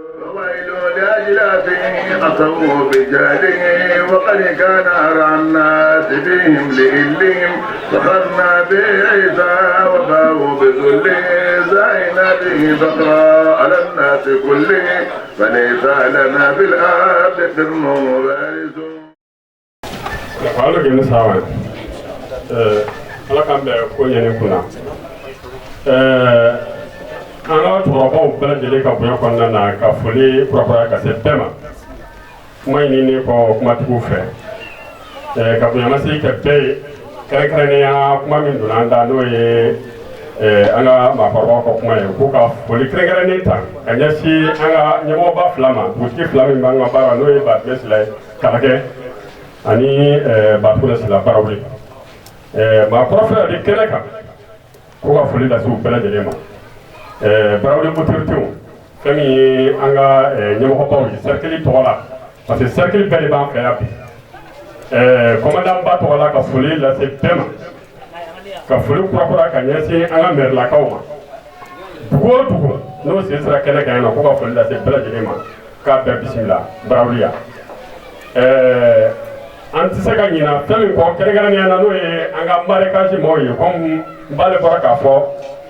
وويل لأجلاف أتوا بجاله وقد كان أرعى الناس بهم لإلهم فخرنا بعيسى وباءوا بذله زعنا به فقرا على الناس كلهم فليس لنا في الأرض قرن بارز. Ala ni sawa ala k'an bɛn ko ɲɛni kunna an ka cɛkɔrɔbaw bɛɛ lajɛlen ka bonya kɔnɔna na ka foli kurakuraya ka se bɛɛ ma kuma ɲininen kɔ kumatigiw fɛ ka bonyamasegin kɛ bɛɛ ye kɛrɛnkɛrɛnnenya kuma min donna an da n'o ye an ka maakɔrɔbaw ka kuma ye k'u ka foli kɛrɛnkɛrɛnnen ta ka ɲɛsin an ka ɲɛmɔgɔba fila ma dugutigi fila min b'an ka baara n'o ye Batigɛ Sila ye Kalakɛ ani Batukuna Sila Barawuli maakɔrɔ fɛn de kɛnɛ kan k'u ka foli lase u bɛɛ lajɛlen ma. Barawuli autorités fɛn min ye an ka ɲɛmɔgɔbaw ye cercle tɔgɔ la parce que cercle bɛɛ de b'an fɛ yan bi commandant ba tɔgɔ la ka foli lase bɛɛ ma ka foli kurakura ka ɲɛsin an ka mɛrilakaw ma dugu o dugu n'o sen sera kɛnɛ kan yan nɔ k'u ka foli lase bɛɛ lajɛlen ma k'a bɛɛ bisimila Barawuli yan. An tɛ se ka ɲina fɛn min kɔ kɛrɛnkɛrɛnnenya la n'o ye an ka maréchage maaw ye comme n b'ale bɔra k'a fɔ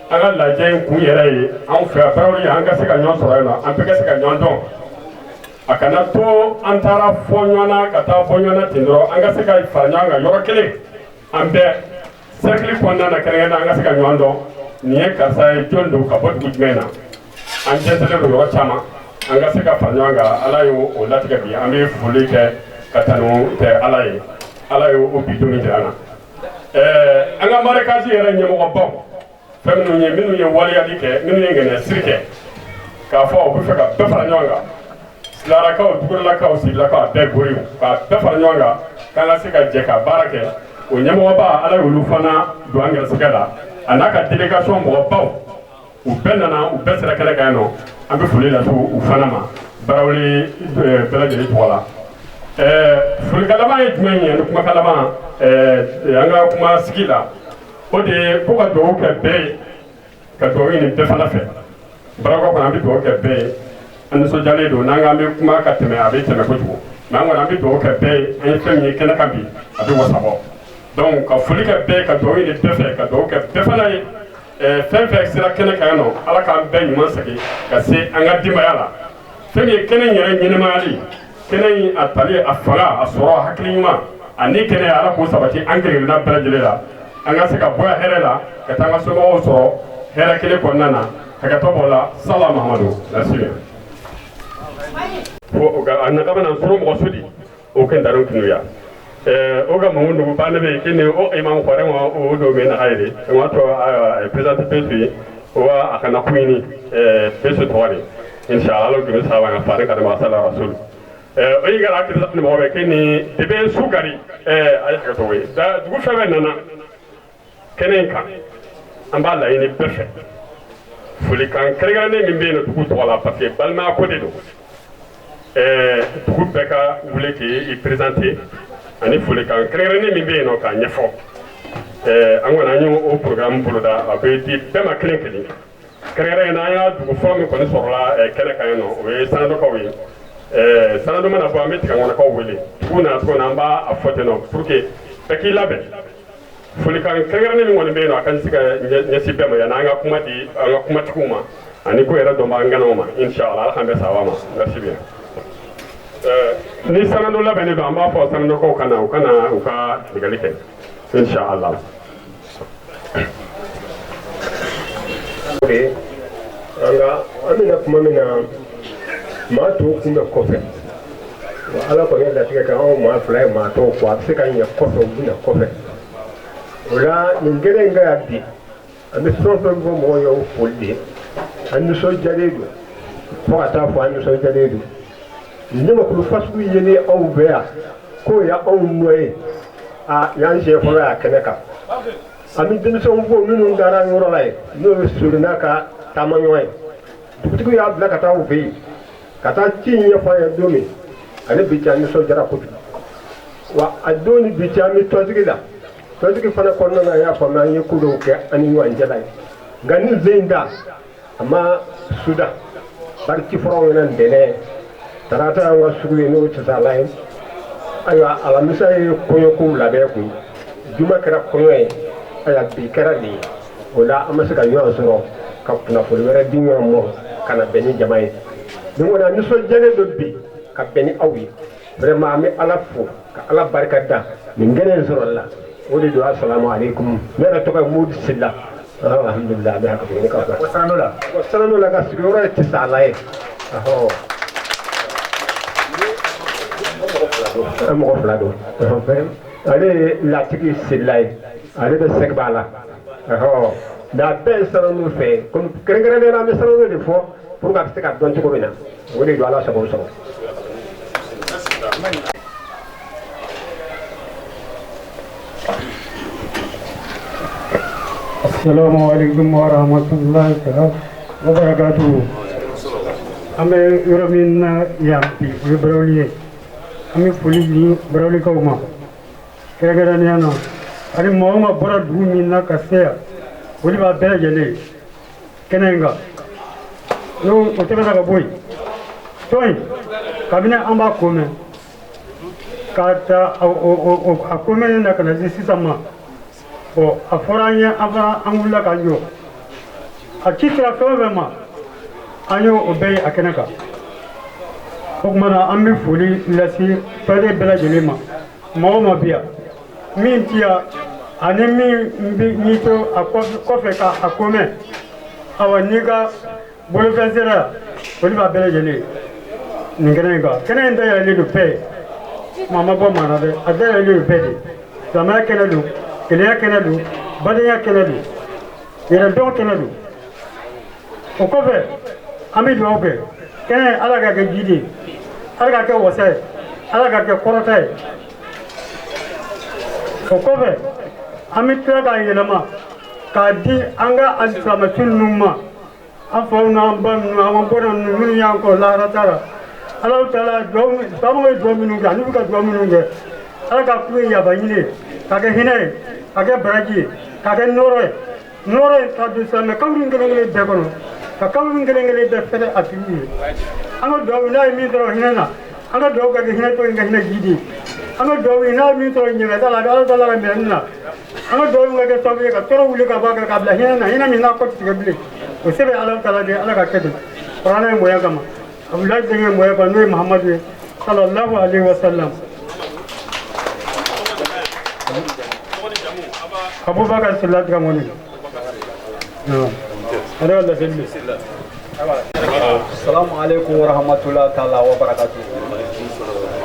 an ka lajɛ in kun yɛrɛ ye anw fɛ Barawuli an ka se ka ɲɔgɔn sɔrɔ yen nɔ an bɛɛ ka se ka ɲɔgɔn dɔn a kana to an taara fɔ ɲɔgɔn na ka taa bɔ ɲɔgɔn na ten dɔrɔn an ka se ka fara ɲɔgɔn kan yɔrɔ kelen an bɛɛ cercle kɔnɔna na kɛrɛnkɛrɛnnenya an ka se ka ɲɔgɔn dɔn nin ye karisa ye jɔn don ka bɔ dugu jumɛn na an jɛnsɛnlen don yɔrɔ caman an ka se ka fara ɲɔgɔn kan ala y'o latigɛ bi an bɛ foli kɛ ka tanu kɛ ala ye ala y'o bi don min jira an na. An ka maréchage yɛrɛ ɲɛmɔgɔbaw fɛn minnu ye waleyali kɛ minnu ye ŋaniya kɛ k'a fɔ u bɛ fɛ ka bɛɛ fara ɲɔgɔn kan silarakaw dugulakaw sigilakaw a bɛɛ goriw k'a bɛɛ fara ɲɔgɔn kan k'an ka se ka jɛ ka baara kɛ o ɲɛmɔgɔba ala y'olu fana don an gɛrɛsɛgɛ la a n'a ka délégation mɔgɔbaw u bɛɛ nana u bɛɛ sera kɛnɛ kan yan nɔ an bɛ foli lase u fana ma Barawuli bɛɛ lajɛlen tɔgɔ la. Folikan laban ye jumɛn ye ani kumakan laban an ka kuma sigi la o de ye ko ka dugawu kɛ bɛɛ ye ka dugawu ɲini bɛɛ fana fɛ Barakɔ kɔnɔ an bɛ dugawu kɛ bɛɛ ye an nisɔndiyalen don n'an k'an bɛ kuma ka tɛmɛ a bɛ tɛmɛ kojugu mɛ an kɔni an bɛ dugawu kɛ bɛɛ ye an ye fɛn min ye kɛnɛ kan bi a bɛ wasa bɔ donc ka foli kɛ bɛɛ ye ka dugawu ɲini bɛɛ fɛ ka dugawu kɛ bɛɛ fana ye fɛn fɛn sera kɛnɛ kan yan nɔ ala k'an bɛɛ ɲuman segin ka se an ka denbaya la fɛn min ye kɛnɛ in yɛrɛ ɲɛnɛmayali kɛnɛ in a tali a fanga a sɔrɔ a hakili ɲuman ani kɛnɛ ala k'o sabati an kelenkelenna bɛɛ lajɛlen la an ka se ka bɔ hɛrɛ la ka taa an ka somɔgɔw sɔrɔ hɛrɛ kelen kɔnɔna na hakɛtɔ b'o la sala Mahamadu merci bien. Fo a naga bɛna sɔrɔ mɔgɔ su di o kɛ daru kunuya o ka mamu dugu ba ne bɛ kini o imam kɔrɛ wa o do min na ayre wa to président pesu wa a kana kuini pesu tɔgɔ de inshallah Allah gimi sawa nga fare ka ma sala rasul o yi gara akiri ni mɔgɔ bɛ kini debe sukari ayi hakɛ to ye dugu fɛn bɛɛ nana kɛnɛ in kan an b'a laɲini bɛɛ fɛ folikan kɛrɛnkɛrɛnnen min bɛ yen nɔ dugu tɔgɔ la parce que balimaya ko de don dugu bɛɛ ka wuli k'i présenter ani folikan kɛrɛnkɛrɛnnen min bɛ yen nɔ k'a ɲɛfɔ an kɔni an y'o programme boloda a bɛ di bɛɛ ma kelen kelen kɛrɛnkɛrɛnnen na an y'a dugu fɔlɔ min kɔni sɔrɔla kɛnɛ kan yen nɔ o ye Sanadɔkaw ye Sanadɔ mana bɔ an bɛ Tigangɔnɔkaw wele dugu nana cogo min na an b'a fɔ ten nɔ pour que bɛɛ k'i labɛn folikan kɛrɛnkɛrɛnnen min kɔni bɛ yen nɔ a ka se ka ɲɛsin bɛɛ ma yanni an ka kuma di an ka kumatigiw ma ani ko yɛrɛ dɔn b'an ganaw ma inshallah ala k'an bɛn sababa ma merci bien. Ni Sanadɔ labɛnnen don an b'a fɔ Sanadɔkaw ka na u ka na u ka ɲininkali kɛ inshallah. An bɛna kuma min na maa tɔw kun bɛ kɔfɛ wa ala kɔni ye latigɛ kɛ anw maa fila ye maa tɔw fɔ a bɛ se ka ɲɛ kɔfɛ u bɛ na kɔfɛ o la nin kɛnɛ in ka yan bi an bɛ fɛn o fɛn fɔ mɔgɔw ye o foli de ye an nisɔndiyalen don fo ka taa fɔ an nisɔndiyalen don nin jamakulu fasugu yeli anw fɛ yan k'o ye anw nɔ ye a y'an siɲɛ fɔlɔ y'a kɛnɛ kan an bɛ denmisɛnw fo minnu taara yɔrɔ la yen n'o ye Sorina ka taamaɲɔgɔn ye dugutigi y'a bila ka taa u fɛ yen ka taa ci in ɲɛfɔ an ye don min ale bi cɛ an nisɔndiyara kojugu wa a don ni bi cɛ an bɛ tɔnsigi la tɔnsigi fana kɔnɔna na a y'a faamuya an ye ko dɔw kɛ an ni ɲɔgɔn cɛla ye nka ni zen in ta a ma suda Bari ci fɔra aw ɲɛna ntɛnɛn, tarata y'an ka sugu ye, n'o Tisala ye. Ayiwa, alamisa ye kɔɲɔkow labɛn kun, juma kɛra kɔɲɔ ye, ayiwa bi kɛra nin ye. O la an ma se ka ɲɔgɔn sɔrɔ ka kunnafoni wɛrɛ di ɲɔgɔn ma ka na bɛn ni jama ye. Nin kɔni, an nisɔndiyalen don bi ka bɛn ni aw ye. Vraiment, an bɛ Ala fo ka Ala barika da nin kɛnɛ in sɔrɔli la. O de don. Asalamu aleykum. Ne yɛrɛ tɔgɔ ye Modi Sila. Alhamdulilah, a bɛ hakɛ to ne ka fɔ. Sanano la. Sanano la, ka sigiyɔrɔ ye Tisala ye. Ɔhɔ. An mɔgɔ fila don. Ale ye Latigi Sila ye. Ale bɛ Sɛgɛba la. Ɔhɔ. Mais a bɛɛ ye Sanano fɛ. Komi kɛrɛnkɛrɛnnenya la, an bɛ Sanano de fɔ pour que a bɛ se ka dɔn cogo min na. O de don. Ala sago sago. Assalamu alaikum wa rahmatullahi wa barakatuhu. An bɛ yɔrɔ min na yan bi, o ye Barawuli ye. An bɛ foli di Barawulikaw ma kɛrɛnkɛrɛnnenya na, ani maa o maa bɔra dugu min na ka se yan, foli b'a bɛɛ lajɛlen ye kɛnɛ in kan. N'o o tɛmɛna ka bɔ yen, tɔn in, kabini an b'a ko mɛn k'a ta a ko mɛnnen na ka na se sisan ma, bon, a fɔra an ye, an fana an wulila k'an jɔ. A ci sera fɛn o fɛn ma, an y'o o bɛɛ ye a kɛnɛ kan. O tuma na, an bɛ foli lase tɔnden bɛɛ lajɛlen ma, maa o maa bi yan, min ti yan ani min bɛ n'i to a kɔfɛ ka a ko mɛn, awa n'i ka bolofɛn sera yan, foli b'a bɛɛ lajɛlen ye nin kɛnɛ in kan. Kɛnɛ in dayɛlɛlen don bɛɛ ye, maa ma bɔ maa na dɛ, a dayɛlɛlen don bɛɛ de. Silamɛya kɛnɛ don, kelenya kɛnɛ don, badenya kɛnɛ don, yɛrɛdɔn kɛnɛ don. O kɔfɛ, an bɛ dugawu kɛ kɛnɛ, Ala ka kɛ jidi ye, Ala ka kɛ wasa ye, Ala ka kɛ kɔrɔta ye. O kɔfɛ, an bɛ tila k'a yɛlɛma k'a di an ka alisilamɛsu ninnu ma, an faw n'an ba ninnu, an bɔnna ninnu minnu y'an kɔ lahara ta la. Ala taala, dugawu faamaw ye dugawu minnu kɛ ani bɛ ka dugawu minnu kɛ, Ala ka k'u ye yafa ɲini ye, k'a kɛ hinɛ ye, k'a kɛ baraji ye, k'a kɛ nɔɔrɔ ye, nɔɔrɔ ye ka don silamɛ kaburu kelen kelen bɛɛ kɔnɔ, ka kaburu kelen kelen bɛɛ fɛrɛ a tigiw ye. An ka dugawu, n'a ye min sɔrɔ hinɛ na, an ka dugawu ka kɛ hinɛ tɔ in ka hinɛ jidi ye. An ka dugawu, n'a ye min sɔrɔ ɲɛgɛn la, a bɛ Ala taala ka minɛni na. An ka dugawu ka kɛ sababu ye ka tɔɔrɔ wuli ka bɔ a kan, k'a bila hinɛ na, hinɛ min n'a kɔ tɛ tigɛ bilen. O sɛbɛn Ala taala de, Ala ka kɛ ten kuranɛ ye bonya kama, Abudulayi denkɛ bonya kama, n'o ye Mahamadu ye, sallallahu alaihi wa sallam. Abubakar Sila Dramani. Ale ka laseli. Assalamu alaikum wa rahmatullahi ta'ala wa barakatuh.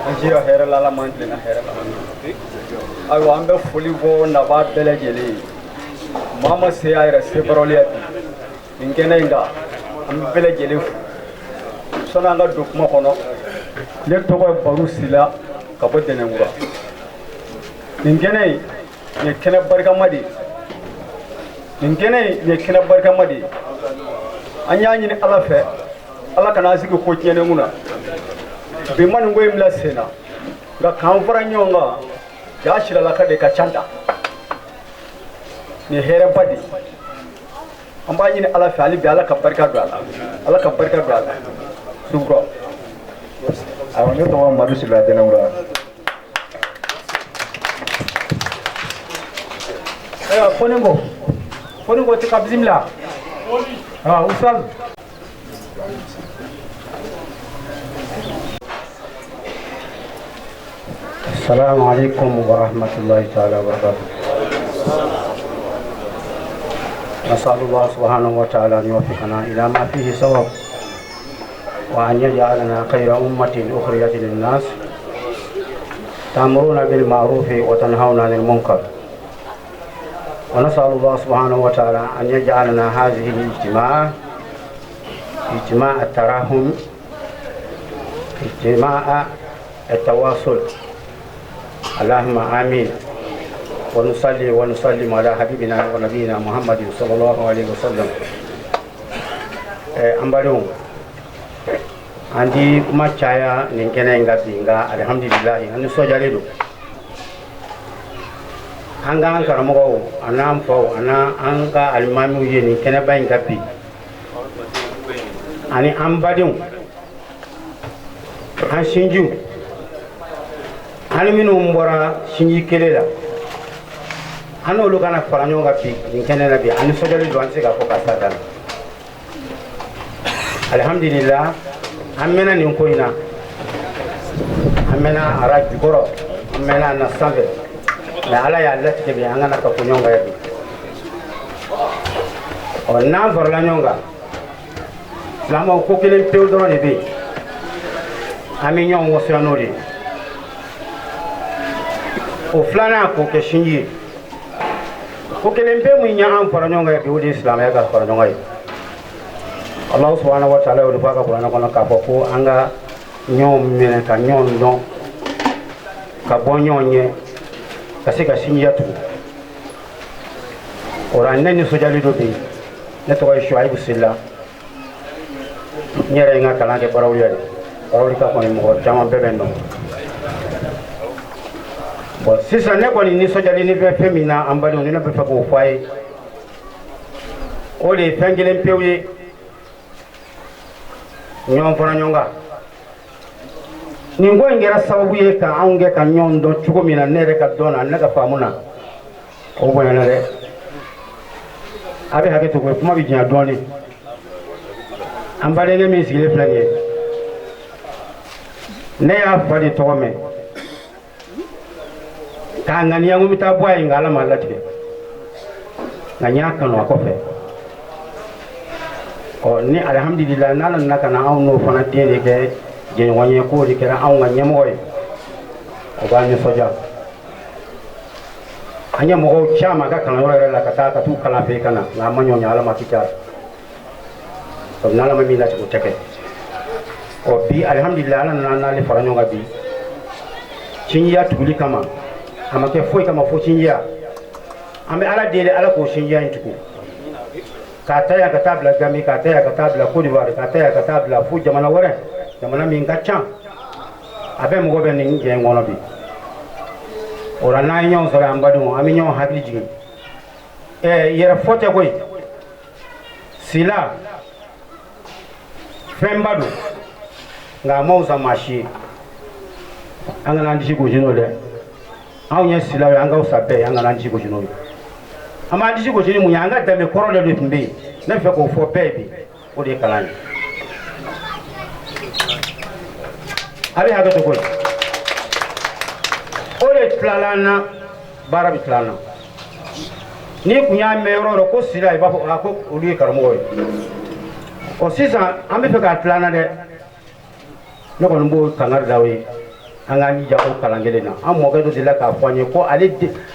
An sira hɛrɛ la, Ala m'an tilenna hɛrɛ la. Ayiwa, an bɛ foli bɔ naba bɛɛ lajɛlen ye. Maa ma se a yɛrɛ se baroliya bi nin kɛnɛ in kan, an bɛ bɛɛ lajɛlen fo. Sɔnni an ka don kuma kɔnɔ, ne tɔgɔ ye Baru Sila ka bɔ Dɛnɛnkura. Nin kɛnɛ in, nin ye kɛnɛ barikama de ye. Nin kɛnɛ in, nin ye kɛnɛ barikama de ye. An y'a ɲini Ala fɛ, Ala kana an sigi ko tiɲɛnen kunna. Bi ma nin ko in bila sen na, nka k'an fara ɲɔgɔn kan, ja siralaka de ka ca ta. Nin ye hɛrɛba de ye. An b'a ɲini Ala fɛ hali bi, Ala ka barika don a la, Ala ka barika don a la. Sukura. Awɔ, ne tɔgɔ Madu Sila Dɛnɛnkura. Ayiwa, Foninko, Foninko ti ka bisimila. Ah, Oustaz. السلام عليكم ورحمة الله تعالى وبركاته. نسأل الله سبحانه وتعالى أن يوفقنا إلى ما فيه صواب، وأن يجعلنا خير أمة أخرجت للناس تأمرون بالمعروف وتنهون عن المنكر. ونسأل الله سبحانه وتعالى أن يجعلنا هذه الاجتماع اجتماع التراحم، اجتماع التواصل. اللهم آمين. ونصلي ونسلم على حبيبنا ونبينا محمد صلى الله عليه وسلم. An badenw, an di kuma caya nin kɛnɛ in kan bi, nka alihamdulilahi, an nisɔndiyalen don. An ka an karamɔgɔw a n'an faw a n'an ka alimamiw ye nin kɛnɛba in kan bi. Ani an badenw, an sinjiw, an minnu bɔra sinji kelen la, an n'olu kana fara ɲɔgɔn kan bi nin kɛnɛ na bi. An nisɔndiyalen don, an tɛ se k'a fɔ ka s'a dan na. Alihamudulila, an mɛnna nin ko in na, an mɛnna ara jukɔrɔ, an mɛnna a na sanfɛ, mɛ Ala y'a latigɛ bi an kana ka fɔ ɲɔgɔn kan bi. Ɔ, n'an farala ɲɔgɔn kan, silamɛw, ko kelen pewu dɔrɔn de bɛ yen, an bɛ ɲɔgɔn wasoya n'o de ye. O filanan, k'o kɛ sinji ye. Ko kelen pe mun y'an fara ɲɔgɔn kan bi, o de ye silamɛya ka fara ɲɔgɔn kan ye. Alahu subahana wa taala y'o de fɔ a ka kuranɛ kɔnɔ k'a fɔ ko an ka ɲɔgɔn minɛ, ka ɲɔgɔn dɔn, ka bɔ ɲɔgɔn ɲɛ, ka se ka sinjiya tugu. O la, ne nisɔndiyalen don bi. Ne tɔgɔ ye Suwayibu Sila. N yɛrɛ ye n ka kalan kɛ Barawuli de. Barawuli ka kɔni, mɔgɔ caman bɛɛ bɛ n dɔn. Bon, sisan ne kɔni nisɔndiyalen ni bɛ fɛn min na, an badenw, ni ne bɛ fɛ k'o fɔ a ye, o de ye fɛn kelen pewu ye: ɲɔgɔn fara ɲɔgɔn kan. Nin ko in kɛra sababu ye ka anw kɛ ka ɲɔgɔn dɔn cogo min na, ne yɛrɛ ka dɔn na, ne ka faamu na, o bonyana dɛ. A bɛ hakɛ to koyi, kuma bɛ janya dɔɔnin. An badenkɛ min sigilen filɛ nin ye, ne y'a fa de tɔgɔ mɛn k'a ŋaniya ko n bɛ taa bɔ a ye, nka Ala m'a latigɛ, nka n y'a kanu a kɔfɛ. Ɔ, ni alihamudulila, n'Ala nana ka na anw n'o fana den de kɛ jɛɲɔgɔn ye, k'o de kɛra anw ka ɲɛmɔgɔ ye, o b'an nisɔndiya. An ye mɔgɔw caman ka kalanyɔrɔ yɛrɛ la ka taa ka t'u kalan fɛ ka na, nka an ma ɲɔgɔn ye. Ala ma k'i sabu n'Ala ma min latigɛ, o tɛ kɛ. Ɔ, bi alihamudulila, Ala nana n'ale fara ɲɔgɔn kan bi sinjiya tuguli kama. A ma kɛ foyi kama fo sinjiya. An bɛ Ala deli, Ala k'o sinjiya in tugu, k'a ta yan ka taa bila Gambie, k'a ta yan ka taa bila Côte d'Ivoire, k'a ta yan ka taa bila fo jamana wɛrɛ, jamana min ka ca, a bɛ mɔgɔ bɛ nin jɛ in kɔnɔ bi. O la, n'an ye ɲɔgɔn sɔrɔ, an badenw, an bɛ ɲɔgɔn hakili jigin. Ɛɛ, yɛrɛ fɔ tɛ koyi. Sila fɛnba don, nka a ma wusa maa si ye. An kana an disi gosi n'o dɛ. Anw ye silaw ye, an ka wusa bɛɛ ye. An kana an disi gosi n'o ye. An b'an disi gosi ni mun ye? An ka danbe kɔrɔ dɔ de tun bɛ yen, ne bɛ fɛ k'o fɔ bɛɛ ye bi, o de ye kalan ye. A bɛ hakɛ to koyi. O de tilala an na, baara bɛ tila an na. N'i kun y'a mɛn yɔrɔ o yɔrɔ ko sila, i b'a fɔ a ko olu ye karamɔgɔ ye. Ɔ, sisan an bɛ fɛ k'a tila an na dɛ. Ne kɔni b'o kangari da aw ye, an k'an jija o kalan kelen na. An mɔkɛ dɔ delila k'a fɔ an ye ko ale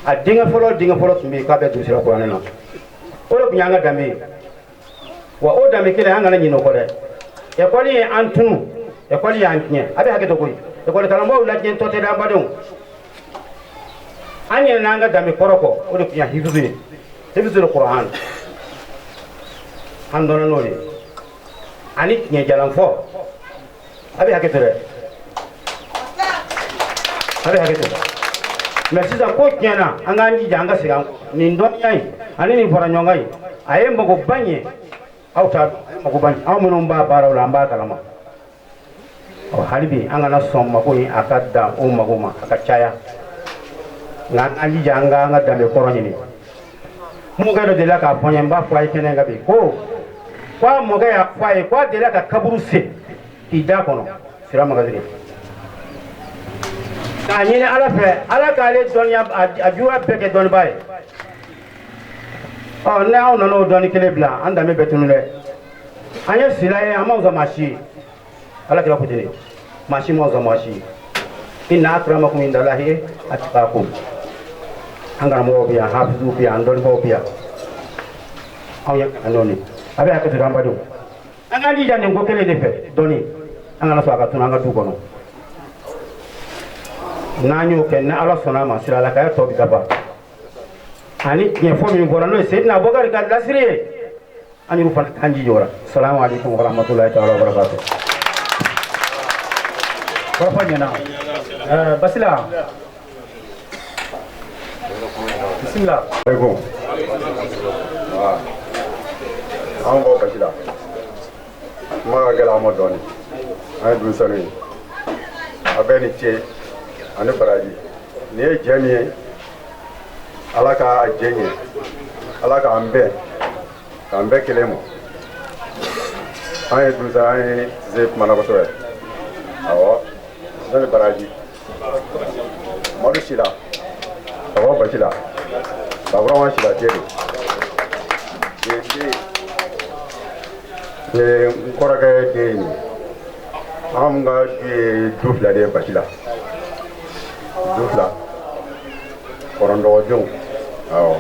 a denkɛ fɔlɔ tun bɛ yen k'a bɛ durusira kuranɛ na. O de tun y'an ka danbe ye wa. O danbe kelen, an kana ɲinɛ o kɔ dɛ. Ekɔli ye an tunu, ekɔli y'an tiɲɛ. A bɛ hakɛ to koyi. Ekɔli karamɔgɔw latiɲɛtɔ tɛ dɛ, an badenw. An ɲinɛna an ka danbe kɔrɔ kɔ. O de tun ye hifizu ye, hifizu de kuran, an dɔnna n'o de ye, ani tiɲɛ fɔ. A bɛ hakɛ to dɛ, a bɛ hakɛ to. Mɛ sisan ko tiɲɛna, an k'an jija, an ka segin an kɔ. Nin dɔnniya in ani nin fara ɲɔgɔn kan in, a ye magoba ɲɛ. Aw t'a dɔn, a ye magoba ɲɛ. Anw minnu b'a baaraw la, an b'a kalama. Ɔ, hali bi an kana sɔn mako in a ka dan o mago ma, a ka caya, nka an k'an jija, an ka danbe kɔrɔ ɲini. Mɔkɛ dɔ delila k'a fɔ n ye, n b'a fɔ a ye kɛnɛ kan bi, ko a mɔkɛ y'a fɔ a ye ko a delila ka kaburu sen k'i da kɔnɔ sira magasiri k'a ɲini Ala fɛ, Ala k'ale dɔnniya a juguya bɛɛ kɛ dɔnnibaa ye. Ɔ, ni aw nana o dɔnni kelen bila, an danbe bɛɛ tunu dɛ. An ye sila ye, an ma wusa maa si ye. Ala kira ko ten de, maa si ma wusa maa si ye. Inna akramakum indallahi atqakum. An karamɔgɔw bɛ yan, hafizuw bɛ yan, an dɔnnibaw bɛ yan, anw ye kalandenw de. A bɛ hakɛ to, an badenw, an k'an jija nin ko kelen de fɛ, dɔnni. An kana sɔn a ka tunu an ka du kɔnɔ. N'an y'o kɛ, ni Ala sɔnna a ma, siralakaya tɔ bɛ dafa. Ani tiɲɛ fɔ min fɔra, n'o ye Seyidina Abubakari ka lasiri ye, an y'olu fana k'an jija o la. Salamu aleykum wa rahmatulahi taala wa barakatu. Kɔrɔfɔ ɲɛna. Ɛɛ, Basila, bisimila. Aleykum. Anw bɔ Basila. Kuma ka gɛlɛn an ma dɔɔnin. An ye denmisɛnninw ye. A bɛɛ ni ce ani baraji. Nin ye jɛ min ye, Ala k'a jɛ ɲɛ. Ala k'an bɛn, k'an bɛɛ kelen ma. An ye denmisɛn, an ye se kuma na kosɛbɛ. Awɔ, ne ni baraji. Madu Sila, ka bɔ Basi la. Baburama Sila den don. Nin ye den ye, n kɔrɔkɛ den ye nin ye. Anw ka du ye du fila de ye Basi la. Du fila. Kɔrɔndɔgɔdenw. Awɔ.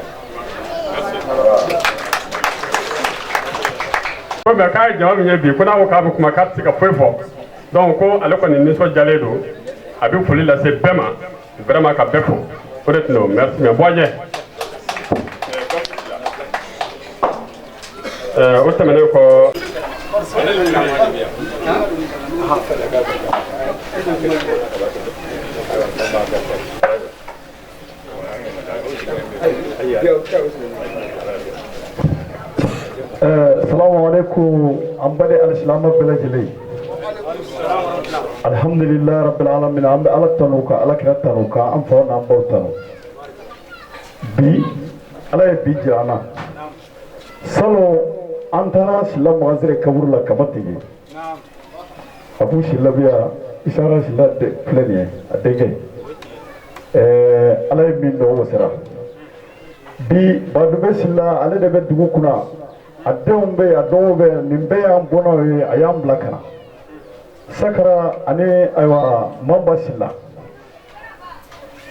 Ko mɛ k'a ye jama min ye bi, ko n'a ko k'a bɛ kuma, k'a tɛ se ka foyi fɔ. Donc ko ale kɔni nisɔndiyalen don, a bɛ foli lase bɛɛ ma, vraiment ka bɛɛ fo. O de tun don. Merci bien. Bɔjɛ. O tɛmɛnen kɔ. Salamu alaikum, an baden alisilamɛ bɛɛ lajɛlen. Alhamdulilayi rabbil alamin, an bɛ Ala tanu ka Ala kira tanu ka an faw n'an baw tanu. Bi Ala ye bi jira an na. Salon an taara Sila Magansire kaburu la kaba tigɛ. Abu Sila bɛ yan, Isara Sila filɛ nin ye, a denkɛ. Ala ye min dɔn o sera. Bi Badumɛ Sila ale de bɛ dugu kunna. A denw bɛ yen, a dɔgɔw bɛ yen, nin bɛɛ y'an bɔnnaw ye, a y'an bila ka na. Sakara ani ayiwa Mamba Sila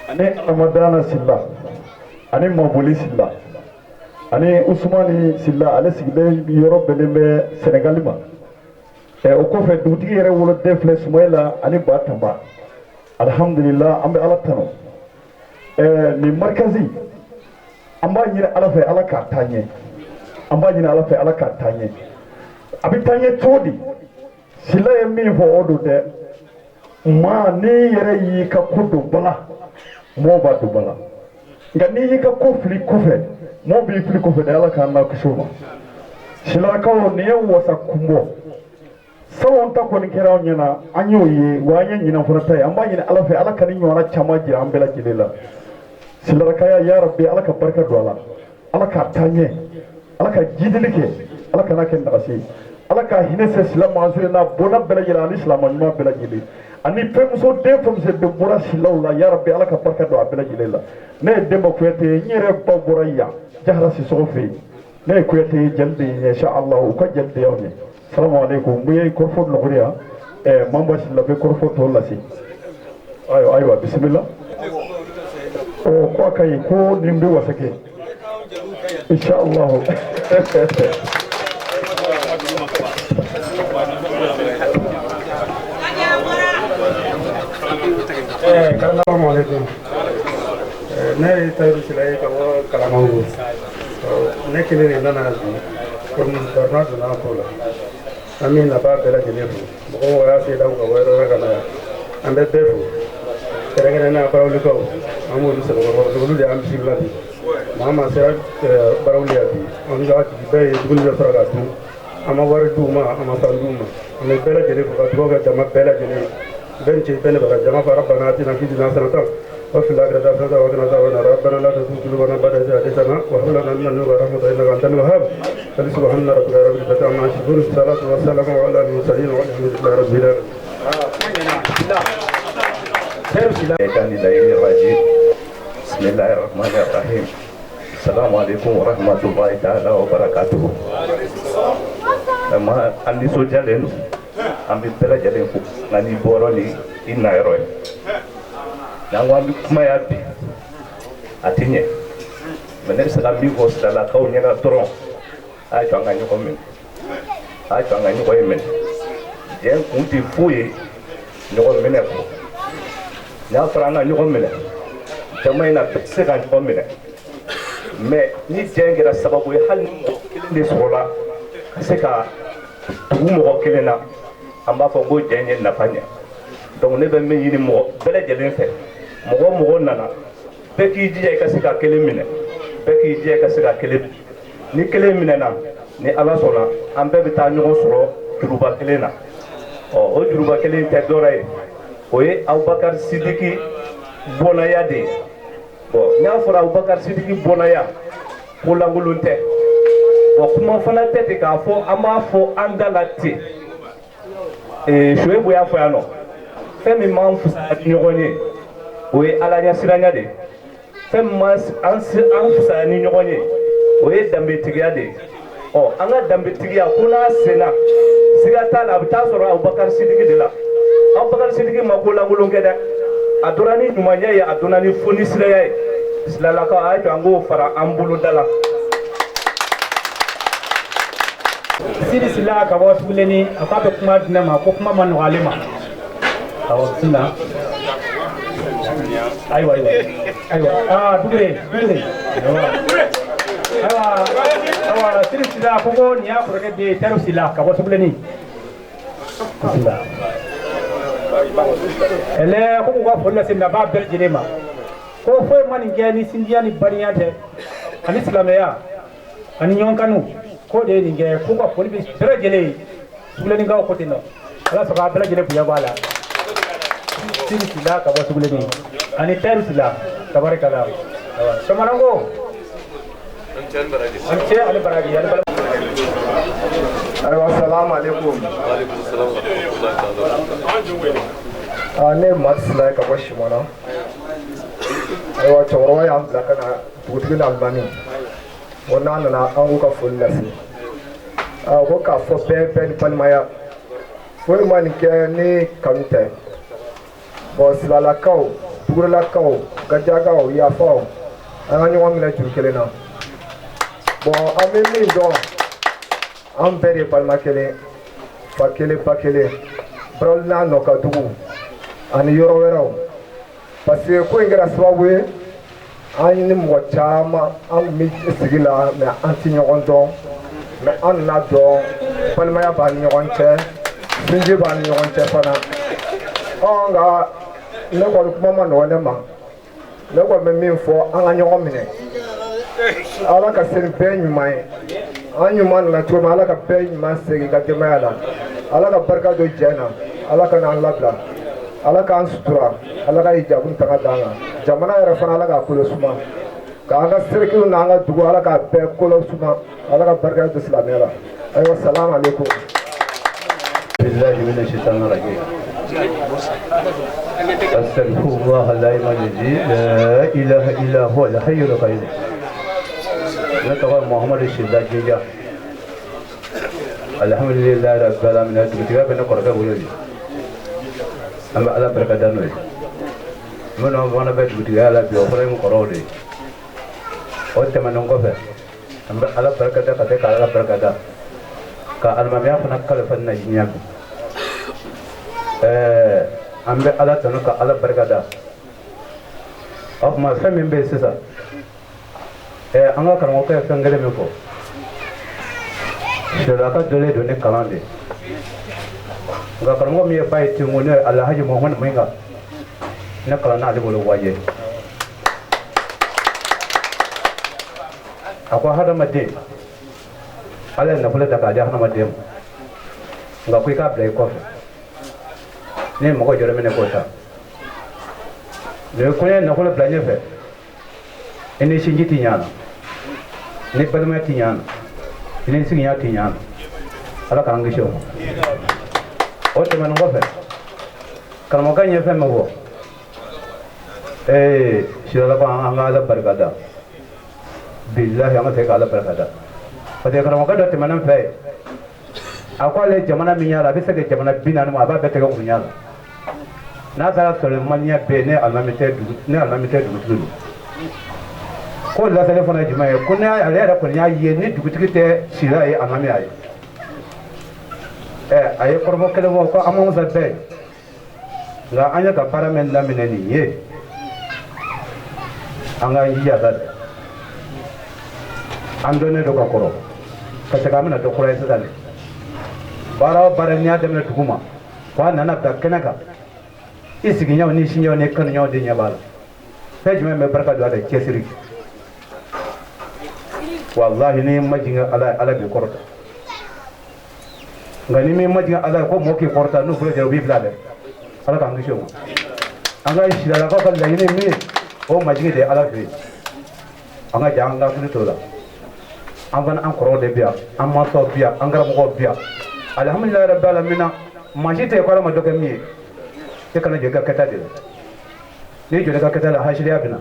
ani Amadana Sila ani Maboli Sila ani Usumani Sila, ale sigilen yɔrɔ bɛnnen bɛ Sɛnɛgali ma. O kɔfɛ dugutigi yɛrɛ woloden filɛ Sumayila ani Ba Tanba. Alihamudulila, an bɛ Ala tanu. Nin marikazi an b'a ɲini Ala fɛ, Ala k'a taa ɲɛ. An b'a ɲini Ala fɛ, Ala k'a taa ɲɛ. A bɛ taa ɲɛ cogo di? Sila ye min fɔ o don dɛ. Maa n'i yɛrɛ y'i ka ko don bala, mɔgɔw b'a don bala. Nka n'i y'i ka ko fili kɔfɛ, mɔgɔw b'i fili kɔfɛ dɛ. Ala k'an n'a kisi o ma. Silakaw, nin ye wasa kunbɔ. Salon ta kɔni kɛra anw ɲɛna, an y'o ye, wa an ye ɲinan fana ta ye. An b'a ɲini Ala fɛ, Ala ka ni ɲɔgɔnna caman jira an bɛɛ lajɛlen la. Silarakaya, ya Rabbi, Ala ka barika don a la. Ala k'a taa ɲɛ. Ala ka jidili kɛ. Ala kana kɛ nagasi ye. Ala ka hinɛ se Sila Magansire n'a bɔnna bɛɛ lajɛlen ani silamɛ ɲuman bɛɛ lajɛlen ani fɛnmuso den fɛnmuso den bɔra Silaw la, ya Rabbi, Ala ka barika don a bɛɛ lajɛlen la. Ne ye Denba Kuyate ye, n yɛrɛ ba bɔra yan Jahara Sisɔgɔ fɛ yen. Ne ye Kuyate ye, jeli de ye, insha Allah u ka jeli de y'anw ye. Salamu aleykum. N ye kɔrɔfɔ nɔgɔya, Mamba Sila bɛ kɔrɔfɔ tɔ lase. Ayiwa ayiwa, bisimila. Ɔ ko a ka ɲi, ko nin bɛ wasa kɛ insha Allah. Assalamu alaikum. Ne ye Tayiru Sila ye ka bɔ Kalabango. Ne kelen de nana bi komi barona donna a ko la. An bɛ nafa bɛɛ lajɛlen fo. Mɔgɔ mɔgɔ y'a se da ka bɔ yɔrɔ wɛrɛ ka na yan. An bɛ bɛɛ fo. Kɛrɛnkɛrɛnnenya Barawulikaw, an b'olu sɛbɛkɔrɔ parce que olu de y'an bisimila bi. Maa maa sera Barawuli yan bi, an ka jigi bɛɛ ye dumuni bɛ sɔrɔ ka dun. An ma wari d'u ma, an ma fɛn d'u ma. An bɛ bɛɛ lajɛlen fo ka dugawu kɛ jama bɛɛ lajɛlen ye. Bɛɛ ni ce, bɛɛ ni baraji. Jama fara bana atina fi dunya hasanatan wa fil akhirati hasanatan wa qina adhaban nar. Rabbana la tuzigh qulubana ba'da idh hadaytana wa hab lana min ladunka rahmatan innaka antal wahhab. Subhana rabbika rabbil izzati amma yasifun. Salatu wa salamu ala al mursalin walhamdulillahi rabbil alamin. Bismillahirrahmanirrahim. Assalamu alaikum warahmatullahi ta'ala wabarakatuh. Vraiment an nisɔndiyalen don. An bɛ bɛɛ lajɛlen fo, nka n'i bɔra ni i na yɔrɔ ye. N'an ko an bɛ kuma yan bi, a tɛ ɲɛ. Mais ne bɛ se ka min fɔ Silalakaw ɲɛna dɔrɔn, a y'a to an ka ɲɔgɔn minɛ. A y'a to an ka ɲɔgɔn ye minɛ. Diɲɛ kun tɛ foyi ye ɲɔgɔn minɛ kɔ. N'a fɔra an ka ɲɔgɔn minɛ, jama in na bɛɛ tɛ se ka ɲɔgɔn minɛ. Mais ni diɲɛ kɛra sababu ye, hali ni mɔgɔ kelen de sɔrɔla ka se ka tugu mɔgɔ kelen na, an b'a fɔ ko jɛn ye nafa ɲɛ. Donc ne bɛ min ɲini mɔgɔ bɛɛ lajɛlen fɛ, mɔgɔ mɔgɔ nana, bɛɛ k'i jija i ka se ka kelen minɛ, bɛɛ k'i jija i ka se ka kelen minɛ. Ni kelen minɛna, ni Ala sɔnna, an bɛɛ bɛ taa ɲɔgɔn sɔrɔ juruba kelen na. Ɔ o juruba kelen tɛ dɔwɛrɛ ye, o ye Abubakar Sidiki bɔnnaya de ye. Bon, n'a fɔra Abubakar Sidiki bɔnnaya, ko lankolon tɛ. Bon, kuma fana tɛ ten k'a fɔ an b'a fɔ an da la ten. Soyebu y'a fɔ yan nɔ, fɛn min m'an fisaya ni ɲɔgɔn ye, o ye Ala ɲɛsiranya de ye. Fɛn min m'an an fisaya ni ɲɔgɔn ye, o ye danbetigiya de ye. Ɔ an ka danbetigiya ko n'a senna, siga t'a la, a bɛ taa sɔrɔ Abubakar Sidiki de la. Abubakar Sidiki ma ko lankolon kɛ dɛ, a donna ni ɲumanya ye, a donna ni fonisiraya ye. Silalakaw, a y'a to an k'o fara an bolo da la. Sidi Sila ka bɔ Suguleni, a k'a bɛ kuma di ne ma, ko kuma ma nɔgɔ ale ma. Awɔ, bisimila. Ayiwa ayiwa ayiwa, aa Dugure Dugure. Ayiwa ayiwa, Sidi Sila ko nin y'a kɔrɔkɛ den ye, Tɛriw Sila ka bɔ Suguleni. Bisimila. Ɛlɛ ko k'u ka foli lase nabaa bɛɛ lajɛlen ma. Ko foyi ma nin kɛ ni sinjiya ni badenya tɛ, ani silamɛya ani ɲɔgɔn kanu, k'o de ye nin kɛ. K'u ka foli bɛ bɛɛ lajɛlen ye. Sugulenikaw ko ten nɔ, Ala sɔrɔ a bɛɛ lajɛlen bonya b'a la. Sidi Sila ka bɔ Suguleni ani Tɛri Sila, tabarikala. Sɔmɔnanko an cɛ ani baraji ani balima. Ayiwa, salamu aleykum. Ne ye Madu Sila ye ka bɔ Simɔna. Ayiwa, cɛkɔrɔba y'an bila ka na dugutigi n'alimami ko n'a nana an k'u ka foli lase. Ko k'a fɔ bɛɛ bɛɛ ni balimaya, foli ma nin kɛ ni kanu tɛ. Bɔn, Silalakaw, Dugurelakaw, Gajakaw, Yafaw, an ka ɲɔgɔn minɛ juru kelen na. Bɔn, an bɛ min dɔn, an bɛɛ de ye balima kelen, fa kelen, ba kelen, Barawuli n'a nɔ ka dugu ani yɔrɔ wɛrɛw. Parce que ko in kɛra sababu ye, an ni mɔgɔ caman an tun bɛ sigi la, mais an tɛ ɲɔgɔn dɔn. Mais an nana dɔn balimaya b'an ni ɲɔgɔn cɛ, sinji b'an ni ɲɔgɔn cɛ fana. Ɔ nka ne kɔni, kuma ma nɔgɔn ne ma. Ne kɔni bɛ min fɔ, an ka ɲɔgɔn minɛ. Ala ka se ni bɛɛ ɲuman ye. An ɲuman nana cogo min, Ala ka bɛɛ ɲuman segin ka denbaya la. Ala ka barika don jɛ na, Ala ka n'an labila, Ala k'an sutura, Ala ka hijabu tanga d'an kan. Jamana yɛrɛ fana, Ala k'a kolo suma, k'an ka sirikiw n'an ka dugu, Ala k'a bɛɛ kolo suma. Ala ka barika don silamɛya la. Ayiwa, salamu aleykum. بالله من الشيطان الرجيم. أستغفر الله العظيم الذي لا إله إلا هو الحي القيوم. Ne tɔgɔ ye Muhamadu Sila Jija. Alhamdulilayi rabbil alamin, dugutigiya bɛ ne kɔrɔkɛ bolo bi. An bɛ Ala barika da n'o ye. Minnu fana bɛ dugutigiya la bi, o fana ye n kɔrɔw de ye. O tɛmɛnen kɔfɛ, an bɛ Ala barika da ka se ka Ala barika da ka alimamiya fana kalifa na diɲɛ bi. An bɛ Ala tanu ka Ala barika da. O tuma, fɛn min bɛ yen sisan, an ka karamɔgɔkɛ ye fɛn kelen min fɔ, Silaka dɔlen don ni kalan de ye. Nka karamɔgɔ min ye ba ye ten ko ne ye Alhaji Muhamadu Mayiga, ne kalanna ale bolo waje. A ko hadamaden, Ala ye nafolo da k'a di hadamaden ma, nka ko i k'a bila i kɔfɛ ni mɔgɔ jɔra minɛ k'o ta. Nin ye ko ye nafolo bila ɲɛfɛ, i ni sinji ti ɲa na, ni balimaya ti ɲa na, i ni sigiɲa ti ɲa na. Ala k'an kisi o ma. O tɛmɛnen kɔfɛ, karamɔgɔkɛ ye fɛn min fɔ, Silala ko an ka Ala barika da. Bilahi, an ka se ka Ala barika da, parce que karamɔgɔkɛ dɔ tɛmɛnen fɛ yen, a ko ale jamana min y'a la, a bɛ se ka jamana 40 ma, a b'a bɛɛ tɛgɛ kun y'a la. N'a taara sɔrɔ maliyɛn bɛɛ ye, ne alimami tɛ dugu, ne alimami tɛ dugutigi don. Ko laseli fana ye jumɛn ye? Ko ne ale yɛrɛ kɔni y'a ye ni dugutigi tɛ sira ye, alimami y'a ye. A ye kɔrɔfɔ kelen fɔ ko an ma fisa bɛɛ ye, nka an ye ka baara min daminɛ nin ye, an k'an jija sa dɛ. An dɔnnen don ka kɔrɔ, parce que an bɛna dɔ kura ye sisan de. Baara o baara n'i y'a daminɛ dugu ma, ko a nana bila kɛnɛ kan, i sigiɲɔgɔnw ni siɲɔgɔnw ni kanuɲɔgɔnw de ɲɛ b'a la. Fɛn jumɛn bɛ barika don a la? Cɛsiri. Walahi, n'i ma jigin Ala, Ala b'i kɔrɔta. Nka ni min ma jigin Ala ye ko mɔgɔ k'i kɔrɔta n'u bolo jɛra u b'i bila dɛ. Ala k'an kisi o ma. An ka silalakaw ka laɲini min ye o majigin de ye Ala fɛ yen. An ka ja an ka hakili t'o la. An fana an kɔrɔw de bi yan, an mansaw bi yan, an karamɔgɔw bi yan. Alihamudulilayi rabi alamina, maa si tɛ yen ko Ala ma dɔ kɛ min ye. E kana jɔ i ka kɛta de la. N'i jɔra i ka kɛta la, hasiriya bɛ na,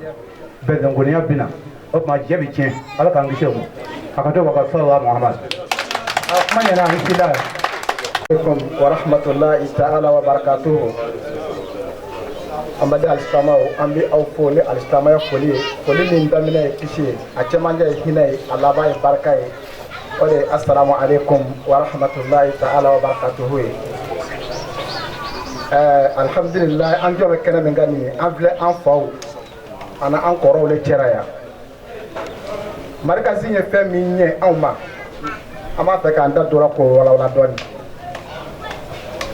bɛnkankoniya bɛ na, o tuma jɛ bɛ tiɲɛ. Ala k'an kisi o ma. A ka to wa ka sɔrɔ Muhamad. A kuma ɲɛna an si la. Alaikum wa rahmatullahi ta'ala wa barakatuhu. An baden alisilamɛw, an bɛ aw fo ni alisilamɛya foli ye. Foli min daminɛ ye kisi ye, a cɛmancɛ ye hinɛ ye, a laban ye barika ye. O de ye asalamu alaikum wa rahmatullahi ta'ala wa barakatuhu ye. Alhamdulilayi, an jɔ bɛ kɛnɛ min kan nin ye, an filɛ an faw ani an kɔrɔw de cɛra yan. Marikasi ye fɛn min ɲɛ anw ma, an b'a fɛ k'an da don o la k'o walawala dɔɔnin.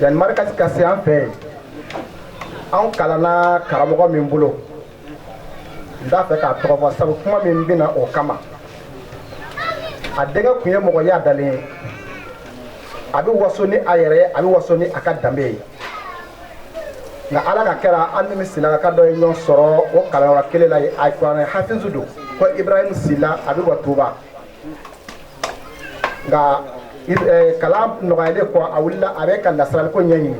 Yanni marikasi ka se an fɛ yen, anw kalanna karamɔgɔ min bolo, n t'a fɛ k'a tɔgɔ fɔ sabu kuma min bɛ na o kama. A denkɛ tun ye mɔgɔ yadalen ye, a bɛ waso ni a yɛrɛ ye, a bɛ waso ni a ka danbe ye. Nka Ala ka kɛra an ni Silaka dɔ ye ɲɔgɔn sɔrɔ o kalanyɔrɔ kelen la yen, a kuranɛ hafizu don ko Ibrahim Sila, a bɛ bɔ Tuba. Nka kalan nɔgɔyalen kɔ, a wulila a bɛ ka lasiraliko ɲɛɲini.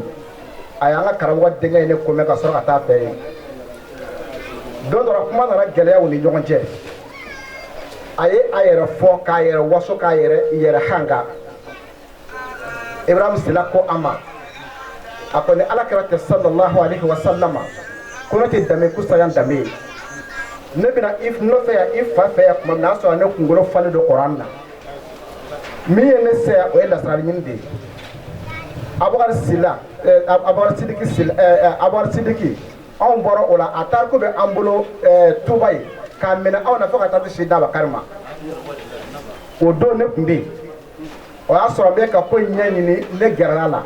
A y'an ka karamɔgɔ denkɛ ye ne ko mɛn ka sɔrɔ ka taa fɛ yen. Don dɔ la, kuma nana gɛlɛya u ni ɲɔgɔn cɛ. A ye a yɛrɛ fɔ k'a yɛrɛ waso k'a yɛrɛ yɛrɛ hanga. Ibrahim Sila ko a ma, a ko ni Ala kɛra tɛ sallallahu alaihi wa sallama, ko ne tɛ danbe kusaya danbe ye. Ne bɛna i nɔfɛ yan, i fa fɛ yan tuma min na, a sɔrɔ ne kunkolo falen don Coran na. Min ye ne se yan, o ye lasirali ɲini de ye. Abubakar Sila, Abubakar Sidiki Sila, Abubakar Sidiki, anw bɔra o la, a tariku bɛ an bolo Tuba ye k'a minɛ anw na fo ka taa se Abubakar ma. O don ne tun bɛ yen. O y'a sɔrɔ n bɛ ka ko in ɲɛɲini, ne gɛrɛla la.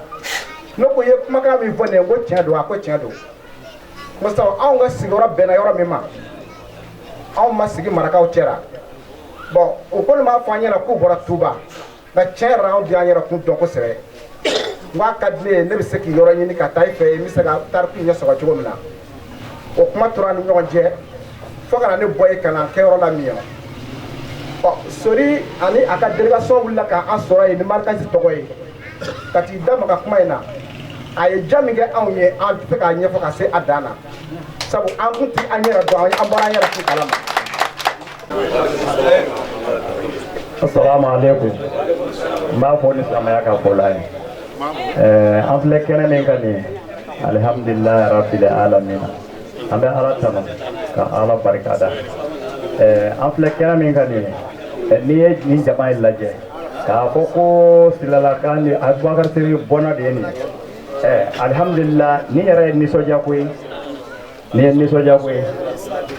Ne ko i ye kumakan min fɔ nin ye, n ko tiɲɛ don? A ko tiɲɛ don. N ko sabu anw ka sigiyɔrɔ bɛnna yɔrɔ min ma, anw ma sigi marakaw cɛra. Bɔn, o kɔni b'a fɔ an ɲɛna k'u bɔra Tuba, nka tiɲɛ yɛrɛ la anw tɛ an yɛrɛ kun dɔn kosɛbɛ. N k'a ka di ne ye, ne bɛ se k'i yɔrɔ ɲini ka taa i fɛ yen, n bɛ se ka tariku ɲɛ sɔrɔ cogo min na. O kuma tora an ni ɲɔgɔn cɛ fo ka na ne bɔ yen ka na n kɛyɔrɔ la min ye. Ɔ, Sori ani a ka délégation wulila k'an sɔrɔ yen ni marikasi tɔgɔ ye, ka t'i da maga kuma in na. A ye ja min kɛ anw ye, an tɛ se k'a ɲɛfɔ ka se a dan na, sabu an kun tɛ an yɛrɛ dɔn, an bɔra an yɛrɛ kun kalama. Assalamu alaikum. N b'a fɔ ni silamɛya ka fɔla ye. An filɛ kɛnɛ min kan nin ye, alihamudulilayi rabbil alamina. An bɛ Ala tanu ka Ala barikada. An filɛ kɛnɛ min kan nin ye, n'i ye nin jama in lajɛ k'a fɔ ko Silalakan ni Abubakar Seri bɔnna de ye nin ye. Alihamudulila, nin yɛrɛ ye nisɔndiya ko ye. Nin ye nisɔndiya ko ye.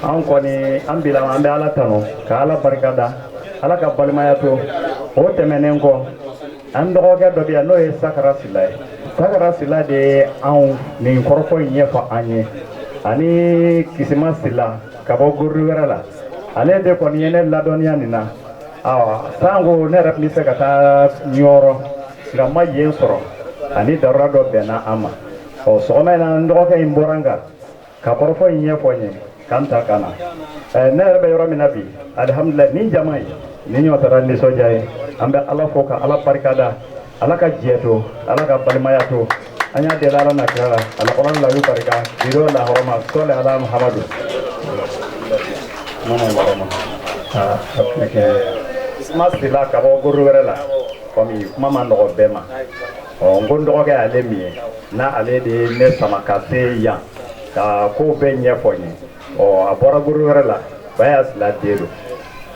An kɔni an bila an bɛ Ala tanu ka Ala barikada, Ala ka balimaya to. O tɛmɛnen kɔ, an dɔgɔkɛ dɔ bɛ yan n'o ye Sakara Sila ye. Sakara Sila de ye anw nin kɔrɔfɔ in ɲɛfɔ an ye, ani Kisima Sila ka bɔ gori wɛrɛ la. Ale de kɔni ye ne ladɔnniya nin na. Awa, sanko ne yɛrɛ tun bɛ fɛ ka taa Ɲɔrɔ, nka n ma yen sɔrɔ, ani darura dɔ bɛnna an ma. Ɔ, sɔgɔma in na n dɔgɔkɛ in bɔra n kan ka kɔrɔfɔ in ɲɛfɔ n ye k'an ta ka na. Ne yɛrɛ bɛ yɔrɔ min na bi, alihamudulilayi, nin jama in nin ɲɔgɔn taara nisɔndiya ye. An bɛ Ala fo ka Ala barikada, Ala ka jɛ to, Ala ka balimaya to. An y'a deli Ala n'a kira la, alakɔrɔn layu barika biro la hɔrɔma sɔli ala Muhamadu. Isma Sila ka bɔ gori wɛrɛ la, komi kuma ma nɔgɔ bɛɛ ma. Ɔ, n ko n dɔgɔkɛ y'ale min ye, n'ale de ye ne sama ka se yan ka kow bɛɛ ɲɛfɔ n ye. Ɔ, a bɔra gori wɛrɛ la, Baya Sila den don.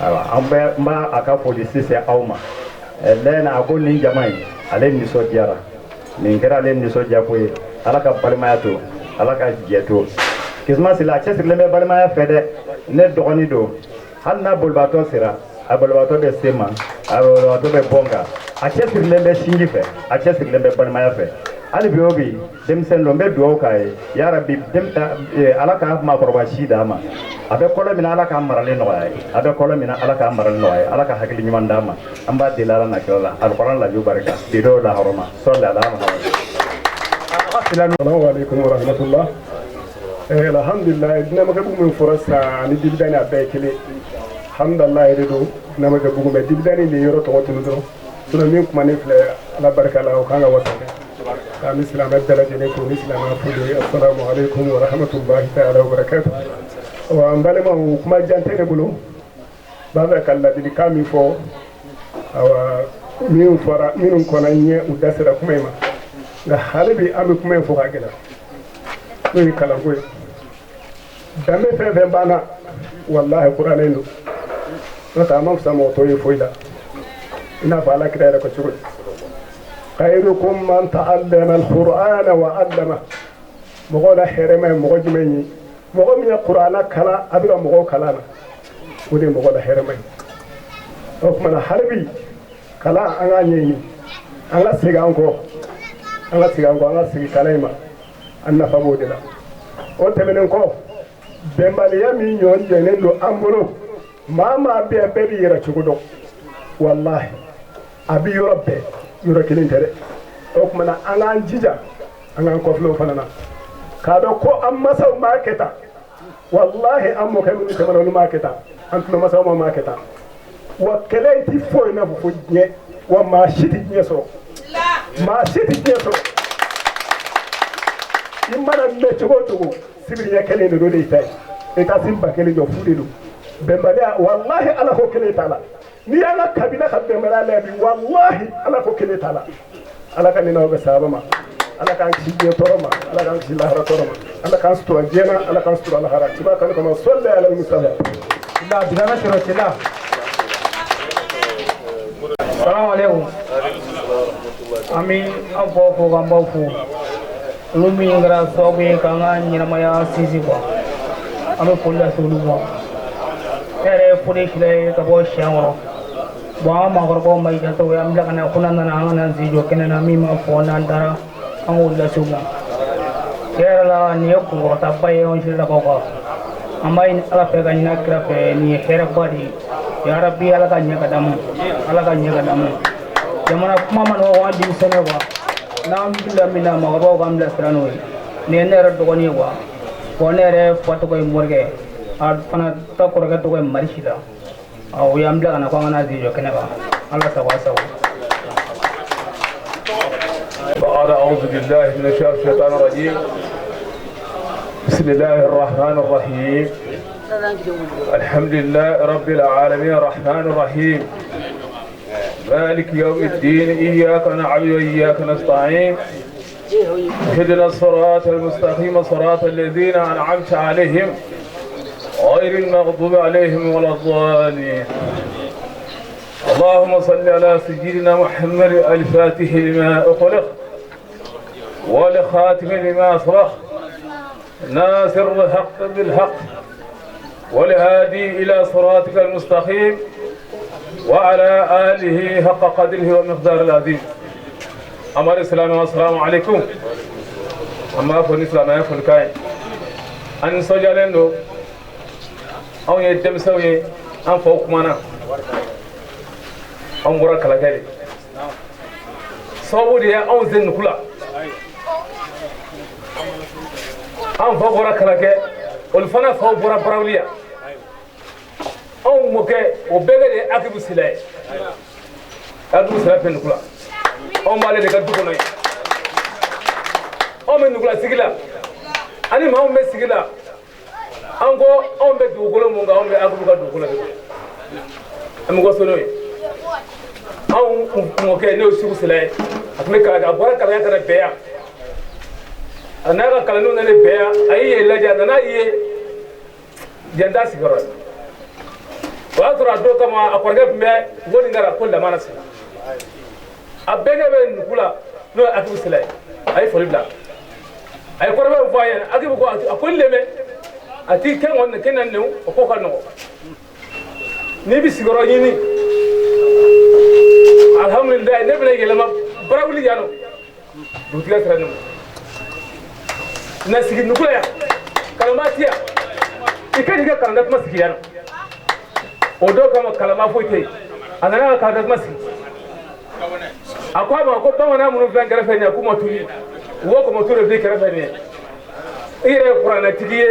Ayiwa, an bɛ n b'a a ka foli sise aw ma. Lɛna a ko nin jama in, ale nisɔndiyara. Nin kɛra ale nisɔndiya ko ye. Ala ka balimaya to, Ala ka jɛ to. Kisima Sila a cɛsirilen bɛ balimaya fɛ dɛ. Ne dɔgɔnin don, hali n'a bolibaatɔ sera, a bolibaatɔ bɛ se ma, a bolibaatɔ bɛ bɔ n kan. A cɛsirilen bɛ sinji fɛ, a cɛsirilen bɛ balimaya fɛ. Hali bi o bi denmisɛn don, n bɛ dugawu k'a ye, yarabi Ala ka maakɔrɔba si d'a ma. A bɛ kɔlɔ min na, Ala k'a maralen nɔgɔya ye. A bɛ kɔlɔ min na, Ala k'a maralen nɔgɔya ye. Ala ka hakili ɲuman d'a ma. An b'a deli Ala n'a kira la, alikuran laju barika bi dɔw la hɔrɔma sɔli ala Muhamad. Salamu alaikum wa rahmatullah. Alhamdulillah, Dinamakebugu min fɔra sisan ani Dibidani a bɛɛ ye kelen. Alhamdulillah de don Dinamakebugu, mais Dibidani de yɔrɔ tɔgɔ tunu dɔrɔn. Sinon min kumanen filɛ, Ala barika la, o kan ka wasa kɛ. K'an bɛ silamɛ bɛɛ lajɛlen fo ni silamɛ fo de ye. Assalamu alaikum wa rahmatullahi ta'ala wa barakatuh. Wa n balimaw, kuma jan tɛ ne bolo. N b'a fɛ ka ladilikan min fɔ, awa min fɔra minnu kɔnna ɲɛ, u da sera kuma in ma. Nka hali bi an bɛ kuma in fɔ ka gɛlɛn, n'o ye kalanko ye. Danbe fɛn fɛn banna, walahi kuranɛ don. N'o tɛ a ma fisa mɔgɔ tɔw ye foyi la. I n'a fɔ Ala kira yɛrɛ ko cogo di? Khairukum man ta'allama al-Qur'ana wa 'allama. Mɔgɔw la hɛrɛma ye mɔgɔ jumɛn ye? Mɔgɔ min ye kuranɛ kalan, a bɛ ka mɔgɔw kalan na, o de ye mɔgɔ la hɛrɛma ye. O tuma na hali bi kalan, an k'a ɲɛɲini, an ka segin an kɔ, an ka segin an kɔ, an ka segin kalan in ma, an nafa b'o de la. O tɛmɛnen kɔ, bɛnbaliya min ɲɔgɔn jɛnen don an bolo, maa maa bɛ yan, bɛɛ b'i yɛrɛ cogo dɔn. Walahi a bɛ yɔrɔ bɛɛ, yɔrɔ kelen tɛ dɛ. O tuma na an k'an jija, an k'an kɔfilɛ o fana na, k'a dɔn ko an masaw m'a kɛ tan. Walahi an mɔkɛ minnu tɛmɛna, olu m'a kɛ tan, an tulomasaw ma kɛ tan. Wa kɛlɛ in ti foyi n'a fɔ fo diɲɛ. Wa maa si tɛ diɲɛ sɔrɔ, maa si tɛ diɲɛ sɔrɔ. I mana mɛn cogo o cogo, sibiri ɲɛ kelen de don, de y'i ta ye. I taa si 1000 jɔ, fu de don. Bɛnbaliya, walahi Ala ko kelen t'a la. N'i y'an ka kabila ka bɛnbaliya lajɛ bi, walahi Ala ko kelen t'a la. Ala ka n'aw bɛ sababa ma. Ala k'an kisi diɲɛ tɔɔrɔ ma, Ala k'an kisi lahara tɔɔrɔ ma, Ala k'an sutura diɲɛ na, Ala k'an sutura lahara. I b'a kanu kama, sɔli ala Mustafa. La bidana sɔrɔ sila. Salamu alaikum. An bɛ aw faw fo k'an baw fo. Olu min kɛra sababu ye k'an ka ɲɛnamaya sinsin quoi. An bɛ foli lase olu ma. Ne yɛrɛ ye Fode Sila ye ka bɔ Siyan kɔnɔ. Bon, an ka maakɔrɔbaw ma janto, u y'an bila ka na ko n'an nana, an ka na sen jɔ kɛnɛ na, min ma fɔ n'an taara, an k'o lase u ma. Tiɲɛ yɛrɛ la, nin ye kunkɔrɔtaba ye anw silakaw kan. An b'a ɲini Ala fɛ ka ɲini kira fɛ, nin ye hɛrɛba de ye. Yarabi, Ala ka ɲɛ ka d'an ma, Ala ka ɲɛ ka d'an ma. Jamana kuma ma nɔgɔ an denmisɛnnin quoi. N'an bila min na, maakɔrɔbaw k'an bilasira n'o ye. Nin ye ne yɛrɛ dɔgɔnin ye quoi. Bon, ne yɛrɛ fa tɔgɔ ye Morikɛ, a fana ta kɔrɔkɛ tɔgɔ ye Mari Sila. O y'an bila ka na ko an ka na sen jɔ kɛnɛ kan. Ala sago, a sago. بعد أعوذ بالله من الشيطان الرجيم، بسم الله الرحمن الرحيم، الحمد لله رب العالمين الرحمن الرحيم، مالك يوم الدين، إياك نعبد وإياك نستعين، اهدنا الصراط المستقيم، صراط الذين أنعمت عليهم غير المغضوب عليهم ولا الضالين. اللهم صل على سيدنا محمد الفاتح لما أغلق والخاتم لما سبق، ناصر الحق بالحق والهادي إلى صراطك المستقيم وعلى آله حق قدره ومقدار العظيم. أمر السلام والسلام عليكم. أما فني سلام يا فلكاي أن سجلندو أو يدمسوي أن فوق منا anw bɔra Kalakɛ de sababu de ye anw sen nugu la. An fa bɔra Kalakɛ, olu fana faw bɔra Barawuli yan. Anw mɔkɛ o bɛɛ de ye Akibu Sila ye. Akibu Sila bɛ nugu la, anw b'ale de ka du kɔnɔ yen. Anw bɛ nugula sigi la, ani maa min bɛ sigi la, an ko anw bɛ dugukolo mun kan, anw bɛ Akibu ka dugukolo de kan, an bɛ waso n'o ye. Anw mɔkɛ n'o ye Segu Sila ye, a tun bɛ Kalakɛ, a bɔra Kalakɛ ka na bɛɛ yan. A n'a ka kalandenw nana bɛɛ yan, a y'i yɛrɛ lajɛ, a nana ye yan t'a sigiyɔrɔ ye. O y'a sɔrɔ a don kama a kɔrɔkɛ tun bɛ Woninkara ko Lamana Sila. A bɛnkɛ bɛ nugu la n'o ye Akibu Sila ye, a ye foli bila. A ye kɔrɔbɔrɔ fɔ a ɲɛna, Akibu ko a ko n dɛmɛ, a t'i kɛ ŋɔni kɛ na nɛw, o ko ka nɔgɔn. N'i bɛ sigiyɔrɔ ɲini, alhamdulilayi, ne bɛna yɛlɛma Barawuli yan nɔ. Dugutigiya sera ne ma. Na sigi nukula yan, kalanbaa ti yan, i ka n'i ka kalanda kuma sigi yan nɔ. O dɔw kama kalanbaa foyi tɛ yen. A nana ka kalanda kuma sigi. A ko a ma ko bamanan minnu filɛ kɛrɛfɛ nin ye k'u ma tuubi, u ko kɔmɔtu de filɛ kɛrɛfɛ nin ye. I yɛrɛ ye kuranɛtigi ye,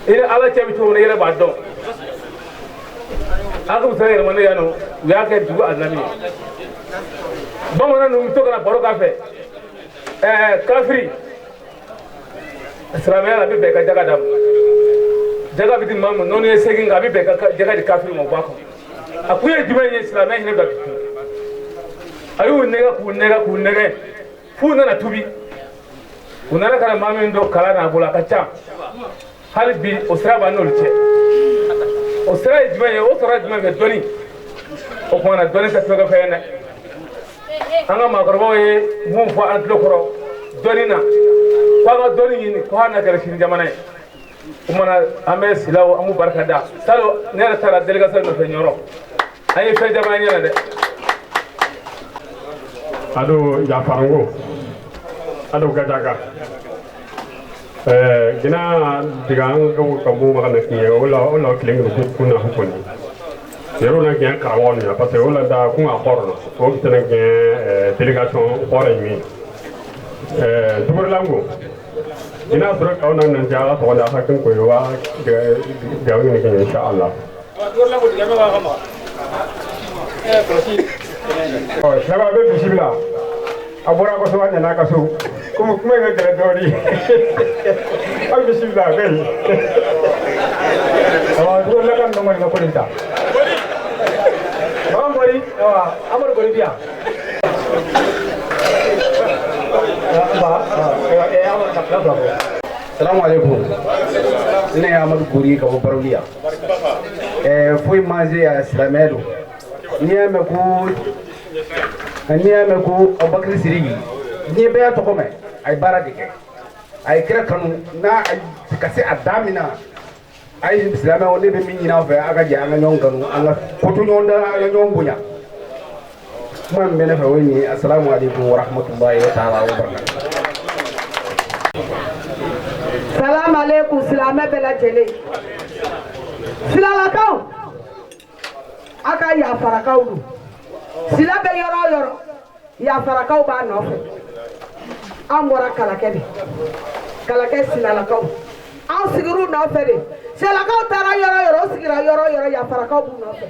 i ni Ala cɛ bɛ cogo min na i yɛrɛ b'a dɔn. A ko sera yɛlɛma ne yan nɔ, u y'a kɛ dugu alimami ye. Bamanan ninnu bɛ to ka na baro k'a fɛ. Kafiri silamɛya la a bɛ bɛn ka jaga d'a ma. Jaga bɛ di maa ma nɔnɔ ye segin kan, a bɛ bɛn ka jaga di kafiri ma o b'a kɔnɔ. A kun ye jumɛn ye? Silamɛya hinɛ bɛ bi. A y'u nɛgɛ k'u nɛgɛ k'u nɛgɛ f'u nana tubi. U nana ka na maa min don kalan n'a bolo a ka ca. Hali bi o sira b'an n'olu cɛ. O sira ye jumɛn ye? O sɔrɔ jumɛn fɛ? Dɔnni. O tuma na dɔnni tɛ tulonkɛ fɛn ye dɛ. An ka maakɔrɔbaw ye mun fɔ an tulo kɔrɔ dɔnni na, ko an ka dɔnni ɲini ko hali n'a kɛra sini jamana ye. O tuma na an bɛ silaw an b'u barika da. Salon ne yɛrɛ taara délégation nɔfɛ Ɲɔrɔ, an ye fɛn caman ɲɛna dɛ. Ado yafarango ado gajaga gina diga an ka mu maga na kiɲɛ o la kelen kelen kun na hukuni yɛrɛ na gɛn karamɔgɔ nin parce que o la da kun a kɔrɔ na o bɛ tɛnɛ gɛn délégation kɔrɔ min dugurilango ina sɔrɔ k'aw na nan ala tɔgɔ da hakɛ ko ye wa gawo ni kɛ insha Allah. Ɔ silaba bɛ bisimila, a bɔra ka so a nana ka so komi kuma in ka gɛlɛn dɔɔnin, aw bisimila a bɛ yen. Awa dugulaka ninnu kɔni ka ko nin ta. Bagan Gori, awa Amadu Gori bi yan. Ba, Amadu ka fila fila fɔ. Salamu alaikum. Ne ye Amadu Gori ka bɔ Barawuli yan. Foyi ma se yan, silamɛ don. N'i y'a mɛn ko Abubakari Siriki, diɲɛ bɛɛ y'a tɔgɔ mɛn, a ye baara de kɛ. A ye kira kanu n'a ka se a dan min na. A ye silamɛw, ne bɛ min ɲini aw fɛ, aw ka jɛ an ka ɲɔgɔn kanu, an ka ko to ɲɔgɔn da, an ka ɲɔgɔn bonya. Kuma min bɛ ne fɛ o ye nin ye. Asalamu alaikum wa rahmatulahi wa taala wa barakatuh. Salamu alaikum silamɛ bɛɛ lajɛlen. Silalakaw, a ka yafarakaw don. Sila bɛ yɔrɔ o yɔrɔ, yafarakaw b'a nɔfɛ. An bɔra Kalakɛ de, Kalakɛ silalakaw. An sigir'u nɔfɛ de. Silalakaw taara yɔrɔ o yɔrɔ, o sigira yɔrɔ o yɔrɔ, yafarakaw b'u nɔfɛ.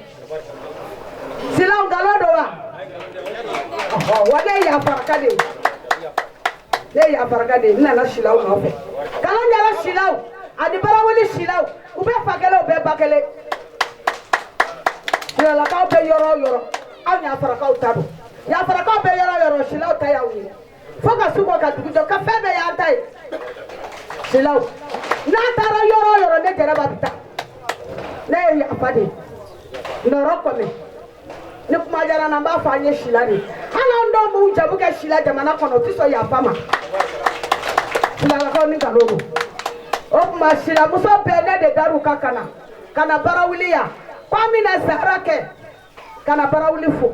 Silaw nkalon don wa? Wa ne ye yafaraka de ye. Ne ye yafaraka de ye, n nana silaw nɔfɛ. Kalanjala silaw ani Barawuli silaw, u bɛɛ fa kelen, u bɛɛ ba kelen. Silalakaw bɛ yɔrɔ o yɔrɔ, aw yafarakaw ta don. Yafarakaw bɛ yɔrɔ o yɔrɔ, silaw ta y'aw ye. Fo ka su kɔ ka dugu jɔ, ka fɛn bɛɛ y'an ta ye. Silaw, n'a taara yɔrɔ o yɔrɔ, ne Jɛnɛba bɛ taa. Ne ye yafa de ye. Nɔrɔ kɔmi ni kuma diyara n na, n b'a fɔ an ye sila de ye. Hali an dɔw b'u jamu kɛ sila jamana kɔnɔ, u tɛ sɔn yafa ma. Silalakaw ni nkalon don. O tuma silamuso bɛɛ, ne de dar'u kan ka na Barawuli yan. Ko an bɛna sahara kɛ ka na Barawuli fo.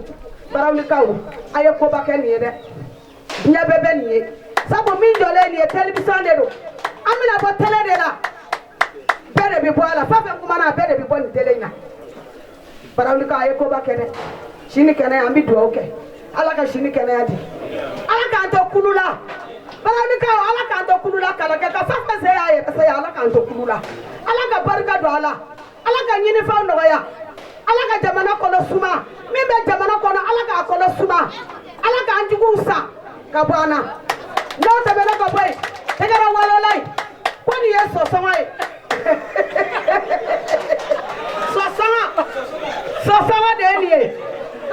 Barawulikaw, a ye koba kɛ nin ye dɛ. Diɲɛ bɛɛ bɛ nin ye. Sabu min jɔlen nin ye télévision de don. An bɛna bɔ télé de la. Bɛɛ de bɛ bɔ a la. Fɛn fɛn kumana, a bɛɛ de bɛ bɔ nin télé in na. Barawulikaw, a ye koba kɛ dɛ. Sini kɛnɛya, an bɛ dugawu kɛ. Ala ka sini kɛnɛya di. Ala k'an to kulu la. Barawulikaw, Ala k'an to kulu la. Kalakɛ ka fɛn fɛn se y'a yɛrɛ se ye, Ala k'an to kulu la. Ala ka barika don a la. Ala ka ɲinifɛnw nɔgɔya. Ala ka jamana kɔnɔ suma. Min bɛ jamana kɔnɔ, Ala k'a kɔnɔ suma. Ala k'an juguw sa ka bɔ an na. N'o tɛmɛna ka bɔ yen, tɛgɛrɛ walola ye ko nin ye sɔsɔngɔ ye. Sɔsɔngɔ, sɔsɔngɔ de ye nin ye.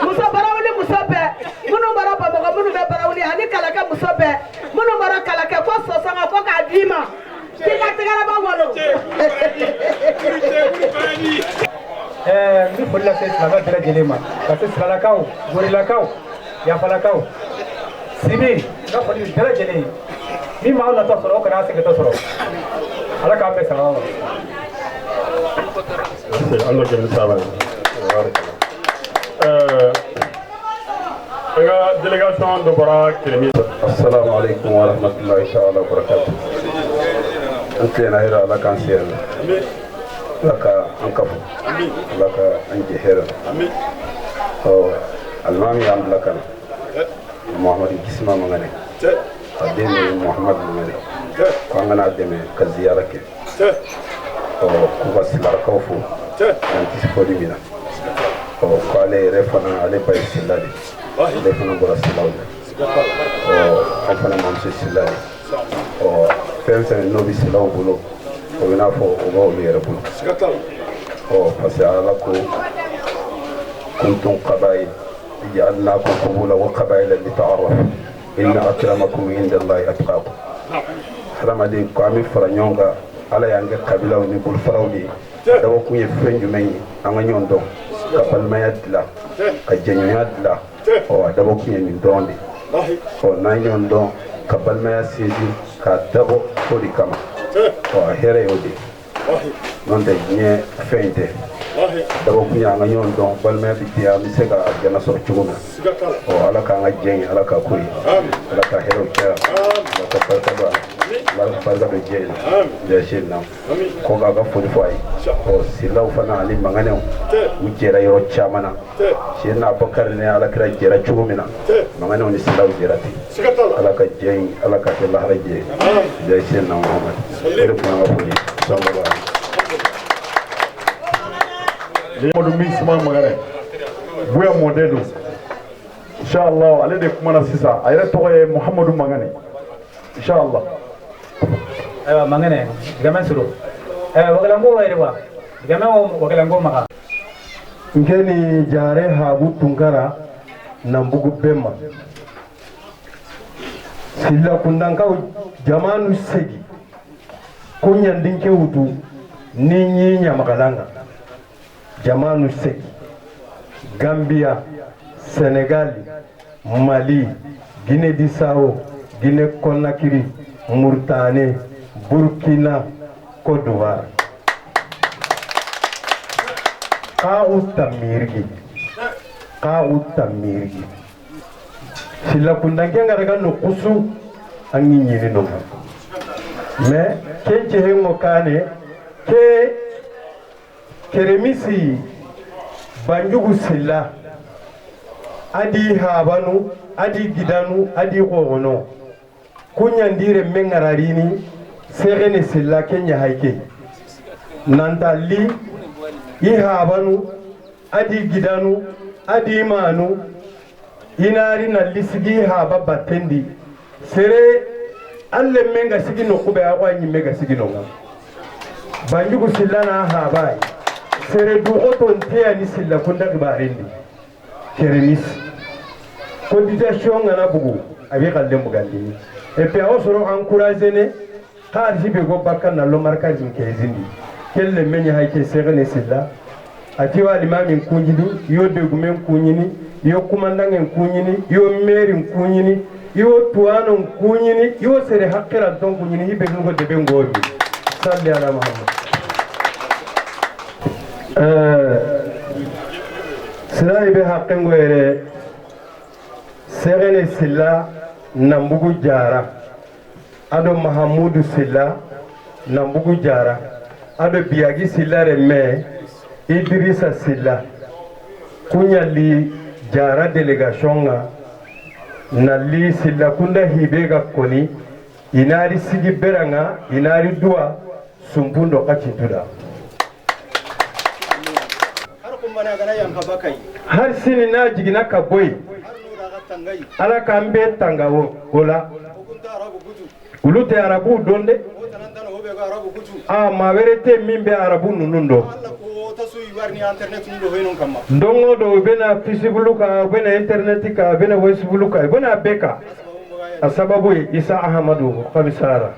Muso Barawuli muso bɛɛ, minnu bɔra Bamakɔ, minnu bɛ Barawuli ani Kalakɛ muso bɛɛ, minnu bɔra Kalakɛ, ko sɔsɔngɔ ko k'a d'i ma k'i ka tɛgɛrɛba walo. N bɛ foli lase silamɛ bɛɛ lajɛlen ma, ka se silalakaw, gorilakaw, yafalakaw, sibi, n ka foli bɛ bɛɛ lajɛlen ye. Min m'aw natɔ sɔrɔ, o kana a segintɔ sɔrɔ. Ala k'an bɛn sababa ma. Ala k'an saba. An ka délégation dɔ bɔra Keremi. Assalamu alaikum wa rahmatullahi ta'ala wa barakatuh. An tilenna hɛrɛ, Ala k'an se hɛrɛ la. Ala ka an kafo. Ala ka an jɛ hɛrɛ la. Ɔ, alimami y'an bila ka na. Muhamadu Gisima Mangane. A den de ye Muhamadu Mangane. Ko an kana dɛmɛ ka ziyara kɛ. Ɔ, k'u ka silarakaw fo. An tɛ fɔli min na. Ɔ, k'ale yɛrɛ fana, ale ba ye Sila de. Ale fana bɔra Silaw la. Ɔ, an fana mamuso Sila de. Ɔ, fɛn fɛn n'o bɛ Silaw bolo, o bɛ n'a fɔ o b'olu yɛrɛ bolo. Ɔ, parce que Ala ko kuntum qabail ja'alnakum qubula wa qabaila lita'arafu inna akramakum inda Allahi atqakum. Hadamaden ko an bɛ fara ɲɔgɔn kan, Ala y'an kɛ kabilaw ni bolofaraw de ye. Dabɔkun ye fɛn jumɛn ye? An ka ɲɔgɔn dɔn, ka balimaya dilan, ka jɛɲɔgɔnya dilan. Ɔ, a dabɔkun ye nin dɔrɔn de ye. Ɔ, n'an ye ɲɔgɔn dɔn, ka balimaya sinsin k'a dabɔ o de kama. Ɔ, a hɛrɛ y'o de ye. N'o tɛ diɲɛ fɛn in tɛ. Dabɔkun ye an ka ɲɔgɔn dɔn, balimaya bɛ diya, an bɛ se ka alijana sɔrɔ cogo min na. Ɔ, Ala k'an ka jɛ in, Ala k'a ko ye. Ala ka hɛrɛw caya. Ala ka barika don a la. Ala ka barika don jɛ in na. Jɛ na. Ko k'a ka foli fɔ a ye. Ɔ, Silaw fana ani Manganɛw, u jɛra yɔrɔ caman na. Seyidina Abubakari ni Alakira jɛra cogo min na, Manganɛw ni Silaw jɛra ten. Ala ka jɛ in, Ala ka kɛ lahara jɛ ye. Jɛ Seyidina Muhamadu. O de tun y'an ka foli ye. Sallallahu alaihi. Mamadu Misima Magare, Buya mɔden don. Inshallah, ale de kumana sisan. A yɛrɛ tɔgɔ ye Muhamadu Mangane. Inshallah. Ayiwa Mangane, game suru. Wagalango wayre wa. Game o wagalango maka. Nkeni jare habu tunkara nambugu bema. Silla kundankaw jamanu segi. Ko nyandinke wutu ni nyi nyamakalanga. Jamanu segi. Gambia, Senegal, Mali, Guinée-Bissau, Guinée-Conakry, Mauritanie, Burkina, Côte d'Ivoire. K'aw tamirgi, k'aw tamirgi. Silla kundanke ngaraga no kusu angi nyini no. Mais kenche hengo kane ke keremisi Banjugu Silla adi habanu adi gidanu adi gogono kunyandire mengararini serene Silla kenya haike nantali i habanu adi gidanu adi manu inari nalisigi haba batendi sere alle menga sigi no kube akwa nyi mega sigi no Banjugu Silla na habai sere du oto ntia ni Silla kunda kibarindi keremis cotisation ngana bugu abi kalde mugandi et puis aw soro encourager ne xaar si be go bakkan na lo markaz kezindi kelle menya hayke serene Silla atiwa limami kunjini yo degumen kunyini yo kumandangen kunyini yo merin kunyini yo tuano kunyini yo sere hakkira ton kunyini hibe ngo debe ngobi salli ala Muhammad. Sila ibe hakkengo yere serene Silla nambugu jara ado Mahamudu Silla nambugu jara ado Biagi Silla reme Idrissa Silla kunyali jara délégation nga nali Silla kunda hibega koni inari sigi beranga inari dua sumpundo kacintuda har sini na jigina ka boyi Ala k'an bɛɛ tanga o la olu tɛ arabu dɔn dɛ a maa wɛrɛ tɛ min bɛ arabu ninnu dɔn don o don u bɛna Facebook kan u bɛna internet kan u bɛna Facebook kan u bɛna bɛɛ kan a sababu ye Isa Ahamadu Kamisara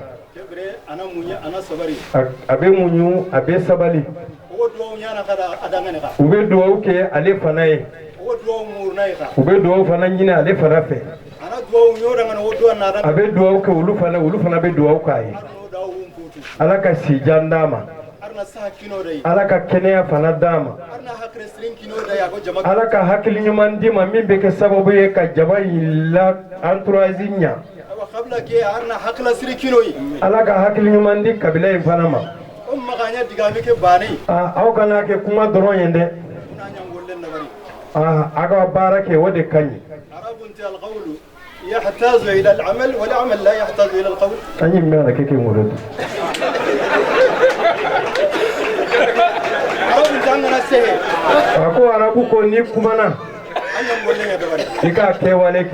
a bɛ muɲu a bɛ sabali u bɛ dugawu kɛ ale fana ye u bɛ dugawu fana ɲini ale fana fɛ a bɛ dugawu kɛ olu fana bɛ dugawu k'a ye Ala ka si jan d'a ma Ala ka kɛnɛya fana d'a ma. Ala ka hakili ɲuman d'i ma min bɛ kɛ sababu ye ka jama in la entourage ɲa. Ala ka hakili ɲuman di kabila in fana ma. Aw kana kɛ kuma dɔrɔn ye dɛ. A ka baara kɛ o de ka ɲi. يحتاج إلى العمل والعمل لا يحتاج إلى القول. أني ما أنا كيكي مرد. أكو عربو كوني كمانا. إيكا كيوالك.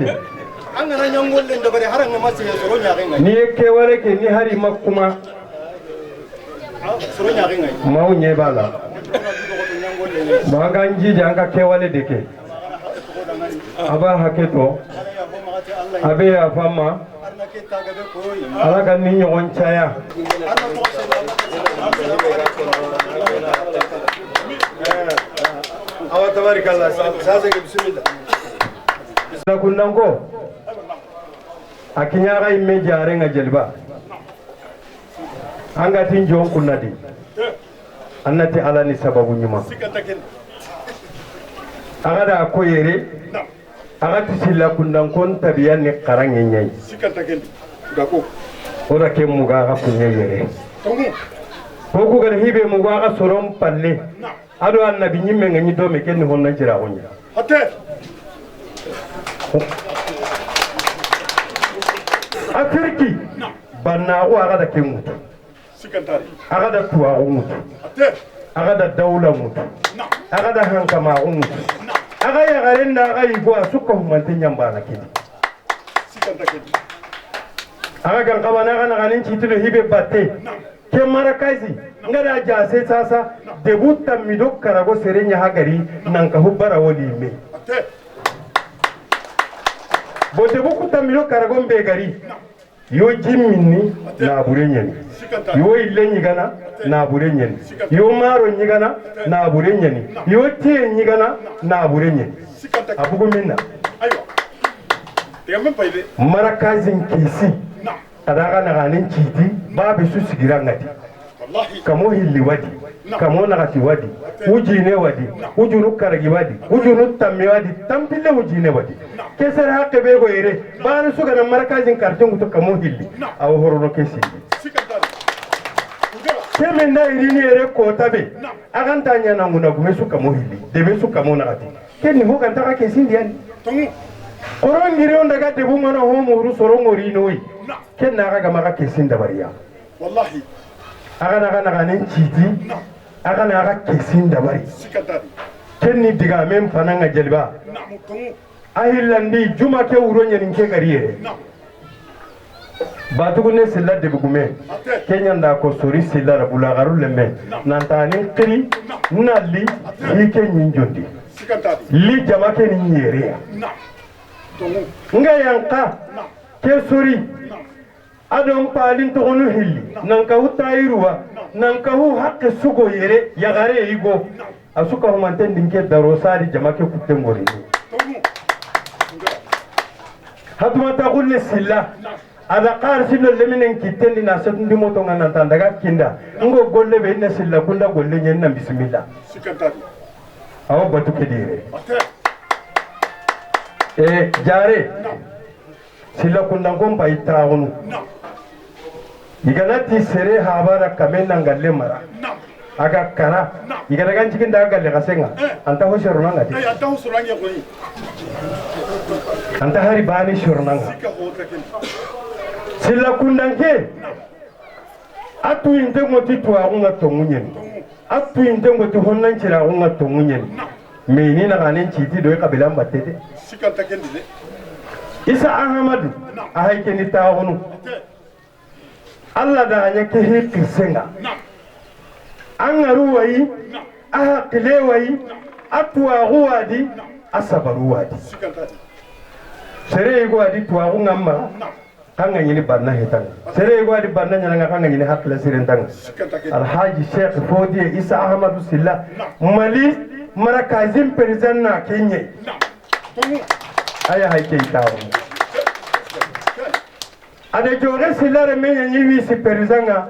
أنا نقول لين دبري هرن ما سيسرون يا غيني. ني كيوالك ني هاري ما كوما. سرون يا غيني. ما هو نيبالا. ما كان جي جانكا كيوالي ديكي. أبا حكيتو. A bɛ yafa n ma Ala ka ni ɲɔgɔn caya. Awa tabarikalla sase bisimila. Kundanko a kiɲaga in mɛ jare ŋa jeliba an ka tin jɔn kunna di an na ti Ala ni sababu ɲuman a ka da a ko yere aga tisila kundankon tabiya ni karan ye ɲɛ ye o da ke muga aga kunye yɛrɛ ko ku gada hibe muga aga soron palle ado annabi ñimme ŋa ñi dome ke ni honna jira o ña Afiriki bannaxu aga da ke ŋutu aga da tuwaxu ŋutu aga da dawla ŋutu aga da hankamaxu ŋutu aga yagaren da aga yigo a sukka humante ñambana kedi aga gan kabana aga naganin citino hibe batte ke marakasi ngada jase sasa debu tammido karago sere ñaha gari nanka hubbara woli me bo debu ku tammido karago mbe gari yo jimminni na bure ñeni yo ille ñigana na bure ñeni yo maro ñigana na bure ñeni yo tiye ñigana na bure ñeni a bugu min na marakazin kisi adaga naganin citi babe su sigira ngati kamo hilli wadi kamo nagati wadi ujine wadi ujunu karagi wadi ujunu tammi wadi tampille ujine wadi kesere hakke be go ere bana su gana marakazin kartin nguto kamo hilli aw horono kesi kemen da irini ere kota be aganta nyana nguna gume su kamo hilli debe su kamo nagati kenni ho kan taka kesi ndiani koron ngiri on daga debu ngana ho muru sorongo rinoi kenna aga gama kesin dabariya wallahi aga naga naga nin citi aga naga kesin dabari kenni diga men fananga jeliba ahillandi juma ke wuro nyenin ke gari yere batugu ne silla debugume kenyanda ko sori silla rabulagaru lemme nantani qiri nalli hike nyinjondi li jama ke ni nyere nga yanka ke sori adon palin togonu hilli nanka utayiruwa nanka hu hakke sugo yere yagare igo asuka humanten dinke daro sari jama ke kutte ngori hatuma tagulle silla ada qar sillo leminen kitten na setundi moto ngana tandaga kinda ngo golle be ne silla kunda golle nyen na bismillah aw batu kedire e jare silla kunda ngomba itawunu igana ti sere habara kamena ngalle mara aga kara igana gan cikin da galle kasenga anta ho shornanga ti anta ho shornanga ko ni anta hari bani shornanga silla kundanke atu inte ngoti tuwa nga tongunyen atu inte ngoti honnan cira nga tongunyen me ni na ganin citi do kabila mbatete sikanta kendi Isa Ahmadu a haike ni tawunu Allah da anya ke hikisenga an garu wayi a hakile wayi atuwa ruwadi asabaru wadi sere go adi tuwa ngamma kanga nyini banna hetang sere go adi banna nyanga kanga nyini hakle sirentang Alhaji Sheikh Fodi Isa Ahmadu Silla Mali marakazin president na Kenya aya haike itawo ade jore sillare men nyi wi si perizanga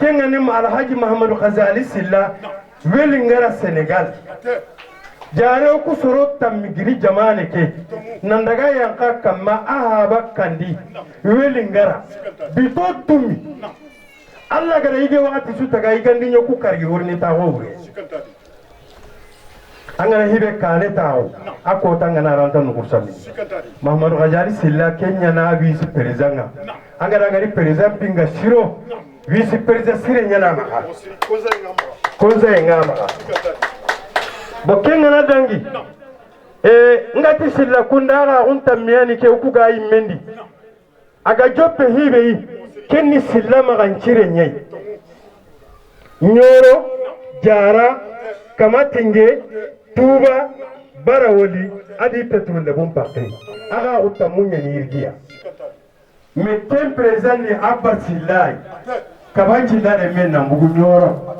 Kengani Alhaji Mahamadou Khazali Silla welingara Senegal jare ku soro tamigiri jamane ke nandaga yanka kama ahaba kandi welingara bito tumi Allah gara ige wakati sutaga igandi nyoku kargi wurni tawo wure angana hibe kane tawo ako tangana ranta nukursami Mahamadou Khazali Silla Kenya na vice président angana ngari président pinga siro vice président sire nyana maka conseil ngama bo kengana dangi ngati Silla kundara unta miani ke ukuga imendi aga joppe hibe kenni Silla maganchire nyai Nyoro Jara Kamatinge Tuba Barawoli adi petrole bon parti aga unta munya ni irgia mais ken président ni Abba Silla kabanci dare men na mbugu Nyoro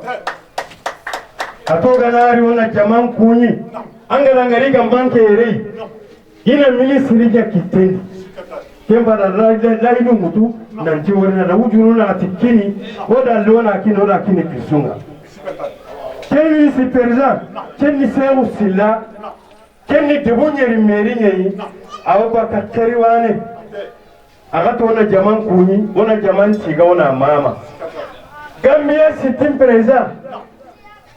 atoga nari ona jaman kunyi angala ngari gambanke ere ina ministri ja kitendi kemba da lainu mutu nanti worina da wujunu na tikini oda lona kini oda kini kisunga kenni si président kenni sewu Silla kenni debunyeri meri nyi awba ka keriwane agato ona jaman kunyi ona jaman tiga ona mama Gambia sitim président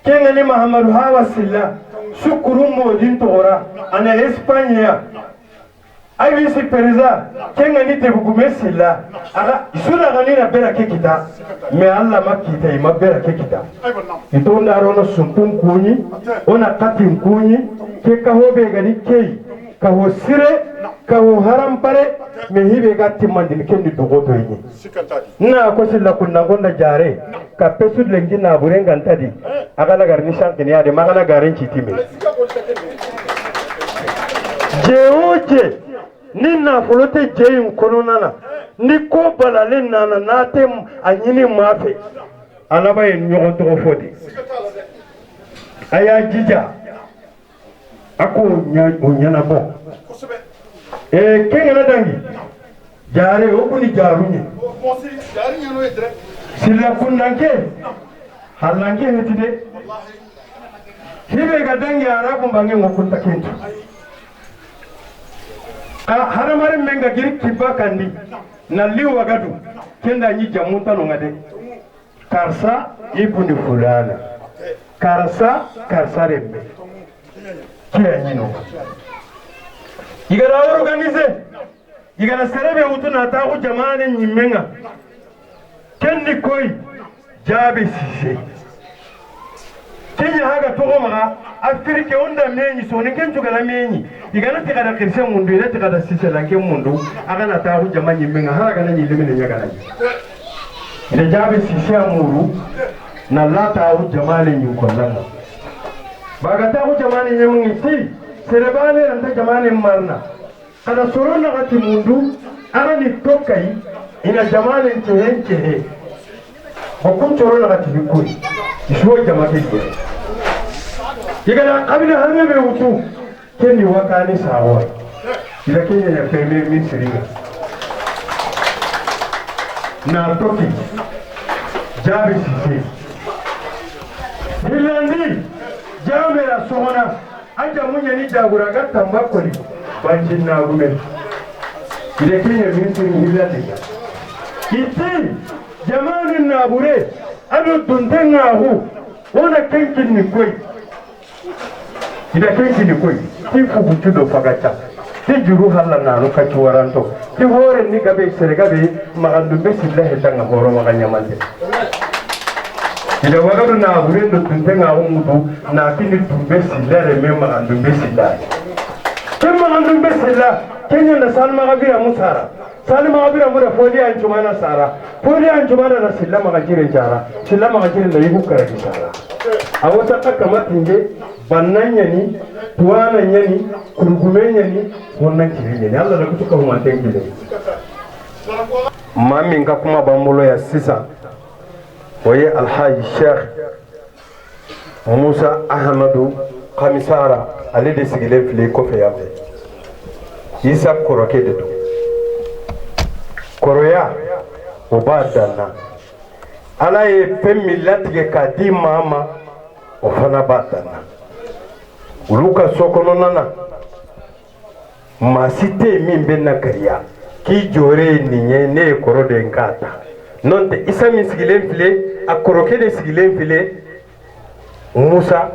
kengani Mahamadou Hawa Silla sukuru modin tora ana Espagne ay vice président kengani tebugume Silla aga isuna ganina bera ke kita me Allah makita ima bera ke kita itonda rono sumpun kunyi ona katin kunyi ke kahobe gani kei kaho sire kaho haram pare me hibe gatti mandil kendi dogoto yi na ko Silla kunna gonda jare ka pesu lengi na burenga ntadi aga la garni shankini ade magana garin chitime jeoje ni na folote jeyin konona ni ko balale nana nate anyini mafe alaba yin nyogon to fodi aya jija ako nyana bo kengana dangi jare okuni jarunye Silla kundanke halanke hetide hibe ga dangi arabu bange ngokunta kentu ka haramare menga giri kibba kandi na liwa gadu kenda nyi jamunta no ngade karsa ibuni fulana karsa karsa rembe kiya nyino igara organize igara serebe utuna ta ku jamane nyimenga kenni koy jabe sise kenya haga togoma Afrique onda menyi soni kentu kala menyi igana tikada kirse mundu ina tikada sise lanke mundu aga na ta ku jamane nyimenga haraga na nyilimene nyagala ina jabe sise amuru na lata ku jamane nyukolanga baga ta ku jamane nyimenga ti serebane anta jamane marna kada sorona gati mundu aga ni tokai ina jamane nchehe hukum chorona gati bikuri isho jamake je igana kabila harme be wutu kenni wakani sawa ila kenya ya premier ministre na toki jabe sise hilandi jabe la sogona aja munya ni jagura ga tamba koli banjin na gume ila kenya ministre hilandi iti jamani na bure ado tuntenga hu ona kenkin ni koi ida kenkin ni koi ti fugutu do fagacha ti juru halla na no kaci waranto ti hore ni gabe sere gabe magandu be silla hetanga horo maganya mande ida wagadu na bure do tuntenga hu mudu na kini tumbe silla re me magandu be silla ke magandu be silla kenya na salma gabira musara salma gabira mura foli an chumana sara foli an chumana na silla magajire jara silla magajire na yibu karaki sara awata kamatinge bannan yani tuwana yani kurgume yani wannan kiri ne Allah da kutuka mu anten gile mamin ka kuma bambulo ya sisa oye Alhaji Sheikh Musa Ahmadu Kamisara ale de sigilen file kɔfɛ yan fɛ Isa kɔrɔkɛ de don kɔrɔya o b'a dan na Ala ye fɛn min latigɛ k'a di maa ma, o fana b'a dan na. Olu ka so kɔnɔna na, maa si tɛ yen min bɛ na kariya k'i jɔyɔrɔ ye nin ye, ne ye kɔrɔ de ye n k'a ta. N'o tɛ, Isa min sigilen filɛ, a kɔrɔkɛ de sigilen filɛ, Musa.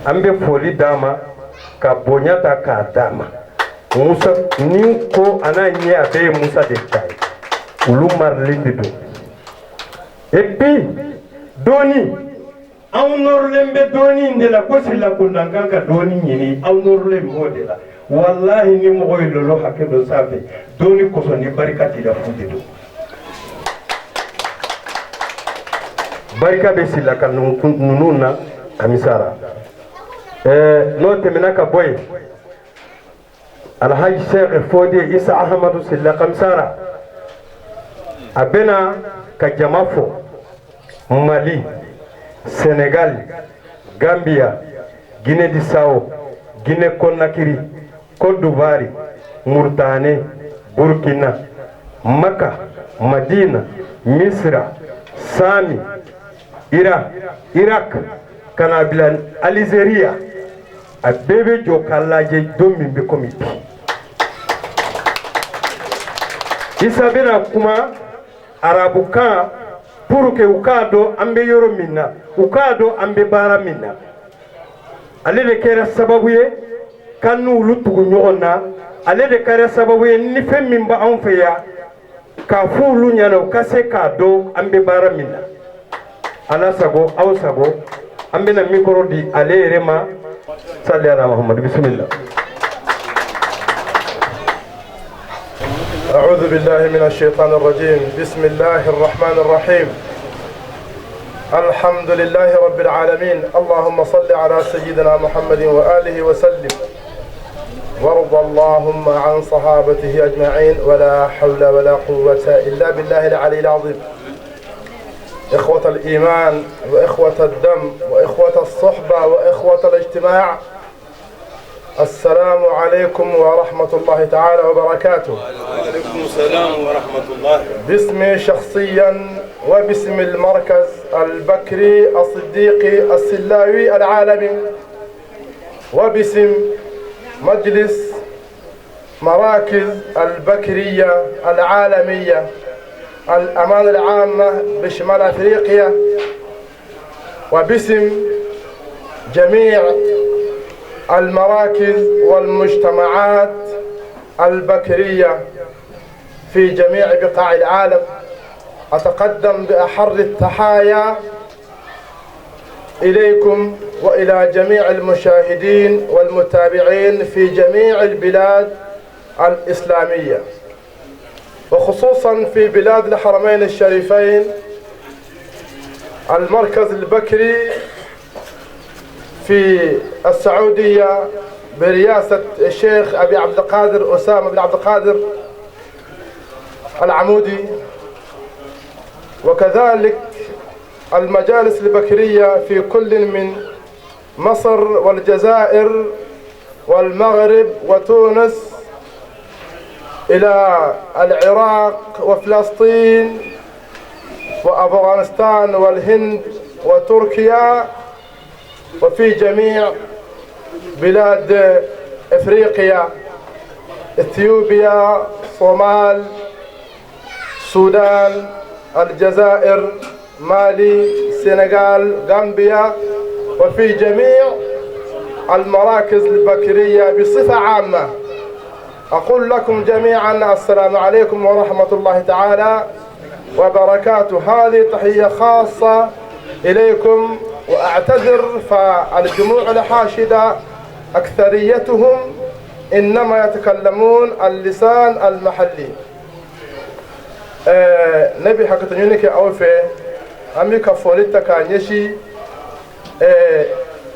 An bɛ foli d'a ma ka bonya ta k'a d'a ma. Musa ni ko a n'a ɲɛ, a bɛɛ ye Musa de ta ye. Olu marilen de don. Et puis dɔɔni, anw nɔrɔlen bɛ dɔɔni in de la ko Sila kundan kan ka dɔɔni ɲini. Aw nɔrɔlen b'o de la. Walahi, ni mɔgɔ ye lolo hakɛ dɔ sanfɛ dɔɔni kosɔn, ni barika t'i la, fu de don. Barika bɛ Sila ka ninnu na Kamisara. N'o tɛmɛna ka bɔ yen, Alhaji Sheikh Fode Isa Ahmadu Sila Kamisara, a bɛna ka jama fɔ Mali, Sénégal, Gambia, Guinée-Bissau, Guinée-Conakry, Côte d'Ivoire, Mauritanie, Burkina, Maka, Madina, Misra, Sami, Irak, Irak, ka na bila Algérie. A bɛɛ bɛ jɔ k'a lajɛ don min bɛ komi bi. Isa bɛna kuma arabukan pour que u k'a dɔn an bɛ yɔrɔ min na, u k'a dɔn an bɛ baara min na. Ale de kɛra sababu ye k'an n'olu tugu ɲɔgɔn na. Ale de kɛra sababu ye ni fɛn min b'anw fɛ yan, k'a fɔ olu ɲɛna, u ka se k'a dɔn an bɛ baara min na. Ala sago, aw sago. An bɛna micro di ale yɛrɛ ma. Salli ala Muhammad. Bismillah. أعوذ بالله من الشيطان الرجيم. بسم الله الرحمن الرحيم. الحمد لله رب العالمين. اللهم صل على سيدنا محمد وآله وسلم، وارض اللهم عن صحابته أجمعين، ولا حول ولا قوة إلا بالله العلي العظيم. إخوة الإيمان وإخوة الدم وإخوة الصحبة وإخوة الاجتماع، السلام عليكم ورحمة الله تعالى وبركاته. وعليكم السلام ورحمة الله. باسمي شخصيا وباسم المركز البكري الصديقي السلاوي العالمي وباسم مجلس مراكز البكرية العالمية الأمانة العامة بشمال أفريقيا وباسم جميع المراكز والمجتمعات البكرية في جميع بقاع العالم، أتقدم بأحر التحايا إليكم وإلى جميع المشاهدين والمتابعين في جميع البلاد الإسلامية، وخصوصا في بلاد الحرمين الشريفين. المركز البكري في السعودية برئاسة الشيخ أبي عبد القادر أسامة بن عبد القادر العمودي، وكذلك المجالس البكرية في كل من مصر والجزائر والمغرب وتونس إلى العراق وفلسطين وأفغانستان والهند وتركيا، وفي جميع بلاد إفريقيا، إثيوبيا، صومال، السودان، الجزائر، مالي، السنغال، غامبيا، وفي جميع المراكز البكرية بصفة عامة. أقول لكم جميعا السلام عليكم ورحمة الله تعالى وبركاته. هذه تحية خاصة إليكم، وأعتذر فالجموع الحاشدة أكثريتهم إنما يتكلمون اللسان المحلي. نبي حكتنيونك أوفي أمي كفولتا كانيشي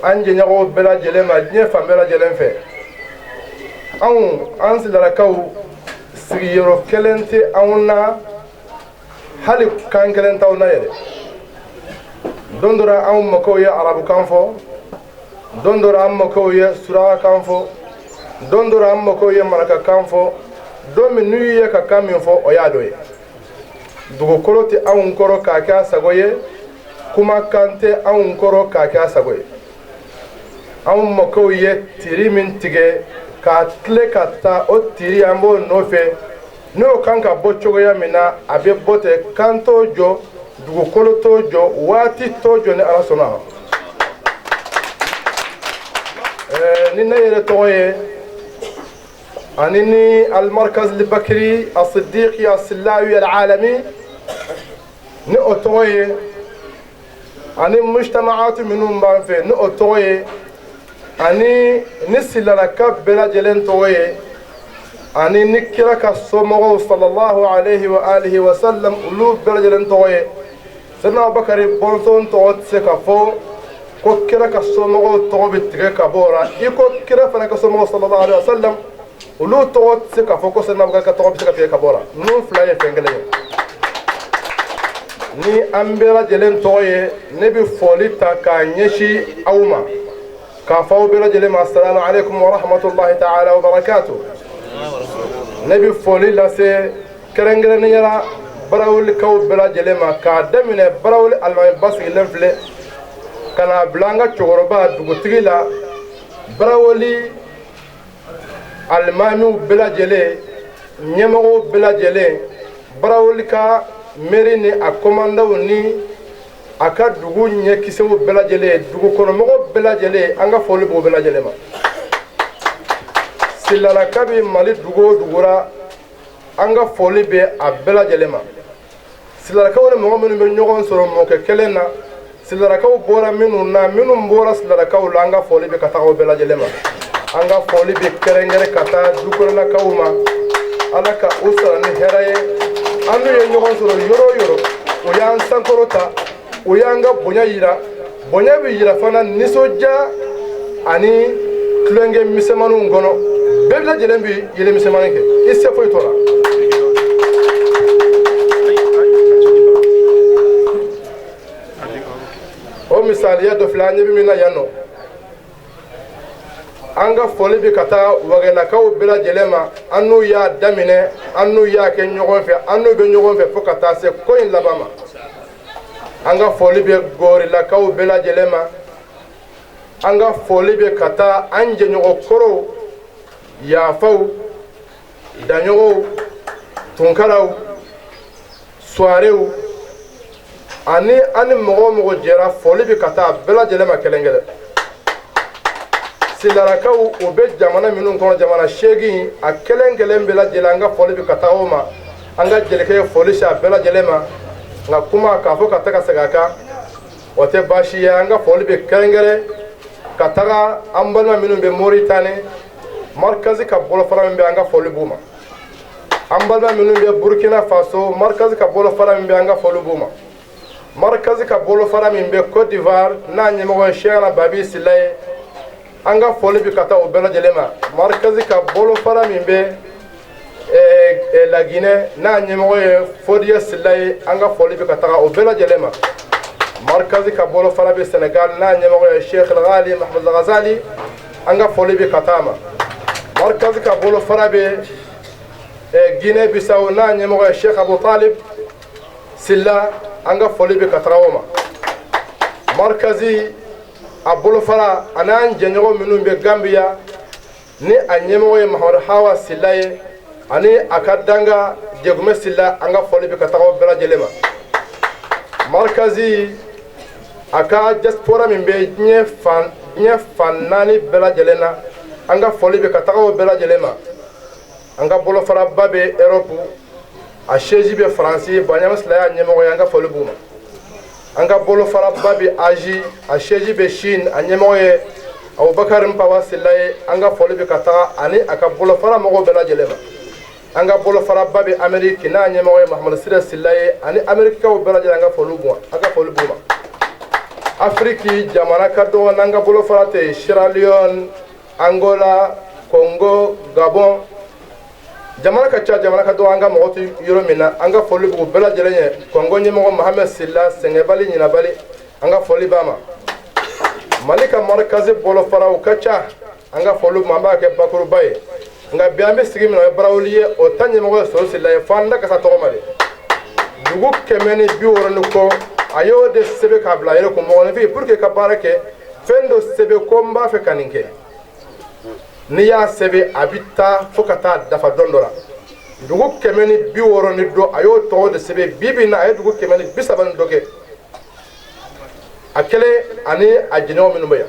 أنجي نغو بلا جلما جنفا بلا جلم في أو أنسل لكو سيرو كلنتي أونا هل كان كلنتا أونا يري dondora anw mɔkɛw ye arabukan fɔ, don dɔ an mɔkɛw ye surakakan fɔ, don dɔ an mɔkɛw ye marakakan fɔ, don min n'u ye ka kan min fɔ, o y'a dɔ ye. Dugukolo tɛ anw kɔrɔ k'a kɛ a sago ye, kumakan tɛ anw kɔrɔ k'a kɛ a sago ye. Anw mɔkɛw ye tiri min tigɛ k'a tile ka taa, o tiri an b'o nɔfɛ. N'o kan ka bɔ cogoya min na, a bɛ bɔ ten. Kan t'o jɔ, dugukolo t'o jɔ, waati t'o jɔ, ni Ala sɔnna. Ni ne yɛrɛ tɔgɔ ye ani ni Almarkaz Libakiri Asidiqi Asilawi Alalami, ni o tɔgɔ ye, ani mujtamaatu minnu b'an fɛ, ni o tɔgɔ ye, ani ni silalaka bɛɛ lajɛlen tɔgɔ ye, ani ni kira ka somɔgɔw sallallahu alayhi wa alihi wa sallam, olu bɛɛ lajɛlen tɔgɔ ye. Sɛdina Abubakari bɔnsɔn tɔgɔ tɛ se ka fɔ ko kira ka somɔgɔw tɔgɔ bɛ tigɛ ka bɔ o la, i ko kira fana ka somɔgɔw sallallahu alayhi wa sallam, olu tɔgɔ tɛ se ka fɔ ko Sɛdina Abubakari ka tɔgɔ bɛ se ka tigɛ ka bɔ o la. Ninnu fila ye fɛn kelen ye. Ni an bɛɛ lajɛlen tɔgɔ ye, ne bɛ foli ta k'a ɲɛsin aw ma, k'a fɔ aw bɛɛ lajɛlen ma assalamu alaikum wa rahmatulahi ta'ala wa barakatuh. Ne bɛ foli lase kɛrɛnkɛrɛnnenya la Barawulikaw bɛɛ lajɛlen ma, k'a daminɛ Barawuli alimamiba sigilen filɛ ka n'a bila an ka cɛkɔrɔba dugutigi la. Barawuli alimamiw bɛɛ lajɛlen, ɲɛmɔgɔw bɛɛ lajɛlen, Barawuli ka mairie ni a kɔmandaw ni a ka dugu ɲɛkisɛw bɛɛ lajɛlen, dugukɔnɔmɔgɔw bɛɛ lajɛlen, an ka foli b'o bɛɛ lajɛlen ma. Silalaka bɛ Mali dugu o dugu la, an ka foli bɛ a bɛɛ lajɛlen ma. Silalakaw ni mɔgɔ minnu bɛ ɲɔgɔn sɔrɔ mɔkɛ kelen na, silalakaw bɔra minnu na, minnu bɔra silalakaw la, an ka foli bɛ ka taga o bɛɛ lajɛlen ma. An ka foli bɛ kɛrɛnkɛrɛn ka taa dukuralakaw ma. Ala ka u sara ni hɛrɛ ye. An n'u ye ɲɔgɔn sɔrɔ yɔrɔ o yɔrɔ, o y'an sankɔrɔ ta, o y'an ka bonya yira. Bonya bɛ yira fana nisɔndiya ani tulonkɛ misɛnmaninw kɔnɔ. Bɛɛ lajɛlen bɛ yɛlɛ misɛnmanin kɛ, i se foyi t'o la. O misaliya dɔ filɛ, an ɲɛ bɛ min na yan nɔ. An ka foli bɛ ka taa Wagɛlakaw bɛɛ lajɛlen ma. An n'u y'a daminɛ, an n'u y'a kɛ ɲɔgɔn fɛ, an n'u bɛ ɲɔgɔn fɛ fo ka taa se ko in laban ma. An ka foli bɛ Gorilakaw bɛɛ lajɛlen ma. An ka foli bɛ ka taa an jɛɲɔgɔn kɔrɔw, Yafaw, Daɲɔgɔnw, Tunkaraw, Suwarew, ani an ni mɔgɔ o mɔgɔ jɛra, foli bɛ ka taa bɛɛ lajɛlen ma kelen kelen. Silalakaw, o bɛ jamana minnu kɔnɔ, jamana 8, a kelen kelen bɛɛ lajɛlen, an ka foli bɛ ka taa o ma. An ka jelikɛ ye foli se a bɛɛ lajɛlen ma. Nka kuma k'a fɔ ka taga segin a kan, o tɛ baasi ye. An ka foli bɛ kɛrɛnkɛrɛn ka taga an balima minnu bɛ Moritani, marikazi ka bolofara min bɛ, an ka foli b'u ma. An balima minnu bɛ Burkina Faso, marikazi ka bolofara min bɛ, an ka foli b'u ma. Marikazi ka bolofara min bɛ Côte d'Ivoire, n'a ɲɛmɔgɔ ye Cheikhna Babi Sila ye, an ka foli bɛ ka taa o bɛɛ lajɛlen ma. Marikazi ka bolofara min bɛ La Guinée, n'a ɲɛmɔgɔ ye Fodiye Sila ye, an ka foli bɛ ka taga o bɛɛ lajɛlen ma. Marikazi ka bolofara bɛ Sénégal, n'a ɲɛmɔgɔ ye Cheikh El Ghali Mahamad Ghazali, an ka foli bɛ ka taa ma. Marikazi ka bolofara bɛ Guinée Bissau, n'a ɲɛmɔgɔ ye Cheikh Abou Talib Sila, an ka foli bɛ ka taga o ma. Marikazi a bolofara a n'an jɛɲɔgɔn minnu bɛ Gambia, ni a ɲɛmɔgɔ ye Mahamadu Hawa Sila ye, ani a ka danga Jɛgumɛ Sila, an ka foli bɛ ka taga o bɛɛ lajɛlen ma. Marikazi a ka diaspora min bɛ diɲɛ fan 4 bɛɛ lajɛlen na, an ka foli bɛ ka taga o bɛɛ lajɛlen ma. An ka bolofaraba bɛ Europe, a siège bɛ Faransi, Baɲama Sila y'a ɲɛmɔgɔ ye, an ka foli b'u ma. An ka bolofaraba bɛ Asie, a siège bɛ Chine, a ɲɛmɔgɔ ye Abubakar Npawa Sila ye, an ka foli bɛ ka taga ani a ka bolofara mɔgɔw bɛɛ lajɛlen ma. An ka bolofaraba bɛ Amérique, n'a ɲɛmɔgɔ ye Mahamadu Sire Sila ye, ani Amériquekaw bɛɛ lajɛlen, an ka foli b'u ma. Afiriki jamana ka dɔgɔ n'an ka bolofara tɛ yen, Sierra Leone, Angola, Congo, Gabon, jamana ka ca, jamana ka dɔgɔ an ka mɔgɔ tɛ yɔrɔ min na, an ka foli b'u bɛɛ lajɛlen ye. Congo ɲɛmɔgɔ Mohamed Sila, sɛgɛnbali ɲinabali, an ka foli b'a ma. Mali ka marikazi bolofaraw ka ca, an ka foli b'u ma, an b'a kɛ bakuruba ye. Nka bi an bɛ sigi min na, o ye Barawuli ye, o ta ɲɛmɔgɔ ye Soro Sila ye, fo an da ka sa tɔgɔ ma de. Dugu 160 ni kɔ, a y'o de sɛbɛn k'a bila a yɛrɛ kun. Mɔgɔninfin, pour que ka baara kɛ, fɛn dɔ sɛbɛn ko n b'a fɛ ka nin kɛ, n'i y'a sɛbɛn, a bɛ taa fo ka taa dafa don dɔ la. Dugu 160 ni dɔ, a y'o tɔgɔ de sɛbɛn. Bi bi in na, a ye dugu 130 ni dɔ kɛ, a kelen ani a jɛɲɔgɔn minnu bɛ yan.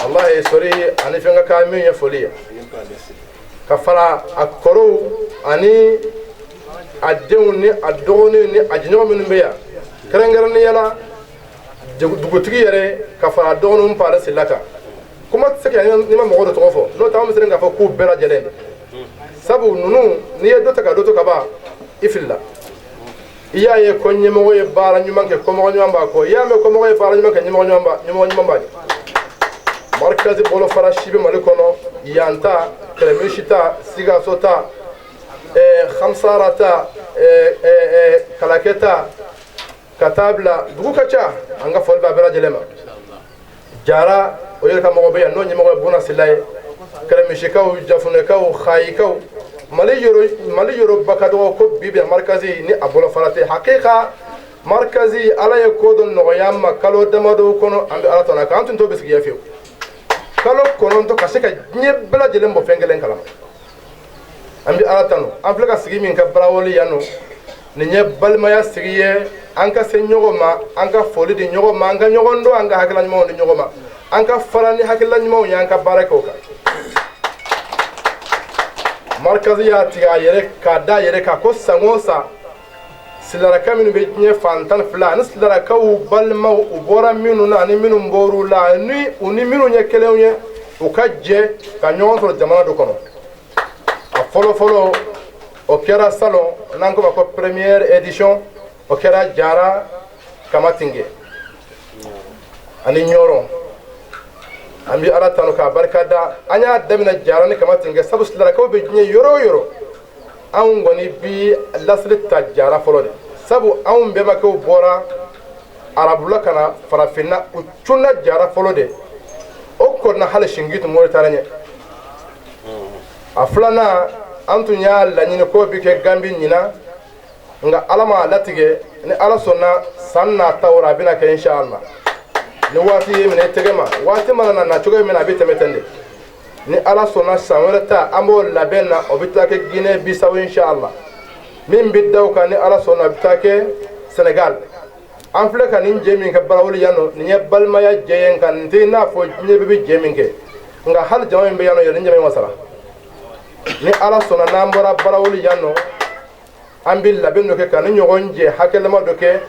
Walahi, sori ani fɛn ka kan min ye foli ye ka fara a kɔrɔw ani a denw ni a dɔgɔninw ni a jɛɲɔgɔn minnu bɛ yan, kɛrɛnkɛrɛnnenya la dugutigi yɛrɛ, ka fara a dɔgɔninw Paale Sila kan. Kuma tɛ se ka n'i ma mɔgɔ dɔ tɔgɔ fɔ, n'o tɛ anw bɛ se k'a fɔ k'u bɛɛ lajɛlen, sabu ninnu, n'i ye dɔ ta ka dɔ to ka ban, i filila. I y'a ye ko ɲɛmɔgɔ ye baara ɲuman kɛ, kɔmɔgɔ ɲuman b'a kɔ. I y'a mɛn, kɔmɔgɔ ye baara ɲuman kɛ, ɲɛmɔgɔ ɲuman b'a ɲɛ. Marikazi bolofara si bɛ Mali kɔnɔ yan, ta Kɛlɛmisi, ta Sikaso, ta Hamsara, ta Kalakɛ, ta ka taa bila dugu ka ca. An ka foli b'a bɛɛ lajɛlen ma. Jara, o yɛrɛ ka mɔgɔ bɛ yan, n'o ɲɛmɔgɔ ye Buna Sila ye. Kɛlɛmisikaw, Jafunɛkaw, Xayikaw, Mali yɔrɔ, Mali yɔrɔba ka dɔgɔ ko bi bi marikazi ni a bolofara tɛ. Hakika, marikazi, Ala ye ko dɔ nɔgɔya an ma kalo damadɔ kɔnɔ. An bɛ Ala tɔnɔ k'an tun t'o bisigiya fiyewu. Kalo 9 ka se ka diɲɛ bɛɛ lajɛlen bɔ fɛn kelen kalama, an bɛ Ala tanu. An filɛ ka sigi min kɛ Barawuli yan nɔ, nin ye balimaya sigi ye. An ka se ɲɔgɔn ma, an ka foli di ɲɔgɔn ma, an ka ɲɔgɔn dɔn, an ka hakilila ɲumanw di ɲɔgɔn ma, an ka fara ni hakilila ɲumanw ye, an ka baara kɛ o kan. Marikazi y'a tigɛ a yɛrɛ k'a da a yɛrɛ kan ko san o san, silaraka minnu bɛ diɲɛ fan 12 ani silarakaw balimaw, u bɔra minnu na ani minnu bɔr'u la, ani u ni minnu ye kelenw ye, u ka jɛ ka ɲɔgɔn sɔrɔ jamana dɔ kɔnɔ. A fɔlɔ fɔlɔ, o kɛra salon, n'an ko ma ko première édition, o kɛra Jara, Kamatinge ani Ɲɔrɔ. An bɛ Ala tanu k'a barika da. An y'a daminɛ Jara ni Kamatinge, sabu silarakaw bɛ diɲɛ yɔrɔ o yɔrɔ, anw kɔni bi lasili ta Jara fɔlɔ de, sabu anw bɛnbakɛw bɔra arabula ka na farafinna, u cunna Jara fɔlɔ de. O kɔnna hali Sinkitu Mori taara ɲɛ. A filanan, an tun y'a laɲini k'o bi kɛ Gambi ɲinan, nka Ala m'a latigɛ. Ni Ala sɔnna, san nataw la, a bɛna kɛ inshallah. Ni waati ye minɛ i tɛgɛ ma, waati mana na na cogo min na, a bɛ tɛmɛ ten de. Ni Ala sɔnna, san wɛrɛ ta, an b'o labɛn na, o bɛ taa kɛ Guinée Bissau inshallah. Min bɛ da o kan, ni Ala sɔnna, a bɛ taa kɛ Sénégal. An filɛ ka nin jɛ min kɛ Barawuli yan nɔ, nin ye balimaya jɛ ye, nka nin tɛ i n'a fɔ diɲɛ bɛɛ bɛ jɛ min kɛ. Nka hali jama min bɛ yan nɔ yɛrɛ, nin jama in wasara. Ni Ala sɔnna, n'an bɔra Barawuli yan nɔ, an bɛ labɛn dɔ kɛ ka ni ɲɔgɔn jɛ hakɛlama dɔ kɛ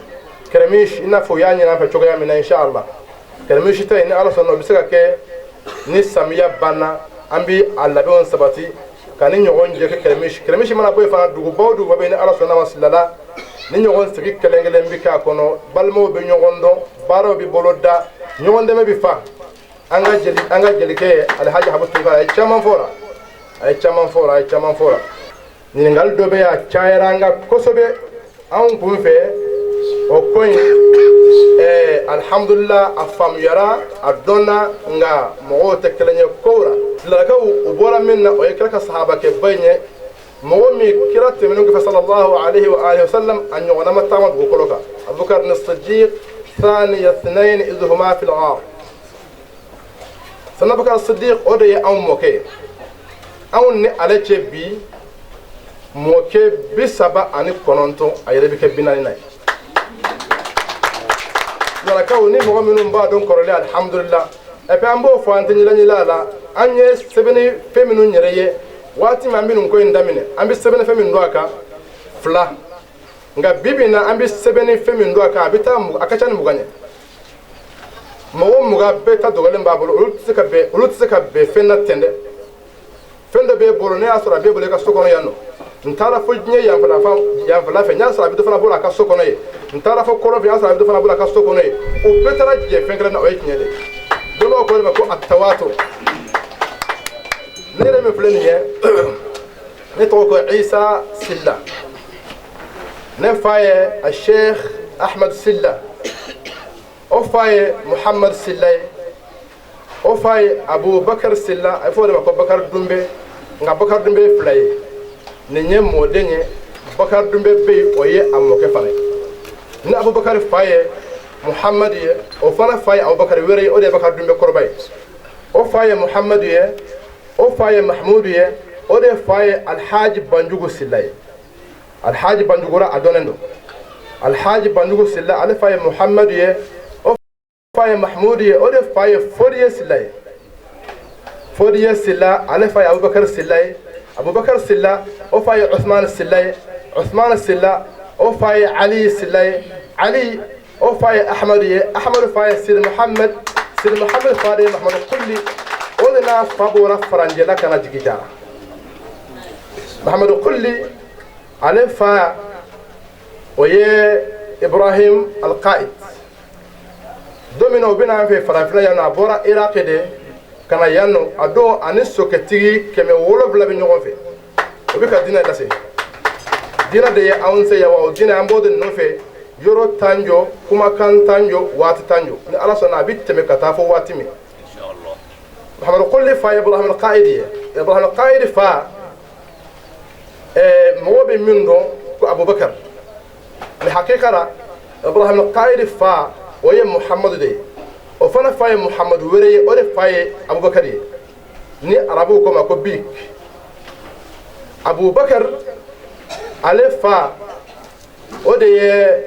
Kɛrɛmisi, i n'a fɔ u y'a ɲini an fɛ cogoya min na inshallah. Kɛrɛmisi ta yen, ni Ala sɔnna, o bɛ se ka kɛ ni samiya banna. An bɛ a labɛnw sabati ka ni ɲɔgɔn jɛ kɛ Kɛrɛmisi. Kɛrɛmisi mana bɔ yen fana, duguba o duguba bɛ yen, ni Ala sɔnna ma, silala ni ɲɔgɔn sigi kelen kelen bɛ k'a kɔnɔ. Balimaw bɛ ɲɔgɔn dɔn, baaraw bɛ bolo da, ɲɔgɔn dɛmɛ bɛ fa. An ka jelikɛ Alhaji Habu Tunkara, a ye caman fɔ la, a ye caman fɔ la, a ye caman fɔ la. Ɲininkali dɔ bɛ yen, a cayara an ka kosɛbɛ anw kun fɛ. O ko in, alihamudulila, a faamuyara, a dɔnna, nka mɔgɔw tɛ kelen ye kow la. Silamɛkaw, u bɔra min na, o ye kira ka sahabakɛba in ye, mɔgɔ min kira tɛmɛnen kɔfɛ, sallallahu alaihi wa alihi wa sallam, a ɲɔgɔnna ma taama dugukolo kan, Abubakar ni Sadiq, ثاني اثنين إذ هما في الغار. Sanna Abubakar Sadiq, o de ye anw mɔkɛ ye. Anw ni ale cɛ bi, mɔkɛ 39, a yɛrɛ bɛ kɛ 40 na ye. Silamɛkaw ni mɔgɔ minnu b'a dɔn kɔrɔlen, alihamudulila. Et puis an b'o fɔ, an tɛ ɲɛla a la. An ye sɛbɛnni fɛn minnu yɛrɛ ye, waati min an bɛ nin ko in daminɛ, an bɛ sɛbɛnni fɛn min don a kan fila, nka bi bi in na, an bɛ sɛbɛnni fɛn min don a kan, a bɛ taa, a ka ca ni 20 ye. Mɔgɔ 20 bɛɛ ta dɔgɔlen b'a bolo, olu tɛ se ka bɛn, olu tɛ se ka bɛn fɛn na ten dɛ. Fɛn dɔ b'e bolo, ne y'a sɔrɔ a b'e bolo i ka so kɔnɔ yan nɔ, n taara fo diɲɛ yanfɛla fan, yanfɛla fɛ, n y'a sɔrɔ a bɛ dɔ fana bolo a ka so kɔnɔ yen, n taara fo kɔrɔ fɛ, n y'a sɔrɔ a bɛ dɔ fana bolo a ka so kɔnɔ yen. U bɛɛ taara jɛ fɛn kelen na, o ye tiɲɛ de ye. Dɔ b'aw ko de ma ko atawato. Ne yɛrɛ min filɛ nin ye, ne tɔgɔ ko Isa Silla. Ne fa ye a Sheikh Ahmed Silla, o fa ye Muhammad Silla ye, o fa ye Abubakar Silla, a bɛ fɔ o de ma ko Bakar Dunbe. Nka Bakar Dunbe ye fila ye, nin ye mɔden ye. Bakar Dumbe bɛ yen, o ye a mɔkɛ fana ye. Ni Abubakar fa ye Muhamadu ye, o fana fa ye Abubakar wɛrɛ ye, o de ye Bakar Dumbe kɔrɔba ye. O fa ye Muhamadu ye, o fa ye Mahmudu ye, o de fa ye Alhaji Banjugu Sila ye. Alhaji Banjugura a dɔnnen don. Alhaji Banjugu Sila, ale fa ye Muhamadu ye, o fa ye Mahmudu ye, o de fa ye Fodiye Sila ye. Fodiye Sila, ale fa ye Abubakar Sila ye. Abubakar Sila, o fa ye Usman Sila ye. Usman Sila, o fa ye Ali Sila ye. Ali, o fa ye Ahmadu ye. Ahmadu fa ye Sidi Muhammad. Sidi Muhammad fa de ye Mahamadu Kulli. O de n'a fa bɔra faranjɛla ka na jigin Jara. Mahamadu Kulli, ale fa o ye Ibrahim Alqaid. Don min na o bɛna an fɛ farafinna yan nɔ, a bɔra Iraq de ka na yan nɔ. A don ani sokɛtigi 700 bɛ ɲɔgɔn fɛ, o bɛ ka diinɛ lase. Diinɛ de ye anw se yan wa, o diinɛ an b'o de nɔfɛ. Yɔrɔ t'an jɔ, kumakan t'an jɔ, waati t'an jɔ. Ni Ala sɔnna, a bɛ tɛmɛ ka taa fo waati min. Mahamadu Kulli fa ye Ibrahim Alqaid ye. Ibrahim Alqaid fa, mɔgɔ bɛ min dɔn ko Abubakar, mais hakika la Ibrahim Alqaid fa o ye Muhamadu de ye. O fana fa ye Muhamadu wɛrɛ ye, o de fa ye Abubakar ye, ni arabuw ko ma ko Bik. Abubakar ale fa o de ye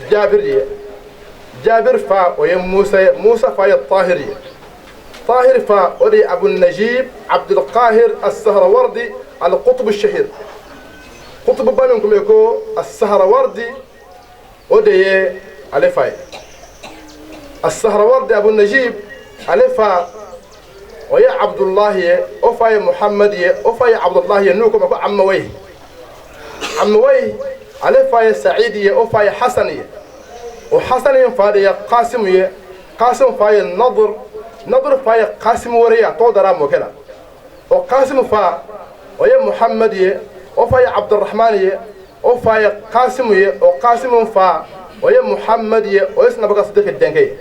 Jabir ye. Jabir fa o ye Musa ye. Musa fa ye Tahir ye. Tahir fa o de ye Abu Najib Abdulqahir As-Sahrawardi Al-Qutb Al-Shahir. Qutb ba min tun bɛ yen ko As-Sahrawardi, o de ye ale fa ye. As-Sahrawardi Abu Najib, ale fa o ye Abdullahi ye. O fa ye Muhammad ye. O fa ye Abdullahi ye, n'u ko ma ko Amawayhi. Amawayhi, ale fa ye Sa'id ye. O fa ye Hasan ye. O Hasan in fa de ye Qasim ye. Qasim fa ye Nadr. Nadr fa ye Qasim wɛrɛ ye, a tɔgɔ dara mɔkɛ la. O Qasim fa o ye Muhammad ye. O fa ye Abdurrahman ye. O fa ye Qasim ye. O Qasim fa o ye Muhammad ye. O ye Sinabakar Siddiq denkɛ ye,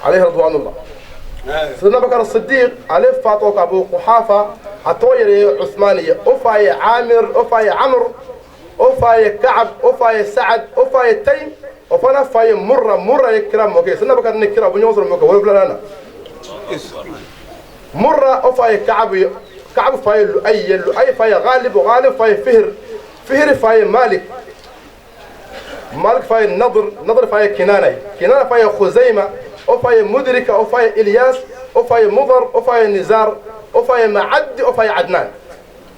alayhi ridwanullah. Sinabakar Siddiq, ale fa tɔgɔ ko Abu Quhafa, a tɔgɔ yɛrɛ ye Usman ye. O fa ye Amir, o fa ye Amr, o fa ye Ka'ab, o fa ye Sa'ad, o fa ye Taym, o fana fa ye Murra. Murra ye kira mɔkɛ ye. Sinabakar ni kira u bɛ ɲɔgɔn sɔrɔ mɔkɛ 7nan na. Murra, o fa ye Ka'ab ye. Ka'ab fa ye Lu'ay ye. Lu'ay fa ye Ghalib. Ghalib fa ye Fihr. Fihr fa ye Malik. Malik fa ye Nadr. Nadr fa ye Kinana ye. Kinana fa ye Khuzaima. O fa ye Mudrika. O fa ye Ilyas. O fa ye Mudar. O fa ye Nizar. O fa ye Ma'ad. O fa ye Adnan.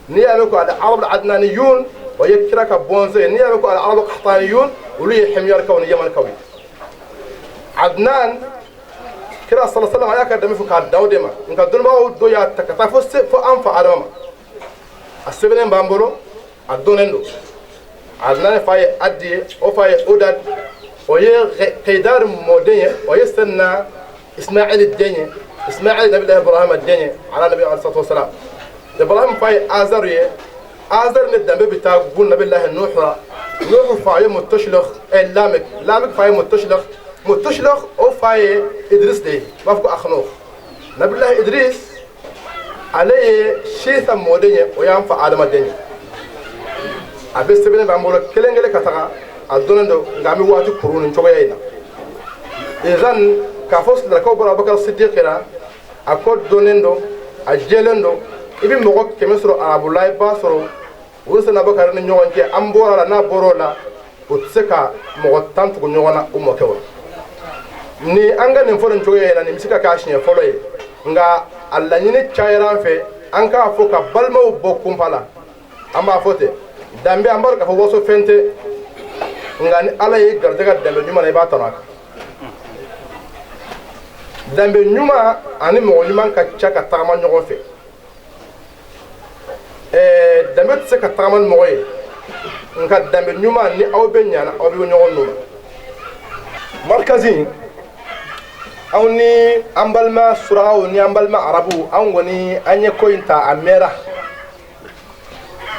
N'i y'a mɛn ko al-Arab al-Adnaniyun, o ye kira ka bɔnsɔn ye. N'i y'a mɛn ko al-Arab al-Qahtaniyun, olu ye Himyarikaw ni Yamanikaw ye. Adnan, kira sallallahu alaihi wasallam a y'a ka dɛmɛ fɔ k'a da o de ma, nka dɔnnibagaw dɔ y'a ta ka taa fo an fa Adama ma. A sɛbɛnnen b'an bolo, a dɔnnen don. Adnan fa ye Adi ye. O fa ye Odad. O ye Keidar mɔden ye. O ye Sɛnna Ismail den ye. Ismail nabilahi Ibrahima den ye, ala nabi alayhi salatu wasalam. Ibrahim fa ye Azar ye. Azar ni danbe bɛ taa gun nabilahi Nuhu la. Nuhu fa ye Mutashlakh, Lamek. Lamek fa ye Mutashlakh. Mutashlakh o fa ye Idris de ye, u b'a fɔ ko Akhnukh. Nabilahi Idris, ale ye Shitha mɔden ye. O y'an fa Adama den ye. A bɛ sɛbɛnnen b'an bolo kelen kelen ka taga, a dɔnnen don, nka an bɛ waati kurun nin cogoya in na. Izan k'a fɔ silakaw bɔra Abubakar Siddiq la, a ko dɔnnen don, a jɛlen don. I bɛ mɔgɔ 100 sɔrɔ arabu la, i b'a sɔrɔ u sina Abubakar ni ɲɔgɔn cɛ. An bɔra la, n'a bɔra o la, o tɛ se ka mɔgɔ 10 tugu ɲɔgɔn na u mɔkɛw la. Ni an ka nin fɔ nin cogoya in na, nin bɛ se ka k'a siɲɛ fɔlɔ ye, nka a laɲini cayara an fɛ an k'a fɔ ka balimaw bɔ kunpa la. An b'a fɔ ten, danbe an b'a dɔn k'a fɔ waso fɛn tɛ, nka ni Ala ye garijɛgɛ danbe ɲuman na, i b'a tanu a kan. Danbe ɲuman ani mɔgɔ ɲuman ka ca ka tagama ɲɔgɔn fɛ. Danbe tɛ se ka tagama ni mɔgɔ ye, nka danbe ɲuman ni aw bɛ ɲana, aw bɛ ɲɔgɔn nɔ. Markazi, anw ni an balima surakaw ni an balima arabuw, anw kɔni an ye ko in ta a mɛnna.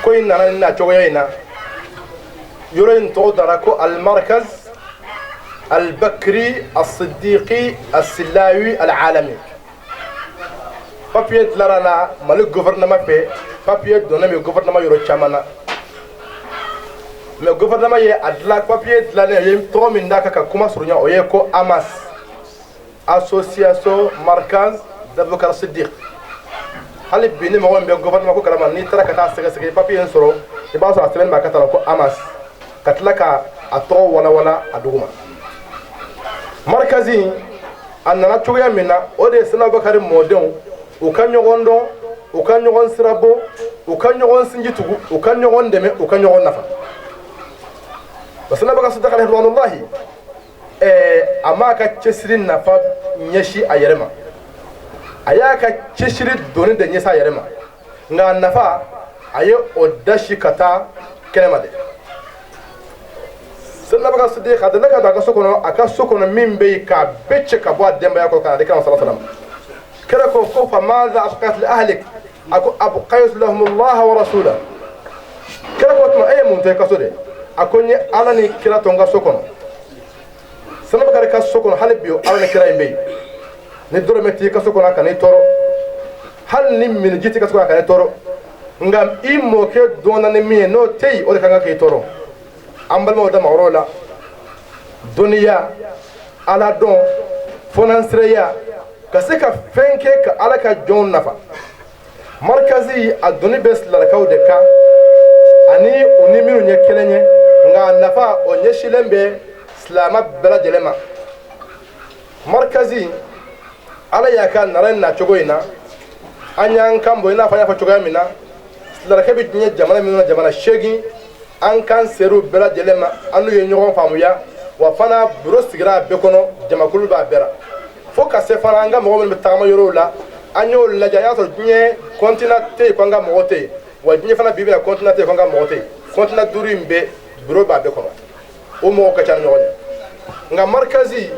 Ko in nana ni na cogoya in na. Yɔrɔ in tɔgɔ dara ko Almarkaz Albakri Asiddiqi Asilawi Alalami. Papier dilara la Mali gouvernement fɛ, papier donnen bɛ gouvernement yɔrɔ caman na. Mais gouvernement ye a dilan, papier dilannen ye tɔgɔ min d'a kan ka kuma surunya, o ye ko AMAS, Association Markaz d'Abubakar Siddiq. Hali bi, ni mɔgɔ min bɛ gouvernement ko kalama, n'i taara ka taa sɛgɛsɛgɛ papier in sɔrɔ, i b'a sɔrɔ a sɛbɛnni b'a ka ta la ko AMAS, ka tila ka a tɔgɔ walawala a duguma. Markazi a nana cogoya min na, o de ye Sina Bakari mɔdenw u ka ɲɔgɔn dɔn, u ka ɲɔgɔn sirabɔ, u ka ɲɔgɔn sinji tugu, u ka ɲɔgɔn dɛmɛ, u ka ɲɔgɔn nafa. Sina Bakari Siddiq alayhi ridwanullahi, a m'a ka cɛsiri nafa ɲɛsin a yɛrɛ ma, a y'a ka cɛsiri doni de ɲɛsin a yɛrɛ ma, nka a nafa a ye o dasi ka taa kɛnɛma de. Sina Bakari Siddiq a delila ka don a ka so kɔnɔ, a ka so kɔnɔ min bɛ yen k'a bɛɛ cɛ ka bɔ a denbaya kɔrɔ ka na di kira ma sallallahu alaihi wasallam. Kira ko fa maza abqayt li ahlik? A ko abqaytu lahum Allah wa rasulahu. Kira ko tuma e ye mun to i ka so de? A ko n ye Ala ni kira to n ka so kɔnɔ. Sina Bakari ka so kɔnɔ, hali bi Ala ni kira in bɛ yen. Ni dɔrɔmɛ t'i ka so kɔnɔ, a kana i tɔɔrɔ. Hali ni miniji t'i ka so kɔnɔ, a kana i tɔɔrɔ. Nka i mɔkɛ dɔnna ni min ye, n'o tɛ yen, o de ka kan k'i tɔɔrɔ. An balimaw da magɔrɔw la, dɔnniya, Ala dɔn, fɔnansiraya, ka se ka fɛn kɛ ka Ala ka jɔnw nafa. Markazi a doni bɛ silamɛkaw de kan ani u ni minnu ye kelen ye, nka a nafa o ɲɛsilen bɛ silamɛ bɛɛ lajɛlen ma. Markazi, Ala y'a ka nara in na cogo in na, an y'an kan bɔ i n'a fɔ an y'a fɔ cogoya min na, silamɛkɛ bɛ diɲɛ jamana minnu na, jamana 8, an kan ser'u bɛɛ lajɛlen ma, an n'u ye ɲɔgɔn faamuya. Wa fana biro sigira a bɛɛ kɔnɔ, jamakulu b'a bɛɛ la, fo ka se fana an ka mɔgɔ minnu bɛ tagama yɔrɔw la, an y'o lajɛ, an y'a sɔrɔ diɲɛ continent tɛ yen ko an ka mɔgɔ tɛ yen, wa diɲɛ fana bi bi in na continent tɛ yen ko an ka mɔgɔ tɛ yen. Continent 5 in bɛɛ biro b'a bɛɛ kɔnɔ, o mɔgɔw ka ca ni ɲɔgɔn ye. Nka markazi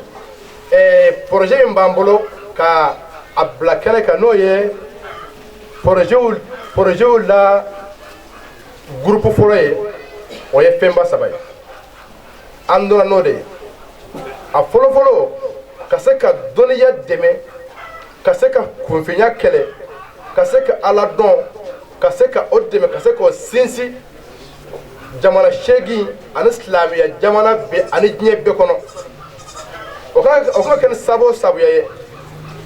projet min b'an bolo ka a bila kɛnɛ kan, n'o ye projetw la groupe fɔlɔ ye, o ye fɛnba 3 ye. An donna n'o de ye. A fɔlɔfɔlɔ, ka se ka dɔnniya dɛmɛ, ka se ka kunfinya kɛlɛ, ka se ka Ala dɔn, ka se ka o dɛmɛ, ka se k'o sinsin jamana 8 ani silamɛya jamana bɛɛ ani diɲɛ bɛɛ kɔnɔ. O ka kɛ ni sabu o sabuya ye,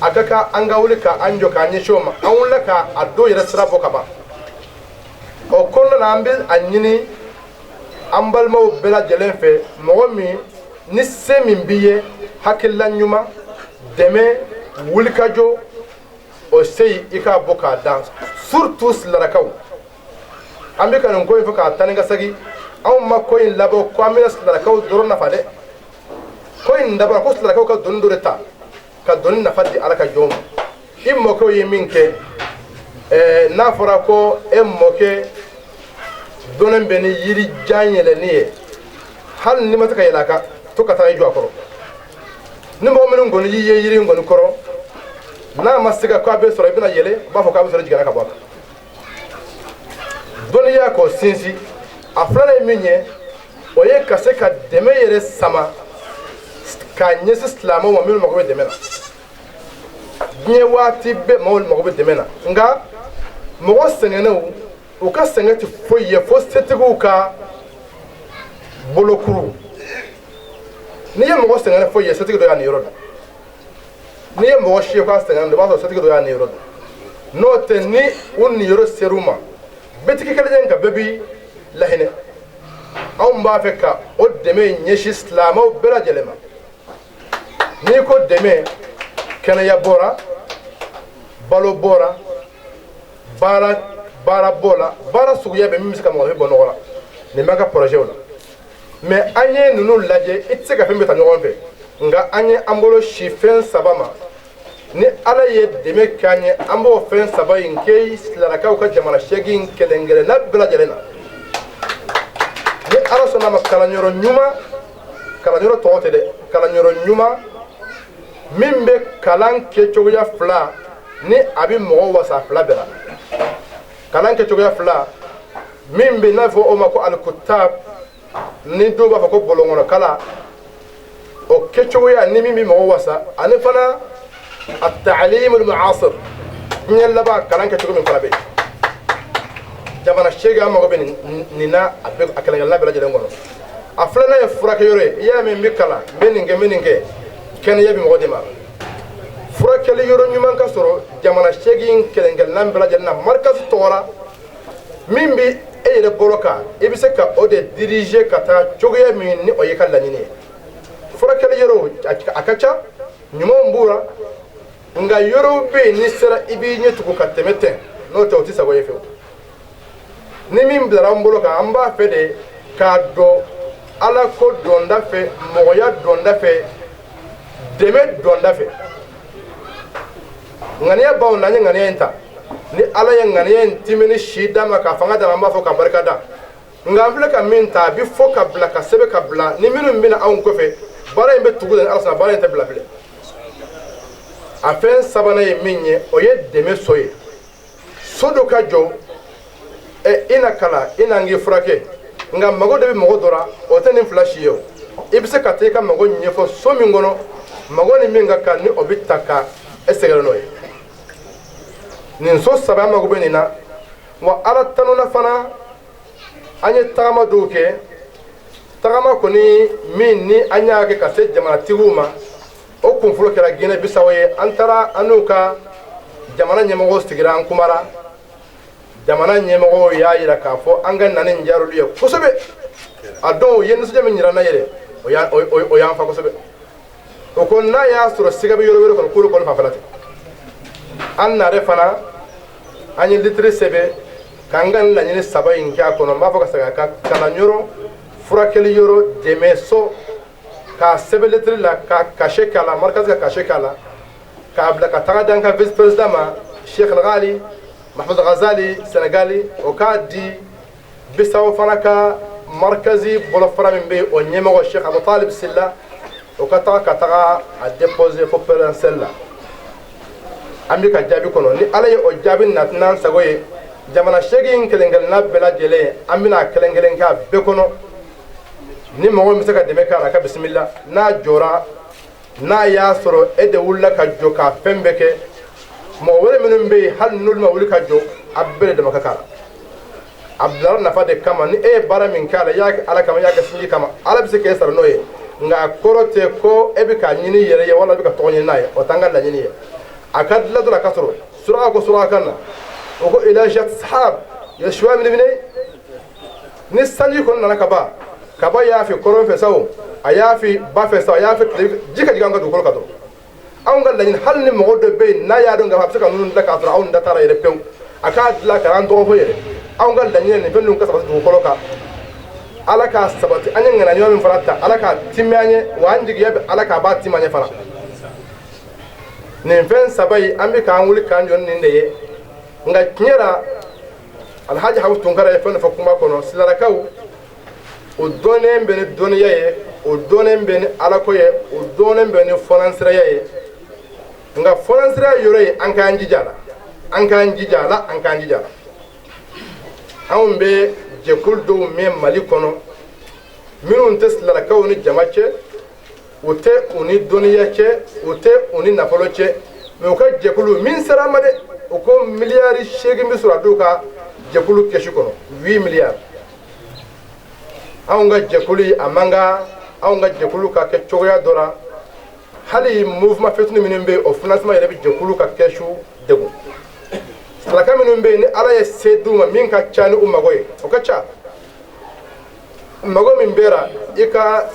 a ka kan an ka wuli ka an jɔ k'an ɲɛsin o ma. An wulila ka a dɔw yɛrɛ sira bɔ ka ban. O kɔnɔna na, an bɛ a ɲini an balimaw bɛɛ lajɛlen fɛ, mɔgɔ min ni se min b'i ye, hakilila ɲuman, dɛmɛ, wulikajɔ, o se yen i k'a bɔ k'a dan, surtout silamɛkaw. An bɛ ka nin ko in fɔ k'a taa ni ka segin, anw ma ko in labɔ ko an bɛna silamɛkaw dɔrɔn nafa dɛ. Ko in dabɔra ko silamɛkaw ka doni dɔ de ta ka doni nafa di Ala ka jɔnw ma. I mɔkɛw ye min kɛ, n'a fɔra ko e mɔkɛ dɔnnen bɛ ni yiri jan yɛlɛnni ye, hali n'i ma se ka yɛlɛ a kan, to ka taa i jɔ a kɔrɔ. Ni mɔgɔ minnu kɔni y'i ye yiri in kɔni kɔrɔ, n'a ma se ka k'a bɛ sɔrɔ, i bɛna yɛlɛ, u b'a fɔ k'a bɛ sɔrɔ jiginna ka bɔ a kan. Dɔnniya k'o sinsin. A filanan ye min ye, o ye ka se ka dɛmɛ yɛrɛ sama k'a ɲɛsin silamɛw ma minnu mago bɛ dɛmɛ na. Diɲɛ waati bɛɛ maaw mago bɛ dɛmɛ na, nka mɔgɔ sɛgɛnnenw, u ka sɛgɛn tɛ foyi ye fo setigiw ka bolokuru. N'i ye mɔgɔ sɛgɛnnen foyi ye, setigi dɔ y'a niyɔrɔ dun. N'i ye mɔgɔ si ye k'a sɛgɛnnen don, i b'a sɔrɔ setigi dɔ y'a niyɔrɔ dun. N'o tɛ, ni u niyɔrɔ ser'u ma, bɛɛ tɛ kɛ kelen ye, nka bɛɛ b'i lahinɛ. Anw b'a fɛ ka o dɛmɛ ɲɛsin silamɛw bɛɛ lajɛlen ma. N'i ko dɛmɛ, kɛnɛya bɔra, balo bɔra, baara bɔra, baara suguya bɛɛ min bɛ se ka mɔgɔninfin bɔ nɔgɔ la, nin b'an ka projet la. Mais an ye ninnu lajɛ, i tɛ se ka fɛn bɛɛ ta ɲɔgɔn fɛ, nka an ye an bolo si fɛn 3 ma. Ni Ala ye dɛmɛ k'an ye, an b'o fɛn 3 in kɛ silamɛkaw ka jamana 8 kelen kelenna bɛɛ lajɛlen na. Ni Ala sɔnna a ma, kalanyɔrɔ ɲuman, kalanyɔrɔ tɔgɔ tɛ dɛ, kalanyɔrɔ ɲuman min bɛ kalan kɛcogoya 2, ni a bɛ mɔgɔ wasa 2 bɛɛ la. Kalan kɛcogoya 2 min bɛ n'a fɔ o ma ko alikutab, ni dɔw b'a fɔ ko bɔlɔnkɔnɔkala, o kɛcogoya ni min bɛ mɔgɔ wasa, ani fana at-ta'lim al-mu'asir, diɲɛ laban kalan kɛcogo min fana bɛ yen. Jamana Jamana 8 an mago bɛ nin na a bɛɛ a kelen-kelenna bɛɛ lajɛlen kɔnɔ. A filanan ye furakɛyɔrɔ ye. I y'a mɛn n bɛ kalan, n bɛ nin kɛ, n bɛ nin kɛ, kɛnɛya bɛ mɔgɔ dɛmɛ. Furakɛli yɔrɔ ɲuman ka sɔrɔ jamana 8 kelen-kelenna bɛɛ lajɛlen na marikasi tɔgɔ la, min bɛ e yɛrɛ bolo kan, i bɛ se ka o de diriger ka taa cogoya min ni o y'i ka laɲini ye. Furakɛli yɔrɔw a ka ca, ɲumanw b'u la, nka yɔrɔw bɛ yen n'i sera i b'i ɲɛ tugu ka tɛmɛ ten, n'o tɛ o tɛ sago ye fewu. Ni min bilara an bolo kan, an b'a fɛ de k'a dɔn ala ko dɔnda fɛ, mɔgɔya dɔnda fɛ, dɛmɛ dɔnda fɛ. Ŋaniya b'anw na, an ye ŋaniya in ta. Ni ala ye ŋaniya in timini si d'a ma ka fanga d'a ma, an b'a fɔ ka barika da. Nka an filɛ ka min ta, a bɛ fɔ ka bila, ka sɛbɛn ka bila, ni minnu bɛna anw kɔfɛ, baara in bɛ tugu de ni ala sɔnna, baara in tɛ bila bilen. A fɛn sabanan ye min ye, o ye dɛmɛ so ye. So dɔ ka jɔ, i na kalan, i na n k'i furakɛ, nka mago de bɛ mɔgɔ dɔ la, o tɛ nin fila si ye o. I bɛ se ka taa i ka mago ɲɛfɔ so min kɔnɔ, mago ni min ka kan ni o bɛ ta ka e sɛgɛrɛ n'o ye. Nin so saba an mago bɛ nin na. Wa ala tanuna fana, an ye tagama dɔw kɛ, tagama kɔni min ni an y'a kɛ ka se jamanatigiw ma, o kunfɔlɔ kɛra Guinée Bissau ye. An taara an n'u ka jamana ɲɛmɔgɔw sigira, an kumara. Jamana ɲɛmɔgɔw y'a yira k'a fɔ an ka nani in diyara olu ye kosɛbɛ. A dɔw u ye nisɔndiya min yira an na yɛrɛ, o y'an fa kosɛbɛ. O ko n'a y'a sɔrɔ siga bɛ yɔrɔ wɛrɛ kɔnɔ, k'olu kɔni fanfɛla tɛ. An nare fana, an ye litiri sɛbɛn k'an ka laɲini saba in kɛ a kɔnɔ. N b'a fɔ ka segin a kan: kalanyɔrɔ, furakɛli yɔrɔ, dɛmɛ so, k'a sɛbɛn litiri la, ka cachet k'a la, marikasi ka cachet k'a la, k'a bila ka taga di an ka vice président ma, Cheikh El Ghali Mahmoud Ghazali Senegali, o k'a di Bissau fana ka markazi bolofara min bɛ yen, o ɲɛmɔgɔ Cheikh Abou Talib Silla, o ka taga a déposer fo présidentielle la. An bɛ ka jaabi kɔnɔ, ni ala ye o jaabi nati n'an sago ye, jamana 8 kelen-kelenna bɛɛ lajɛlen, an bɛna kelen kelen kɛ a bɛɛ kɔnɔ. Ni mɔgɔ min bɛ se ka dɛmɛ k'a la, a ka bisimila. N'a jɔra, n'a y'a sɔrɔ e de wulila ka jɔ k'a fɛn bɛɛ kɛ, mɔgɔ wɛrɛ minnu bɛ yen, hali n'olu ma wuli ka jɔ, a bɛɛ de dama ka k'a la. A bilara nafa de kama. Ni e ye baara min k'a la, i y'a kɛ ala kama, i y'a kɛ sinji kama, ala bɛ se k'e sara n'o ye. Nka a kɔrɔ tɛ ko e bɛ k'a ɲini i yɛrɛ ye wala i bɛ ka tɔgɔ ɲini n'a ye, o t'an ka laɲini ye. A ka dilan dɔrɔn a ka sɔrɔ. Suraka ko suraka kan na, o ko ila jat sahab yasuwa minɛ. Ni sanji kɔni nana ka ban, kaba y'a fi kɔrɔn fɛ sa o, a y'a fi ba fɛ sa o, a y'a fi tile, ji ka jigin an ka dugukolo kan dɔrɔn. Anw ka laɲini, hali ni mɔgɔ dɔ bɛ yen n'a y'a dɔn k'a fɔ a bɛ se ka ninnu dilan k'a sɔrɔ anw da t'a la yɛrɛ pewu, a k'a dilan ka an tɔgɔ fɔ yɛrɛ. Anw ka laɲini, nin fɛn ninnu ka sabati dugukolo kan, ala k'a sabati. An ye ŋaniya ɲuman min fana ta, ala k'a timɛ an ye, wa an jigiya bɛ ala k'a b'a timɛ an ye fana. Nin fɛn saba in, an bɛ k'an wuli k'an jɔ ni nin de ye. Nka tiɲɛ la, Alhaji Habu Tunkara ye fɛn dɔ fɔ kuma kɔnɔ. Silarakaw, o dɔnnen bɛ ni dɔnniya ye, o dɔnnen bɛ ni alako ye, o dɔnnen bɛ ni fɔnansiraya ye. Nka fɔnansiraya yɔrɔ ye, an k'an jija a la, an k'an jija a la, an k'an jija a la. Anw bɛ jɛkulu dɔw mɛn Mali kɔnɔ minnu tɛ silarakaw ni jama cɛ, u tɛ u ni dɔnniya cɛ, u tɛ u ni nafolo cɛ, mɛ u ka jɛkulu min sera ma dɛ, u ko miliyari 8 bɛ sɔrɔ a dɔw ka jɛkulu kɛsu kɔnɔ, 8 miliyari. Anw ka jɛkulu, a man kan anw ka jɛkulu ka kɛ cogoya dɔ la. Hali mouvement fitini minnu bɛ yen, o financement yɛrɛ bɛ jɛkulu ka kɛsu degun. Saraka minnu bɛ yen, ni ala ye se d'u ma, min ka ca ni u mago ye, o ka ca. Mago min bɛra i ka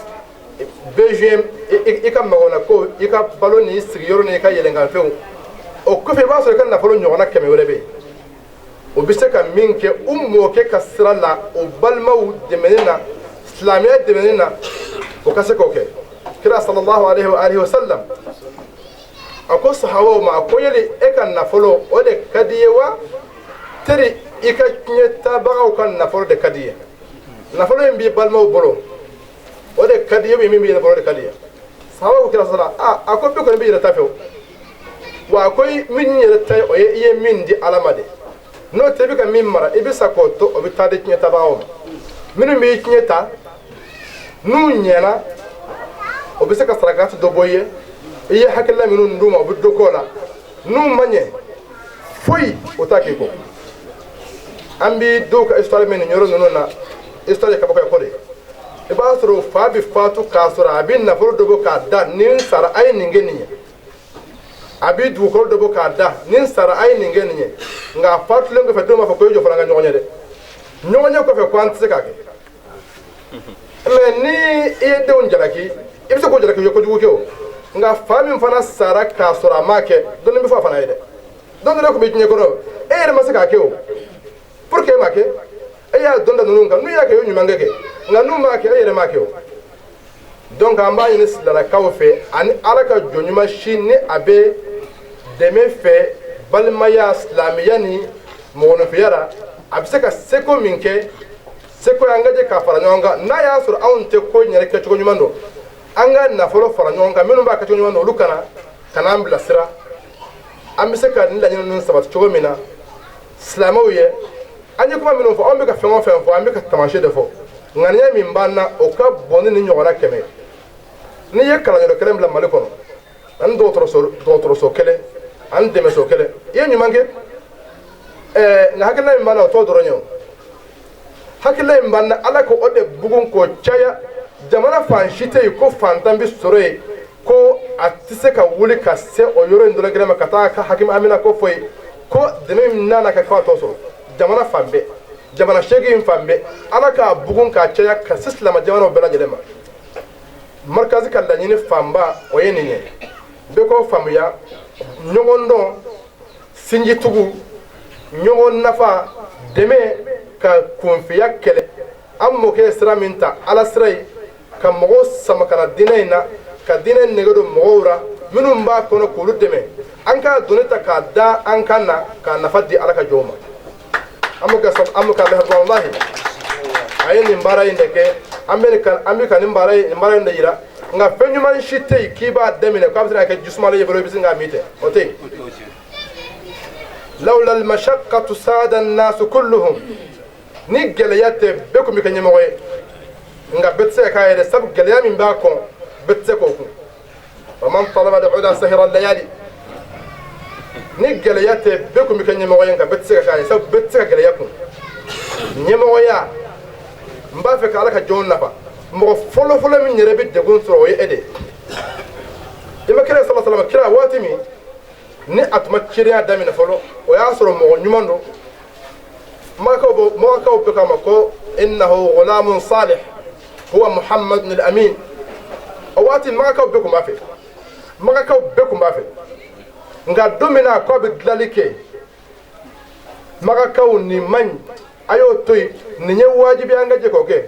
besoin, i ka magona ko, i ka balo ni sigiyɔrɔ ni i ka yɛlɛnkanfɛnw, o kɔfɛ i b'a sɔrɔ i ka nafolo ɲɔgɔnna 100 wɛrɛ bɛ yen, o bɛ se ka min kɛ u mɔkɛ ka sira la, o balimaw dɛmɛni na, silamɛya dɛmɛni na, o ka se k'o kɛ. Kira sallallahu alaihi wa alihi wa sallam, a ko sahabaw ma, a ko yali e ka nafolo o de ka di ye wa, teri i ka tiɲɛ tabagaw ka nafolo de ka di ye? Nafolo in b'i balimaw bolo, o de ka di ye, min b'i yɛrɛ bolo, o de ka di ye? Sahabaw ko kira sallallahu, a ko bɛɛ kɔni b'i yɛrɛ ta fɛ o, wa a ko min yɛrɛ ta ye, o ye i ye min di ala ma de. N'o tɛ, i bɛ ka min mara, i bɛ sa k'o to, o bɛ taa di tiɲɛ tabagaw ma. Minnu b'i tiɲɛ ta, n'u ɲɛna, o bɛ se ka sarakati dɔ bɔ i ye, i ye hakilila minnu d'u ma, o bɛ dɔ k'o la. N'u ma ɲɛ, foyi o t'a k'i kɔ. An bi dɔw ka histoire mɛn nin yɔrɔ ninnu na, histoire ye kabako ye ko de. I b'a sɔrɔ fa bɛ fatu k'a sɔrɔ a bɛ nafolo dɔ bɔ k'a da, ni n sara a ye nin kɛ nin ye. A bɛ dugukolo dɔ bɔ k'a da, ni n sara a ye nin kɛ nin ye. Nka a fatulen kɔfɛ, dɔw b'a fɔ ko e jɔ fɔlɔ an ka ɲɔgɔn ye dɛ. Ɲɔgɔn ye kɔfɛ ko an tɛ se k'a kɛ. Mais ni i ye denw jalaki, i bɛ se k'o jalaki, u ye kojugu kɛ o. Nka fa min fana sara k'a sɔrɔ a m'a kɛ, dɔnni bɛ fɔ a fana ye dɛ. Don dɔ de tun bɛ diɲɛ kɔnɔ, e yɛrɛ ma se k'a kɛ o. Pour que e m'a kɛ, e y'a dɔn da ninnu kan, n'u y'a kɛ, u ye ɲuman kɛ, nka n'u m'a kɛ, e yɛrɛ m'a kɛ o. Donc an b'a ɲini silamɛkaw fɛ ani Ala ka jɔn ɲuman si ni a bɛ dɛmɛ fɛ balimaya, silamɛya ni mɔgɔninfinya la, a bɛ se ka seko min kɛ, seko y'an ka jɛ k'a fara ɲɔgɔn kan. N'a y'a sɔrɔ anw tɛ ko in yɛrɛ kɛcogo ɲuman dɔn, an ka nafolo fara ɲɔgɔn kan, minnu b'a kɛcogo ɲuman dɔn, olu kana ka n'an bilasira. An bɛ se ka nin laɲini ninnu sabati cogo min na silamɛw ye. An ye kuma minnu fɔ, anw bɛ ka fɛn o fɛn fɔ, an bɛ ka taamasiyɛn de fɔ. Ŋaniya min b'an na, o ka bon ni nin ɲɔgɔnna 100. N'i ye kalanyɔrɔ kelen bila Mali kɔnɔ, ani dɔgɔtɔrɔso kelen, ani dɛmɛso kelen, i ye ɲuman kɛ. Nka hakilina min b'an na, o t'o dɔrɔn ye o. Hakilina min b'an na, Ala k'o de bugun k'o caya. Jamana fan si tɛ yen ko fantan bɛ sɔrɔ yen ko a tɛ se ka wuli ka se o yɔrɔ in dɔrɔn kelen ma ka taa ka hakimi amina ko fɔ yen ko dɛmɛ min nana ka k'a t'o sɔrɔ. Jamana fan bɛɛ, jamana 8 fan bɛɛ, Ala k'a bugun k'a caya ka se silamɛ jamanaw bɛɛ lajɛlen ma. Markazi ka laɲini fanba o ye nin ye. Bɛɛ k'o faamuya, ɲɔgɔn dɔn, sinjitugu, ɲɔgɔn nafa, dɛmɛ ka kunfiya kɛlɛ. An mɔkɛ ye sira min ta, Ala sira ye, ka mɔgɔw sama ka na diinɛ in na, ka diinɛ nege don mɔgɔw la minnu b'a kɔnɔ k'olu dɛmɛ. An k'a doni ta k'a da an kan na k'a nafa di Ala ka jɔnw ma. An bɛ ka alhamdulilahi, a ye nin baara in de kɛ. An bɛ ka nin baara in de yira. Nka fɛn ɲuman si tɛ yen k'i b'a daminɛ k'a bɛ se ka kɛ jisumalen ye bolo, i bɛ se k'a min tɛ, o tɛ yen. Lawla al-mashaqqatu sada an-nasu kulluhum. Ni gɛlɛya tɛ, bɛɛ tun bɛ kɛ ɲɛmɔgɔ ye. Nka bɛɛ tɛ se ka k'a yɛrɛ, sabu gɛlɛya min b'a kɔn, bɛɛ tɛ se k'o kun. Wa man talaba al-ula sahira al-layali. Ni gɛlɛya tɛ, bɛɛ tun bɛ kɛ ɲɛmɔgɔ ye, nka bɛɛ tɛ se ka k'a ye, sabu bɛɛ tɛ se ka gɛlɛya kun. Ɲɛmɔgɔya, n b'a fɛ ka Ala ka jɔnw nafa. Mɔgɔ fɔlɔfɔlɔ min yɛrɛ bɛ degun sɔrɔ, o ye e de ye. I ma kira sallallahu alaihi wasallam, kira waati min ni a tun ma cidenya daminɛ fɔlɔ, o y'a sɔrɔ mɔgɔ ɲuman don. Mɔgɔkaw bɛ k'a ma ko innahu ghulamun salih huwa Muhammadun al-amin. O waati Magakaw bɛɛ tun b'a fɛ, Magakaw bɛɛ tun b'a fɛ. Nka don min na a ko a bɛ dilanli kɛ, Magakaw nin man ɲi, a y'o to yen, nin ye wajibi an ka jɛ k'o kɛ.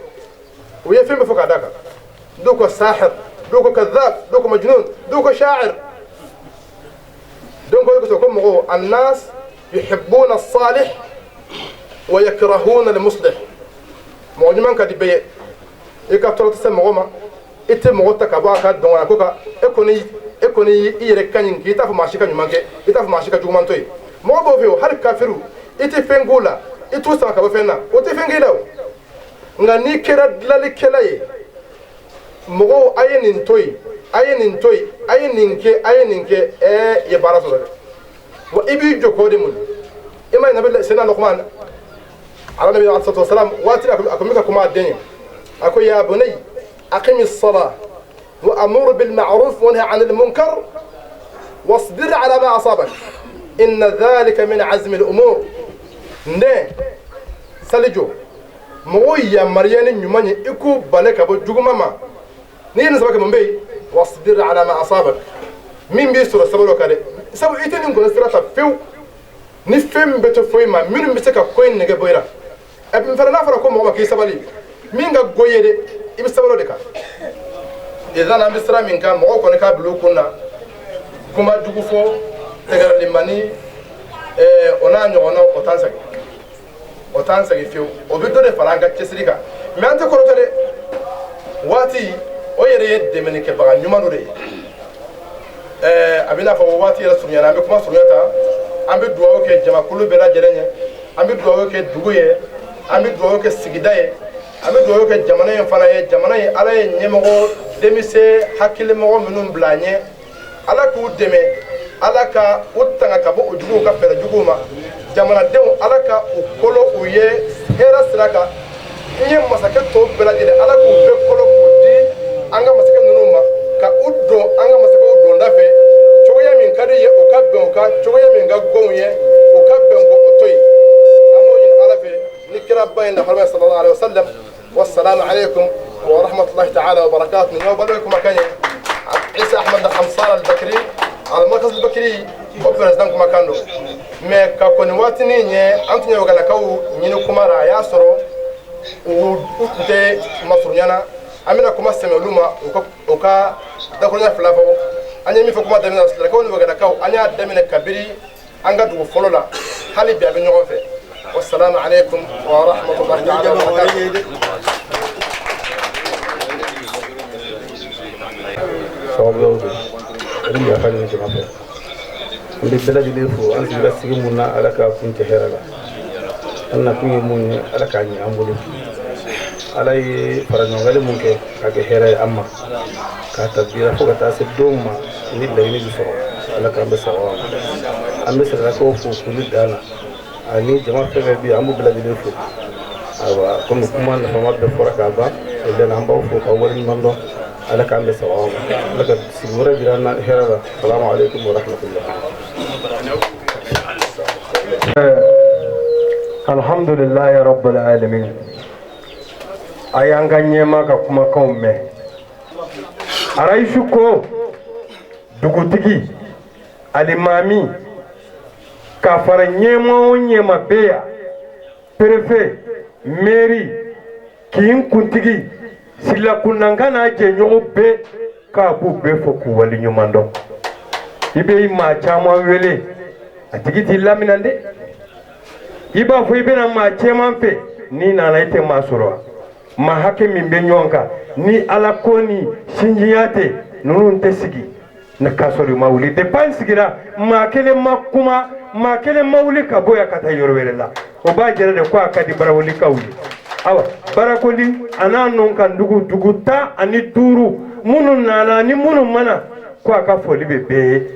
U ye fɛn bɛɛ fɔ k'a d'a kan. Dɔw ko sahir, dɔw ko kadhab, dɔw ko majnun, dɔw ko sha'ir. Donc o de kosɔn ko mɔgɔw, annas yuhibbuna as-salih wa yakrahuna al-muslih. Mɔgɔ ɲuman ka di bɛɛ ye. I ka tɔɔrɔ tɛ se mɔgɔ ma, i tɛ mɔgɔ ta ka bɔ a ka dɔngɔnna ko kan. E kɔni i yɛrɛ ka ɲi, k'i t'a fɔ maa si ka ɲuman kɛ, i t'a fɔ maa si ka juguman to yen. Mɔgɔ b'o fɛ o, hali kafiriw, i tɛ fɛn k'u la, i t'u sama ka bɔ fɛn na, o tɛ fɛn k'i la o. Nka n'i kɛra dilanlikɛla ye, mɔgɔw a ye nin to yen, a ye nin to yen, a ye nin kɛ, a ye nin kɛ, i ye baara sɔrɔ dɛ. Wa i b'i jɔ k'o de mun. I ma ye nabi Seyidina Luqman ala nabi alayhi salatu wasalam, waati a kun bɛ ka kuma a den ye, a ko ya bunay aqimi as-salah wa amur bil ma'ruf wa nahy 'anil munkar wasbir 'ala ma asabak inna dhalika min 'azmi al-umur. N den, sali jɔ, mɔgɔw yamaruya ni ɲuman ye, i k'u bali ka bɔ juguman ma. N'i ye nin saba kɛ, mun bɛ yen? Wasbir 'ala ma asabak. Min b'i sɔrɔ, sabali o kan dɛ, sabu i tɛ nin kɔni sira ta fewu. Ni fɛn min bɛ to foyi ma, minnu bɛ se ka ko in nege bɔ i la. Ɛ fana n'a fɔra ko mɔgɔ ma k'i sabali, min ka go ye dɛ, i bɛ sabali o de kan. Idan an bɛ sira min kan, mɔgɔw kɔni k'a bila u kun na, kuma jugu fɔ, tɛgɛrɛlimani, o n'a ɲɔgɔnnaw, o t'an sɛgɛn, o t'an sɛgɛn fiyewu. O bɛ dɔ de fara an ka cɛsiri kan. Mais an tɛ kɔrɔtɔ dɛ. Waati o yɛrɛ ye dɛmɛnikɛbaga ɲuman dɔ de ye. A bɛ n'a fɔ waati yɛrɛ surunyana, an bɛ kuma surunya ta. An bɛ dugawu kɛ jamakulu bɛɛ lajɛlen ye, an bɛ dugawu kɛ dugu ye, an bɛ dugawu kɛ sigida ye, an bɛ dugawu kɛ jamana in fana ye. Jamana in, Ala ye ɲɛmɔgɔ denmisɛn hakilimɔgɔ minnu bila an ɲɛ, Ala k'u dɛmɛ, Ala ka u tanga ka bɔ o juguw ka fɛɛrɛ juguw ma. Jamanadenw Ala ka u kolo u ye hɛrɛ sira kan. N ye masakɛ tɔw bɛɛ lajɛlen, Ala k'u bɛɛ kolo k'u di an ka masakɛ ninnu ma, ka u don an ka masakɛw donda fɛ. Cogoya min ka di ye, o ka bɛn o kan. Cogoya min ka gɔnw ye, o ka bɛn ko o to yen. An b'o ɲini Ala fɛ ni kira ba in la sallallahu alaihi wasallam. Wassalamu alaikum wa rahmatullahi ta'ala wa barakatuh. Ni y'aw balimakɛ kumakan ye, Isa Ahmed Hamsala Al-Bakri, Al-Markaz Al-Bakri, o président kumakan don. Mais ka kɔni waatinin ɲɛ, an tun ye wagalakaw ɲini kuma la, a y'a sɔrɔ u tun tɛ masurunya na. An bɛna kuma sɛmɛ olu ma, u ka dakuruɲɛ fila fɔ. An ye min fɔ kuma daminɛ na, silakaw ni wagalakaw, an y'a daminɛ kabiri an ka dugu fɔlɔ la, hali bi a bɛ ɲɔgɔn fɛ. Wassalamu alaikum wa rahmatullahi ta'ala wa barakatuh. Sababuyaw don ani yafa ɲini jama fɛ. N bɛ bɛɛ lajɛlen fo. An sigira sigi mun na, Ala ka kun cɛ hɛrɛ la. An nakun ye mun ye, Ala k'a ɲɛ an bolo. Ala ye faraɲɔgɔnkali mun kɛ k'a kɛ hɛrɛ ye an ma, k'a ta bi la fo ka taa se don ma ni laɲini bɛ sɔrɔ, Ala k'an bɛ sababa ma. An bɛ siralakaw fo foli dan na, ani jama fɛn fɛn bɛ yen, an b'u bɛɛ lajɛlen fo. Ayiwa, komi kuma nafama bɛɛ fɔra k'a ban, o bɛɛ la an b'aw fo k'aw waleɲuman dɔn. Ala k'an bɛ sababa ma, Ala ka sigi wɛrɛ jira an na hɛrɛ la. Salamu aleykum wa rahmatulah. Alhamdulilayi rabbil alamin. A y'an ka ɲɛma ka kumakanw mɛn. Arayisu ko dugutigi, alimami, ka fara ɲɛma o ɲɛma bɛ yan, perefe, mɛri, kin kuntigi, silakunnanka n'a jɛɲɔgɔn bɛɛ, k'a b'u bɛɛ fo k'u waleɲuman dɔn. I bɛ maa caman wele, a tigi t'i lamina dɛ. I b'a fɔ i bɛna maa caman fɛ, n'i nana i tɛ maa sɔrɔ. Maa hakɛ min bɛ ɲɔgɔn kan, ni Ala ko ni sinjiya tɛ, ninnu tɛ sigi ne k'a sɔrɔ u ma wuli. Depuis an sigira, maa kelen ma kuma, maa kelen ma wuli ka bɔ yan ka taa yɔrɔ wɛrɛ la. O b'a jira de ko a ka di barawulikaw ye. Awa, Barakoli a n'a nɔ kan dugu dugu 15, minnu nana ni minnu mana, ko a ka foli bɛ bɛɛ ye.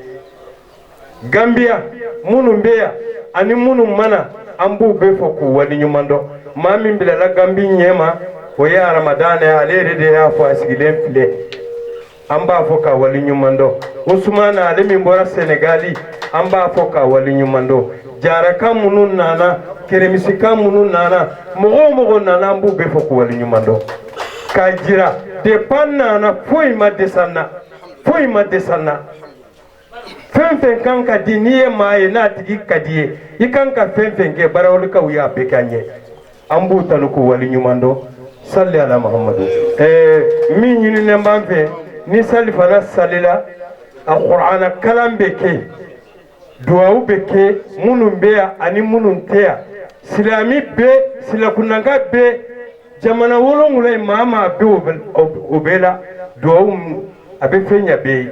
Gambiya minnu bɛ yan ani minnu mana, an b'u bɛɛ fɔ k'u waleɲuman dɔn. Maa min bilala Gambi ɲɛma, o ye Aramadana ye, ale yɛrɛ de y'a fɔ, a sigilen filɛ, an b'a fɔ k'a waleɲuman dɔn. Usumana, ale min bɔra Senegali, an b'a fɔ k'a waleɲuman dɔn. Jaraka minnu nana, keremisika minnu nana, mɔgɔ o mɔgɔ nana, an b'u bɛɛ fɔ k'u waleɲuman dɔn. K'a jira depuis an nana, foyi ma dɛsɛ an na, foyi ma dɛsɛ an na. Fɛn fɛn kan ka di, n'i ye maa ye n'a tigi ka di ye, i kan ka fɛn fɛn kɛ, barawulikaw y'a bɛɛ k'an ye. An b'u tanu k'u waleɲuman dɔn. Sali ala Muhamadu. Min ɲininen b'an fɛ, ni sali fana salila, a kuranna kalan bɛ kɛ, duwawu bɛ kɛ minnu bɛ yan ani minnu tɛ yan. Silami bɛ, silakunnanka bɛ, jamana 7 in maa maa bɛ o bɛɛ la, duwawu a bɛ fɛn ɲɛ bɛɛ ye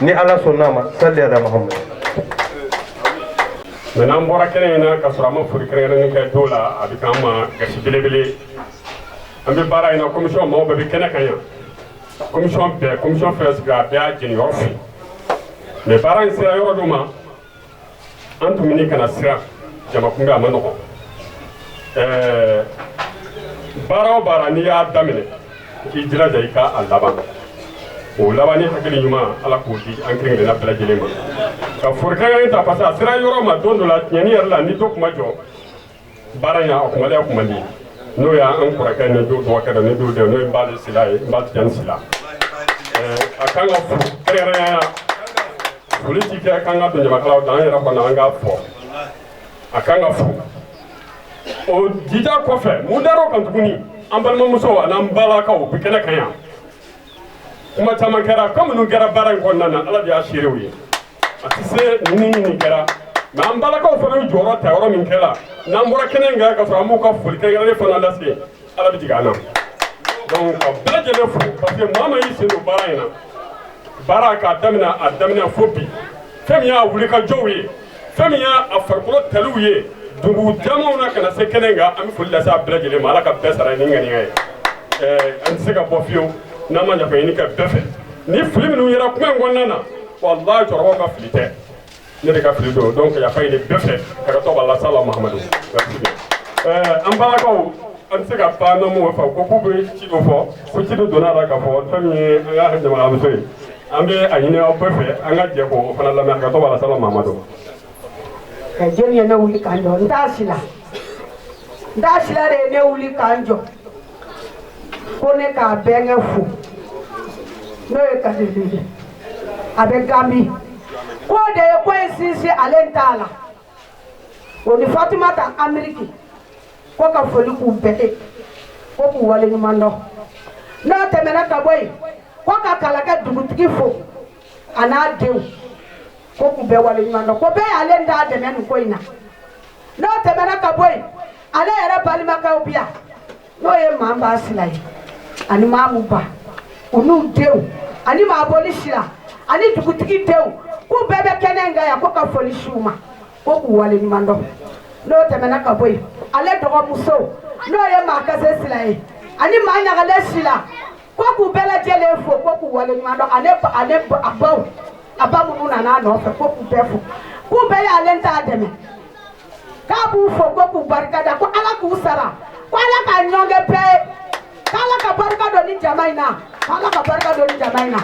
ni Ala sɔnna a ma. Sali ala Muhamadu. Mɛ n'an bɔra kɛnɛ in na ka sɔrɔ an ma foli kɛrɛnkɛrɛnnen kɛ dɔw la, a bɛ k'an ma gasi belebele. An bɛ baara in na, commission maaw bɛɛ bɛ kɛnɛ kan yan, commission bɛɛ, commission fɛn sigi, a bɛɛ y'a jeniyɔrɔ fɛ. Mɛ baara in sera yɔrɔ dɔ ma, an tun bɛ ni kana siran jama kunbɛn, a ma nɔgɔn. Baara o baara n'i y'a daminɛ, k'i jilaja i ka a laban. O laban ni hakili ɲuman, Ala k'o di an kelen kelenna bɛɛ lajɛlen ma. Ka foli kɛrɛnkɛrɛn ta, parce que a sera yɔrɔ ma don dɔ la, tiɲɛni yɛrɛ la, ni dɔ kuma jɔ baara in, a kumaliya kun man di. N'o y'an kɔrɔkɛ ni dɔgɔkɛ dɔ ni dɔw dɛ, n'o ye Bali Sila ye, n b'a Tijani Sila. A kan ka fo kɛrɛnkɛrɛnnenya la. Foli ti kɛ k'an ka don ɲamakalaw da, an yɛrɛ kɔni an k'a fɔ, a kan ka fo. O jija kɔfɛ, mun dar'o kan tuguni? An balimamusow an'an balakaw bɛ kɛnɛ kan yan. Kuma caman kɛra, ko minnu kɛra baara in kɔnɔna na, Ala de y'a seerew ye. A tɛ se ni nin kɛra, mɛ an balakaw fana y'u jɔyɔrɔ ta yɔrɔ min kɛra, n'an bɔra kɛnɛ in kan ka sɔrɔ an b'u ka foli kɛrɛnkɛrɛnnen fana lase, Ala bɛ jigin an na. Donc ka bɛɛ lajɛlen fo, parce que maa ma y'i sen don baara in na, baara k'a daminɛ a daminɛ fo bi, fɛn min y'a wulikajɔw ye, fɛn min y'a farikolo taliw ye dugu camanw na ka na se kɛnɛ in kan, an bɛ foli lase a bɛɛ lajɛlen ma. Ala ka bɛɛ sara ni ŋaniya ye. An tɛ se ka bɔ fiyewu n'an ma yafa ɲini kɛ bɛɛ fɛ. Ni fili minnu yera kuma in kɔnɔna na, walahi cɛkɔrɔbaw ka fili tɛ. Ne de ka fili don, donc yafa ɲini bɛɛ fɛ ka tɔgɔ b'a la sala Mahamadu. Merci bien. An balakaw, an tɛ se ka pan n'an m'o fɔ ko k'u bɛ ci dɔ fɔ, ko ci dɔ donna a la k'a fɔ fɛn min ye an ka jamanamuso ye. An bɛ a ɲini aw bɛɛ fɛ an ka jɛ k'o fana lamɛn ka tɔgɔ b'a la sala Mahamadu. Jɔnni ye ne wuli ka n jɔ? N t'a si la, n t'a si la de ye ne wuli ka n jɔ ko ne k'a bɛnkɛ fo, n'o ye Kadilu ye, a bɛ Gambi. K'o de ye ko in sinsin ale t'a la, o ni Fatumata Ameriki, ko ka foli k'u bɛɛ ye, ko k'u waleɲuman dɔn. N'o tɛmɛna ka bɔ yen, ko ka Kalakɛ dugutigi fo a n'a denw, ko k'u bɛɛ waleɲuman dɔn, ko bɛɛ y'ale t'a dɛmɛ nin ko in na. N'o tɛmɛna ka bɔ yen, ale yɛrɛ balimakɛw bi yan, n'o ye Manba Sila ye ani Mamu Ba, u n'u denw ani Maaboli Sila ani dugutigi denw, k'u bɛɛ bɛ kɛnɛ in kan yan, ko ka foli s'u ma, ko k'u waleɲuman dɔn. N'o tɛmɛna ka bɔ yen, ale dɔgɔmuso n'o ye Maakase Sila ye ani Maaɲagale Sila, ko k'u bɛɛ lajɛlen fo, ko k'u waleɲuman dɔn. Ale a baw, a ba minnu nana a nɔfɛ, ko k'u bɛɛ fo, k'u bɛɛ y'ale t'a dɛmɛ, k'a b'u fo, ko k'u barika da, ko Ala k'u sara, ko Ala k'a ɲɔngɛ bɛɛ ye, k'Ala ka barika don ni jama in na, k'Ala ka barika don ni jama in na.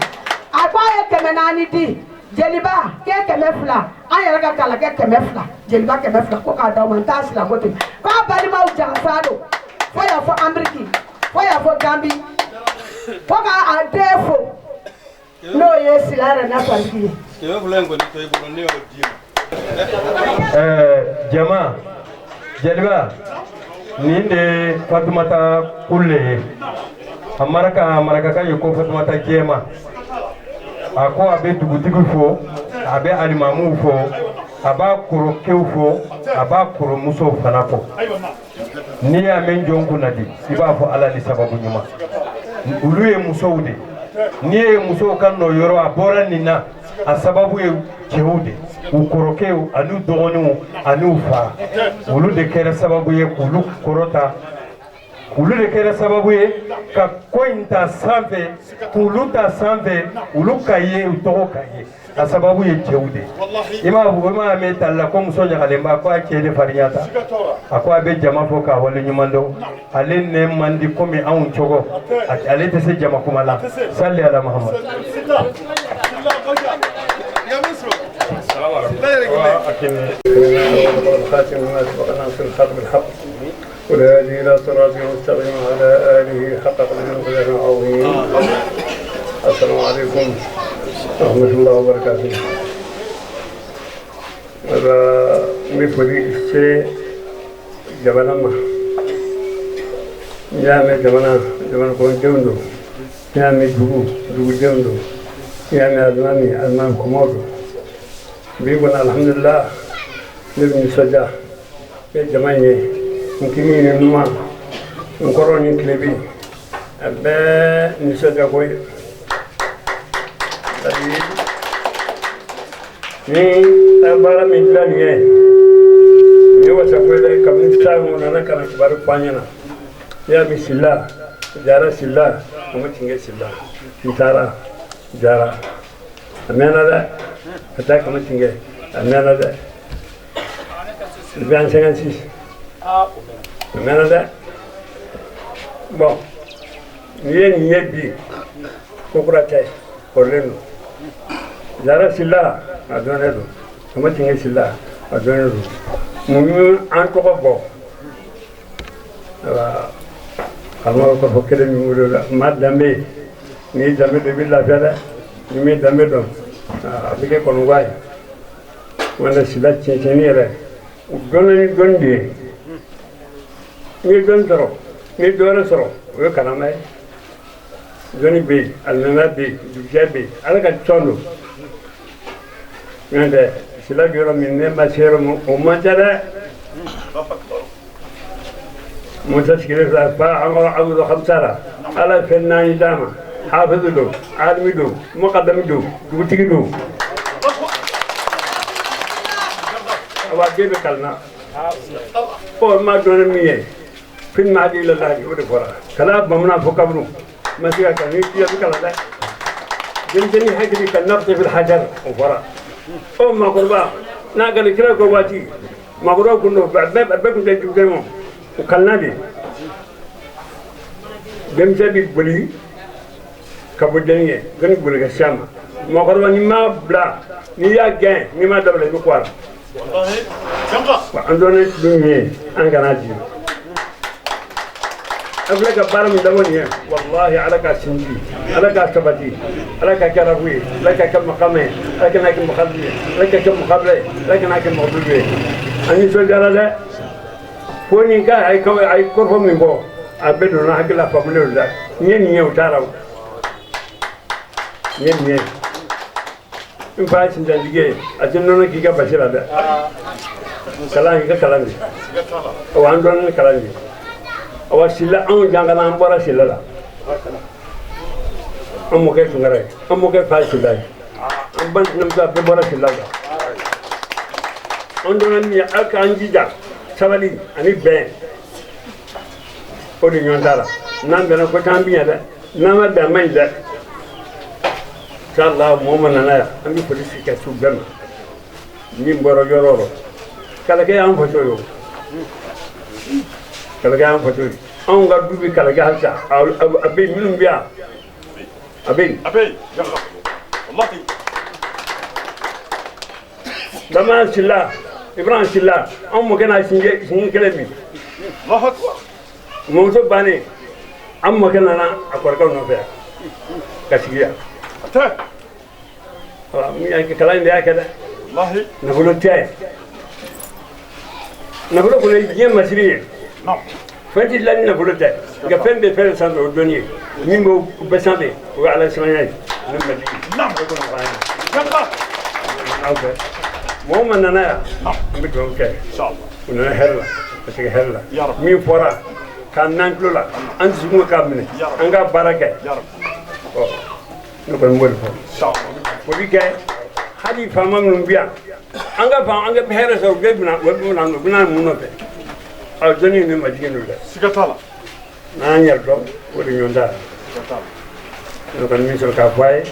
A ko a ye 400 di jeliba, k'e 200, an yɛrɛ ka Kalakɛ 200, jeliba 200, ko k'a d'aw ma. N t'a sila ko ten, k'a balimaw jansa don, fo y'a fɔ Ameriki, fo y'a fɔ Gambi, fo k'a den fo, n'o ye Sila yɛrɛ nasantigi ye. 200 in kɔni to i bolo, ne y'o d'i ma. Jama, jeliba, nin de ye Fatumata Kule ye. A maraka, marakakan ye ko Fatumata Jɛma. A ko a bɛ dugutigi fo, a bɛ alimamuw fo, a b'a kɔrɔkɛw fo, a b'a kɔrɔmusow fana fo. N'i y'a mɛn jɔn kunna di, i b'a fɔ Ala ni sababu ɲuman. Olu ye musow de. N'i ye musow ka nɔ yɔrɔ, a bɔra nin na, a sababu ye cɛw de, u kɔrɔkɛw ani dɔgɔninw ani u fa, olu de kɛra sababu ye k'olu kɔrɔta, olu de kɛra sababu ye ka ko in ta sanfɛ, k'olu ta sanfɛ, olu ka ye, u tɔgɔ ka ye. A sababu ye cɛw de. I m'a fɔ, i m'a mɛn tali la ko muso ɲagalenba ko a cɛ de farinya ta. A ko a bɛ jama fo k'a waleɲuman dɔn. Ale nɛ man di komi anw cogo, ale tɛ se jama kuma la. Sali ala Muhammad. والهادي إلى صراط المستقيم وعلى آله حق قدره وقدره العظيم. السلام عليكم ورحمة الله وبركاته. هذا مفولي سي جبل ما يا جبل جبل كون جوندو يا مي دوغو دوغو جوندو يا مي أزمامي أزمام كومودو بيقول الحمد لله نبني سجا جماني nkini ni numa nkɔrɔ ni tilebi a bɛɛ nisɔndiya ko ye ni an baara min dilan nin ye nin ye wasa ko ye dɛ. Kabini saa min nana ka na kibaru fɔ an ɲɛna, i y'a mɛn Sila Jara, Sila a ma tiɲɛ, Sila n taara Jara a mɛnna dɛ, ka taa kama tiɲɛ a mɛnna dɛ, depuis en 56 a mɛnna dɛ. Bon, n'i ye nin ye bi, ko kura tɛ, kɔrɔlen don. Jara Sila a dɔnnen don, Kama Tiŋɛ Sila a dɔnnen don. Mun ye an tɔgɔ bɔ? Ayiwa, karamɔgɔ k'a fɔ kelen min wolo la, maa danbe, n'i ye danbe dɔn i bɛ lafiya dɛ, n'i m'i danbe dɔn a bɛ kɛ kɔnɔguwan ye. Wala Sila tiɲɛtiɲɛni yɛrɛ, u dɔnna ni dɔnni de ye. N'i ye dɔnni sɔrɔ, n'i ye dɔ wɛrɛ sɔrɔ, o ye karama ye. Dɔnni bɛ yen, alimamiya bɛ yen, dugujɛ bɛ yen, Ala ka tɔn don. N'o tɛ Sila bɛ yɔrɔ min, ne ma se yɔrɔ min, o man ca dɛ. Musa sigilen filɛ fa an ka abudu hamsa la, Ala ye fɛn 4 d'a ma: hafizu don, alimi don, mukadami don, dugutigi don. Wa den bɛ kalan na. Ɔ ma dɔn min ye fɛn ma di la lahi, o de fɔra kala bamanan fo kaburu ma se ka kalan ni tiya bɛ kalan dɛ. Denmisɛnnin hakili ka nafsi fil hajar, o fɔra. Ɔ maakɔrɔba N'a kɛra kira ko waati maakɔrɔw kun don bɛɛ kun tɛ jugu kɛ ma o kalanna de denmisɛn bɛ boli ka bɔ denni ye ko ni boli ka s'a ma maakɔrɔba n'i m'a bila n'i y'a gɛn n'i m'a dabila i bɛ kɔ a la wa an dɔnnen tun ye an kana di an filɛ ka baara min dabɔ nin ye walahi ala k'a sinji ala k'a sabati ala k'a kɛ arabu ye ala k'a kɛ makama ye ala kana kɛ makabi ye ala k'a kɛ makabila ye ala kana kɛ makabilu ye an nisɔndiyara dɛ fo nin ka a ye kɔrɔfɔ min fɔ a bɛɛ donna hakili la faamulen don dɛ n ye nin ye o t'a la o n ye nin ye n fa ye sintantigi ye a tɛ nɔnɔ k'i ka basi la dɛ kalan i ka kalan de awa an dɔnnen kalan de awa sila anw jankala an bɔra sila la an mɔkɛ tunkara ye an mɔkɛ fa ye sila ye an ba tɛnɛmuso a bɛɛ bɔra sila la an dɔnna min ye aw k'an jija sabali ani bɛn o de ɲɔgɔn t'a la n'an bɛnna ko t'an bi ɲɛ dɛ n'an ma bɛn a man ɲi dɛ inshallah mɔgɔ ma nana yan an bɛ foli sigi ka s'u bɛɛ ma min bɔra yɔrɔ o yɔrɔ kalakɛ y'an faso ye o kalakɛ y'an faso ye anw ka du bɛ kalakɛ halisa a bɛ yen minnu bɛ yan a bɛ yen. A bɛ yen walahi. Dama Sila Ibrahim Sila anw mɔkɛ n'a sinji kelen min. Mɔmuso bannen an mɔkɛ nana a kɔrɔkɛw nɔfɛ yan ka sigi yan. Min y'a kɛ kalan in de y'a kɛ dɛ. Nafolo tɛ nafolo kɔni ye diɲɛ masiri ye. Fɛn ti dilan ni nafolo tɛ nka fɛn bɛɛ fɛn sanfɛ o dɔnni ye min b'o bɛɛ sanfɛ o ye ala siranya ye ani majigi o kɔnɔ f'an ye aw fɛ mɔgɔ ma nana yan an bɛ dugawu kɛ u nana hɛrɛ la ka segin hɛrɛ la min fɔra k'an n'an tulo la an dusukun k'a minɛ an ka baara kɛ ɔ ne kɔni b'o de fɔ o bi kɛ hali faama minnu bɛ yan an ka fan an ka hɛrɛ sɔrɔ u bɛ u bɛna mun nɔfɛ aw dɔnni ni majigin don dɛ siga t'a la n'an yɛrɛ dɔn o de ɲɔgɔn t'a la ne kɔni min sɔrɔ k'a fɔ a ye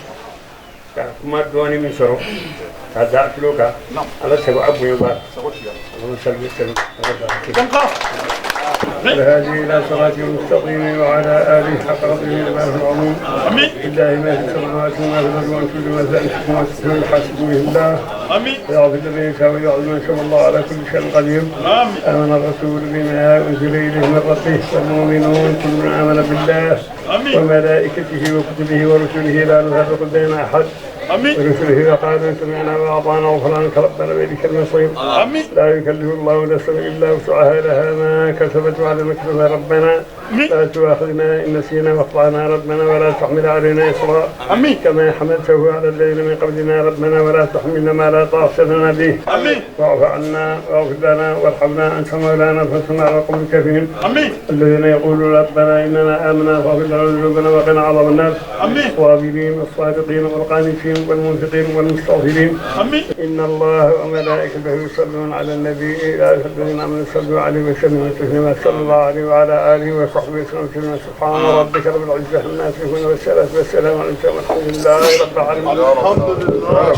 ka kuma dɔɔni min sɔrɔ k'a da tulo kan ala sago a bonya b'a la ala sali sali الهادي إلى صراط المستقيم وعلى آله حق قدره ومقداره العظيم. آمين. لله ما في السماوات وما في الأرض ومن كل ما سألتم وتسألون حاسبوه الله. آمين. ويغفر لمن يشاء ويعذب من شاء الله على كل شيء قدير. آمين. آمن الرسول بما أنزل إليه من ربه والمؤمنون كل آمن بالله. آمين. وملائكته وكتبه ورسله لا نفرق بين أحد. آمين. ورسله وقالوا سمعنا وأطعنا غفرانك ربنا وإليك المصير. آمين. لا يكلف الله نفسا إلا وسعها لها ما كسبت وعلى ما كسبنا ربنا. لا تؤاخذنا إن نسينا وأخطأنا ربنا ولا تحمل علينا إصرا. آمين. كما حملته على الذين من قبلنا ربنا ولا تحملنا ما لا طاقة لنا به. آمين. واعف عنا واغفر لنا وارحمنا أنت مولانا فانصرنا على القوم الكافرين. آمين. الذين يقولون ربنا إننا آمنا فاغفر لنا ذنوبنا وقنا عذاب النار. آمين. الصابرين والصادقين والقانتين والمنفقين والمستغفرين. آمين. إن الله وملائكته يصلون على النبي يا أيها الذين آمنوا صلوا عليه وسلموا تسليما صلى الله عليه وعلى آله وصحبه وسلم. سبحان ربك رب العزة عما يصفون والصلاة والسلام على المرسلين والحمد لله رب العالمين. الحمد لله.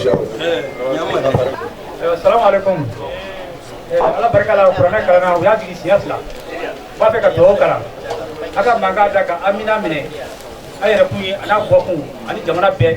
السلام عليكم. Ala barika la kuranɛ kalanna u y'a jigin siɲɛ fila u b'a fɛ ka dugawu kalan a ka mankan da ka amina minɛ a yɛrɛ kun ye a n'a bɔkun ani jamana bɛɛ.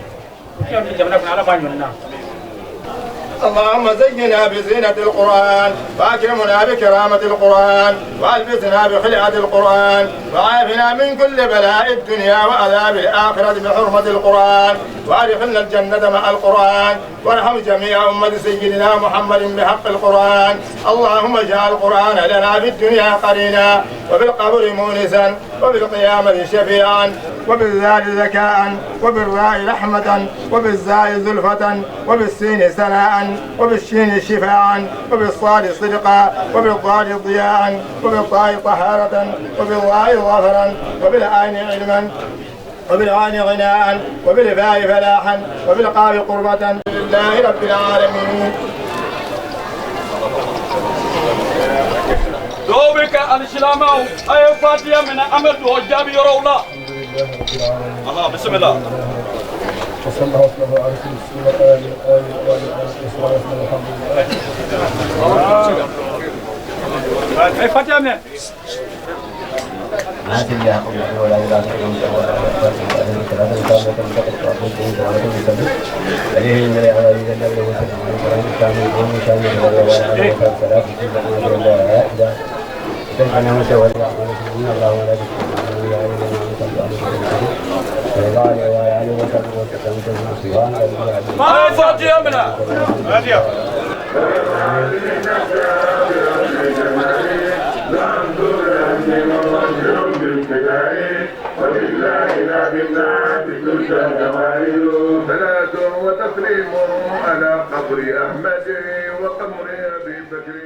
اللهم زينا بزينة القرآن وأكرمنا بكرامة القرآن وألبسنا بخلعة القرآن وعافنا من كل بلاء الدنيا وعذاب الآخرة بحرمة القرآن وأدخلنا الجنة مع القرآن وارحم جميع أمة سيدنا محمد بحق القرآن. اللهم اجعل القرآن لنا في الدنيا قرينا وفي القبر مونسا وفي القيامة شفيعا وبالذال ذكاء وبالراء رحمة وبالزاء زلفة وبالسين سناء وبالشين شفاعا وبالصاد صدقا وبالضاد ضياء وبالطاء طهارة وبالضاء ظفرا وبالعين علما وبالعين غناء وبالفاء فلاحا وبالقاف قربة لله رب العالمين. Dɔw bɛ kɛ alisilamɛw a ye fatiya minɛ an bɛ dugawu jaabi yɔrɔw la. Aha bisimila. وصلى الله وسلم على رسول الله آمين آمين آمين آمين. صلى الله عليه وسلم. الحمد لله. صلاة وتسليم على قبر أحمد وقمر أبي بكر.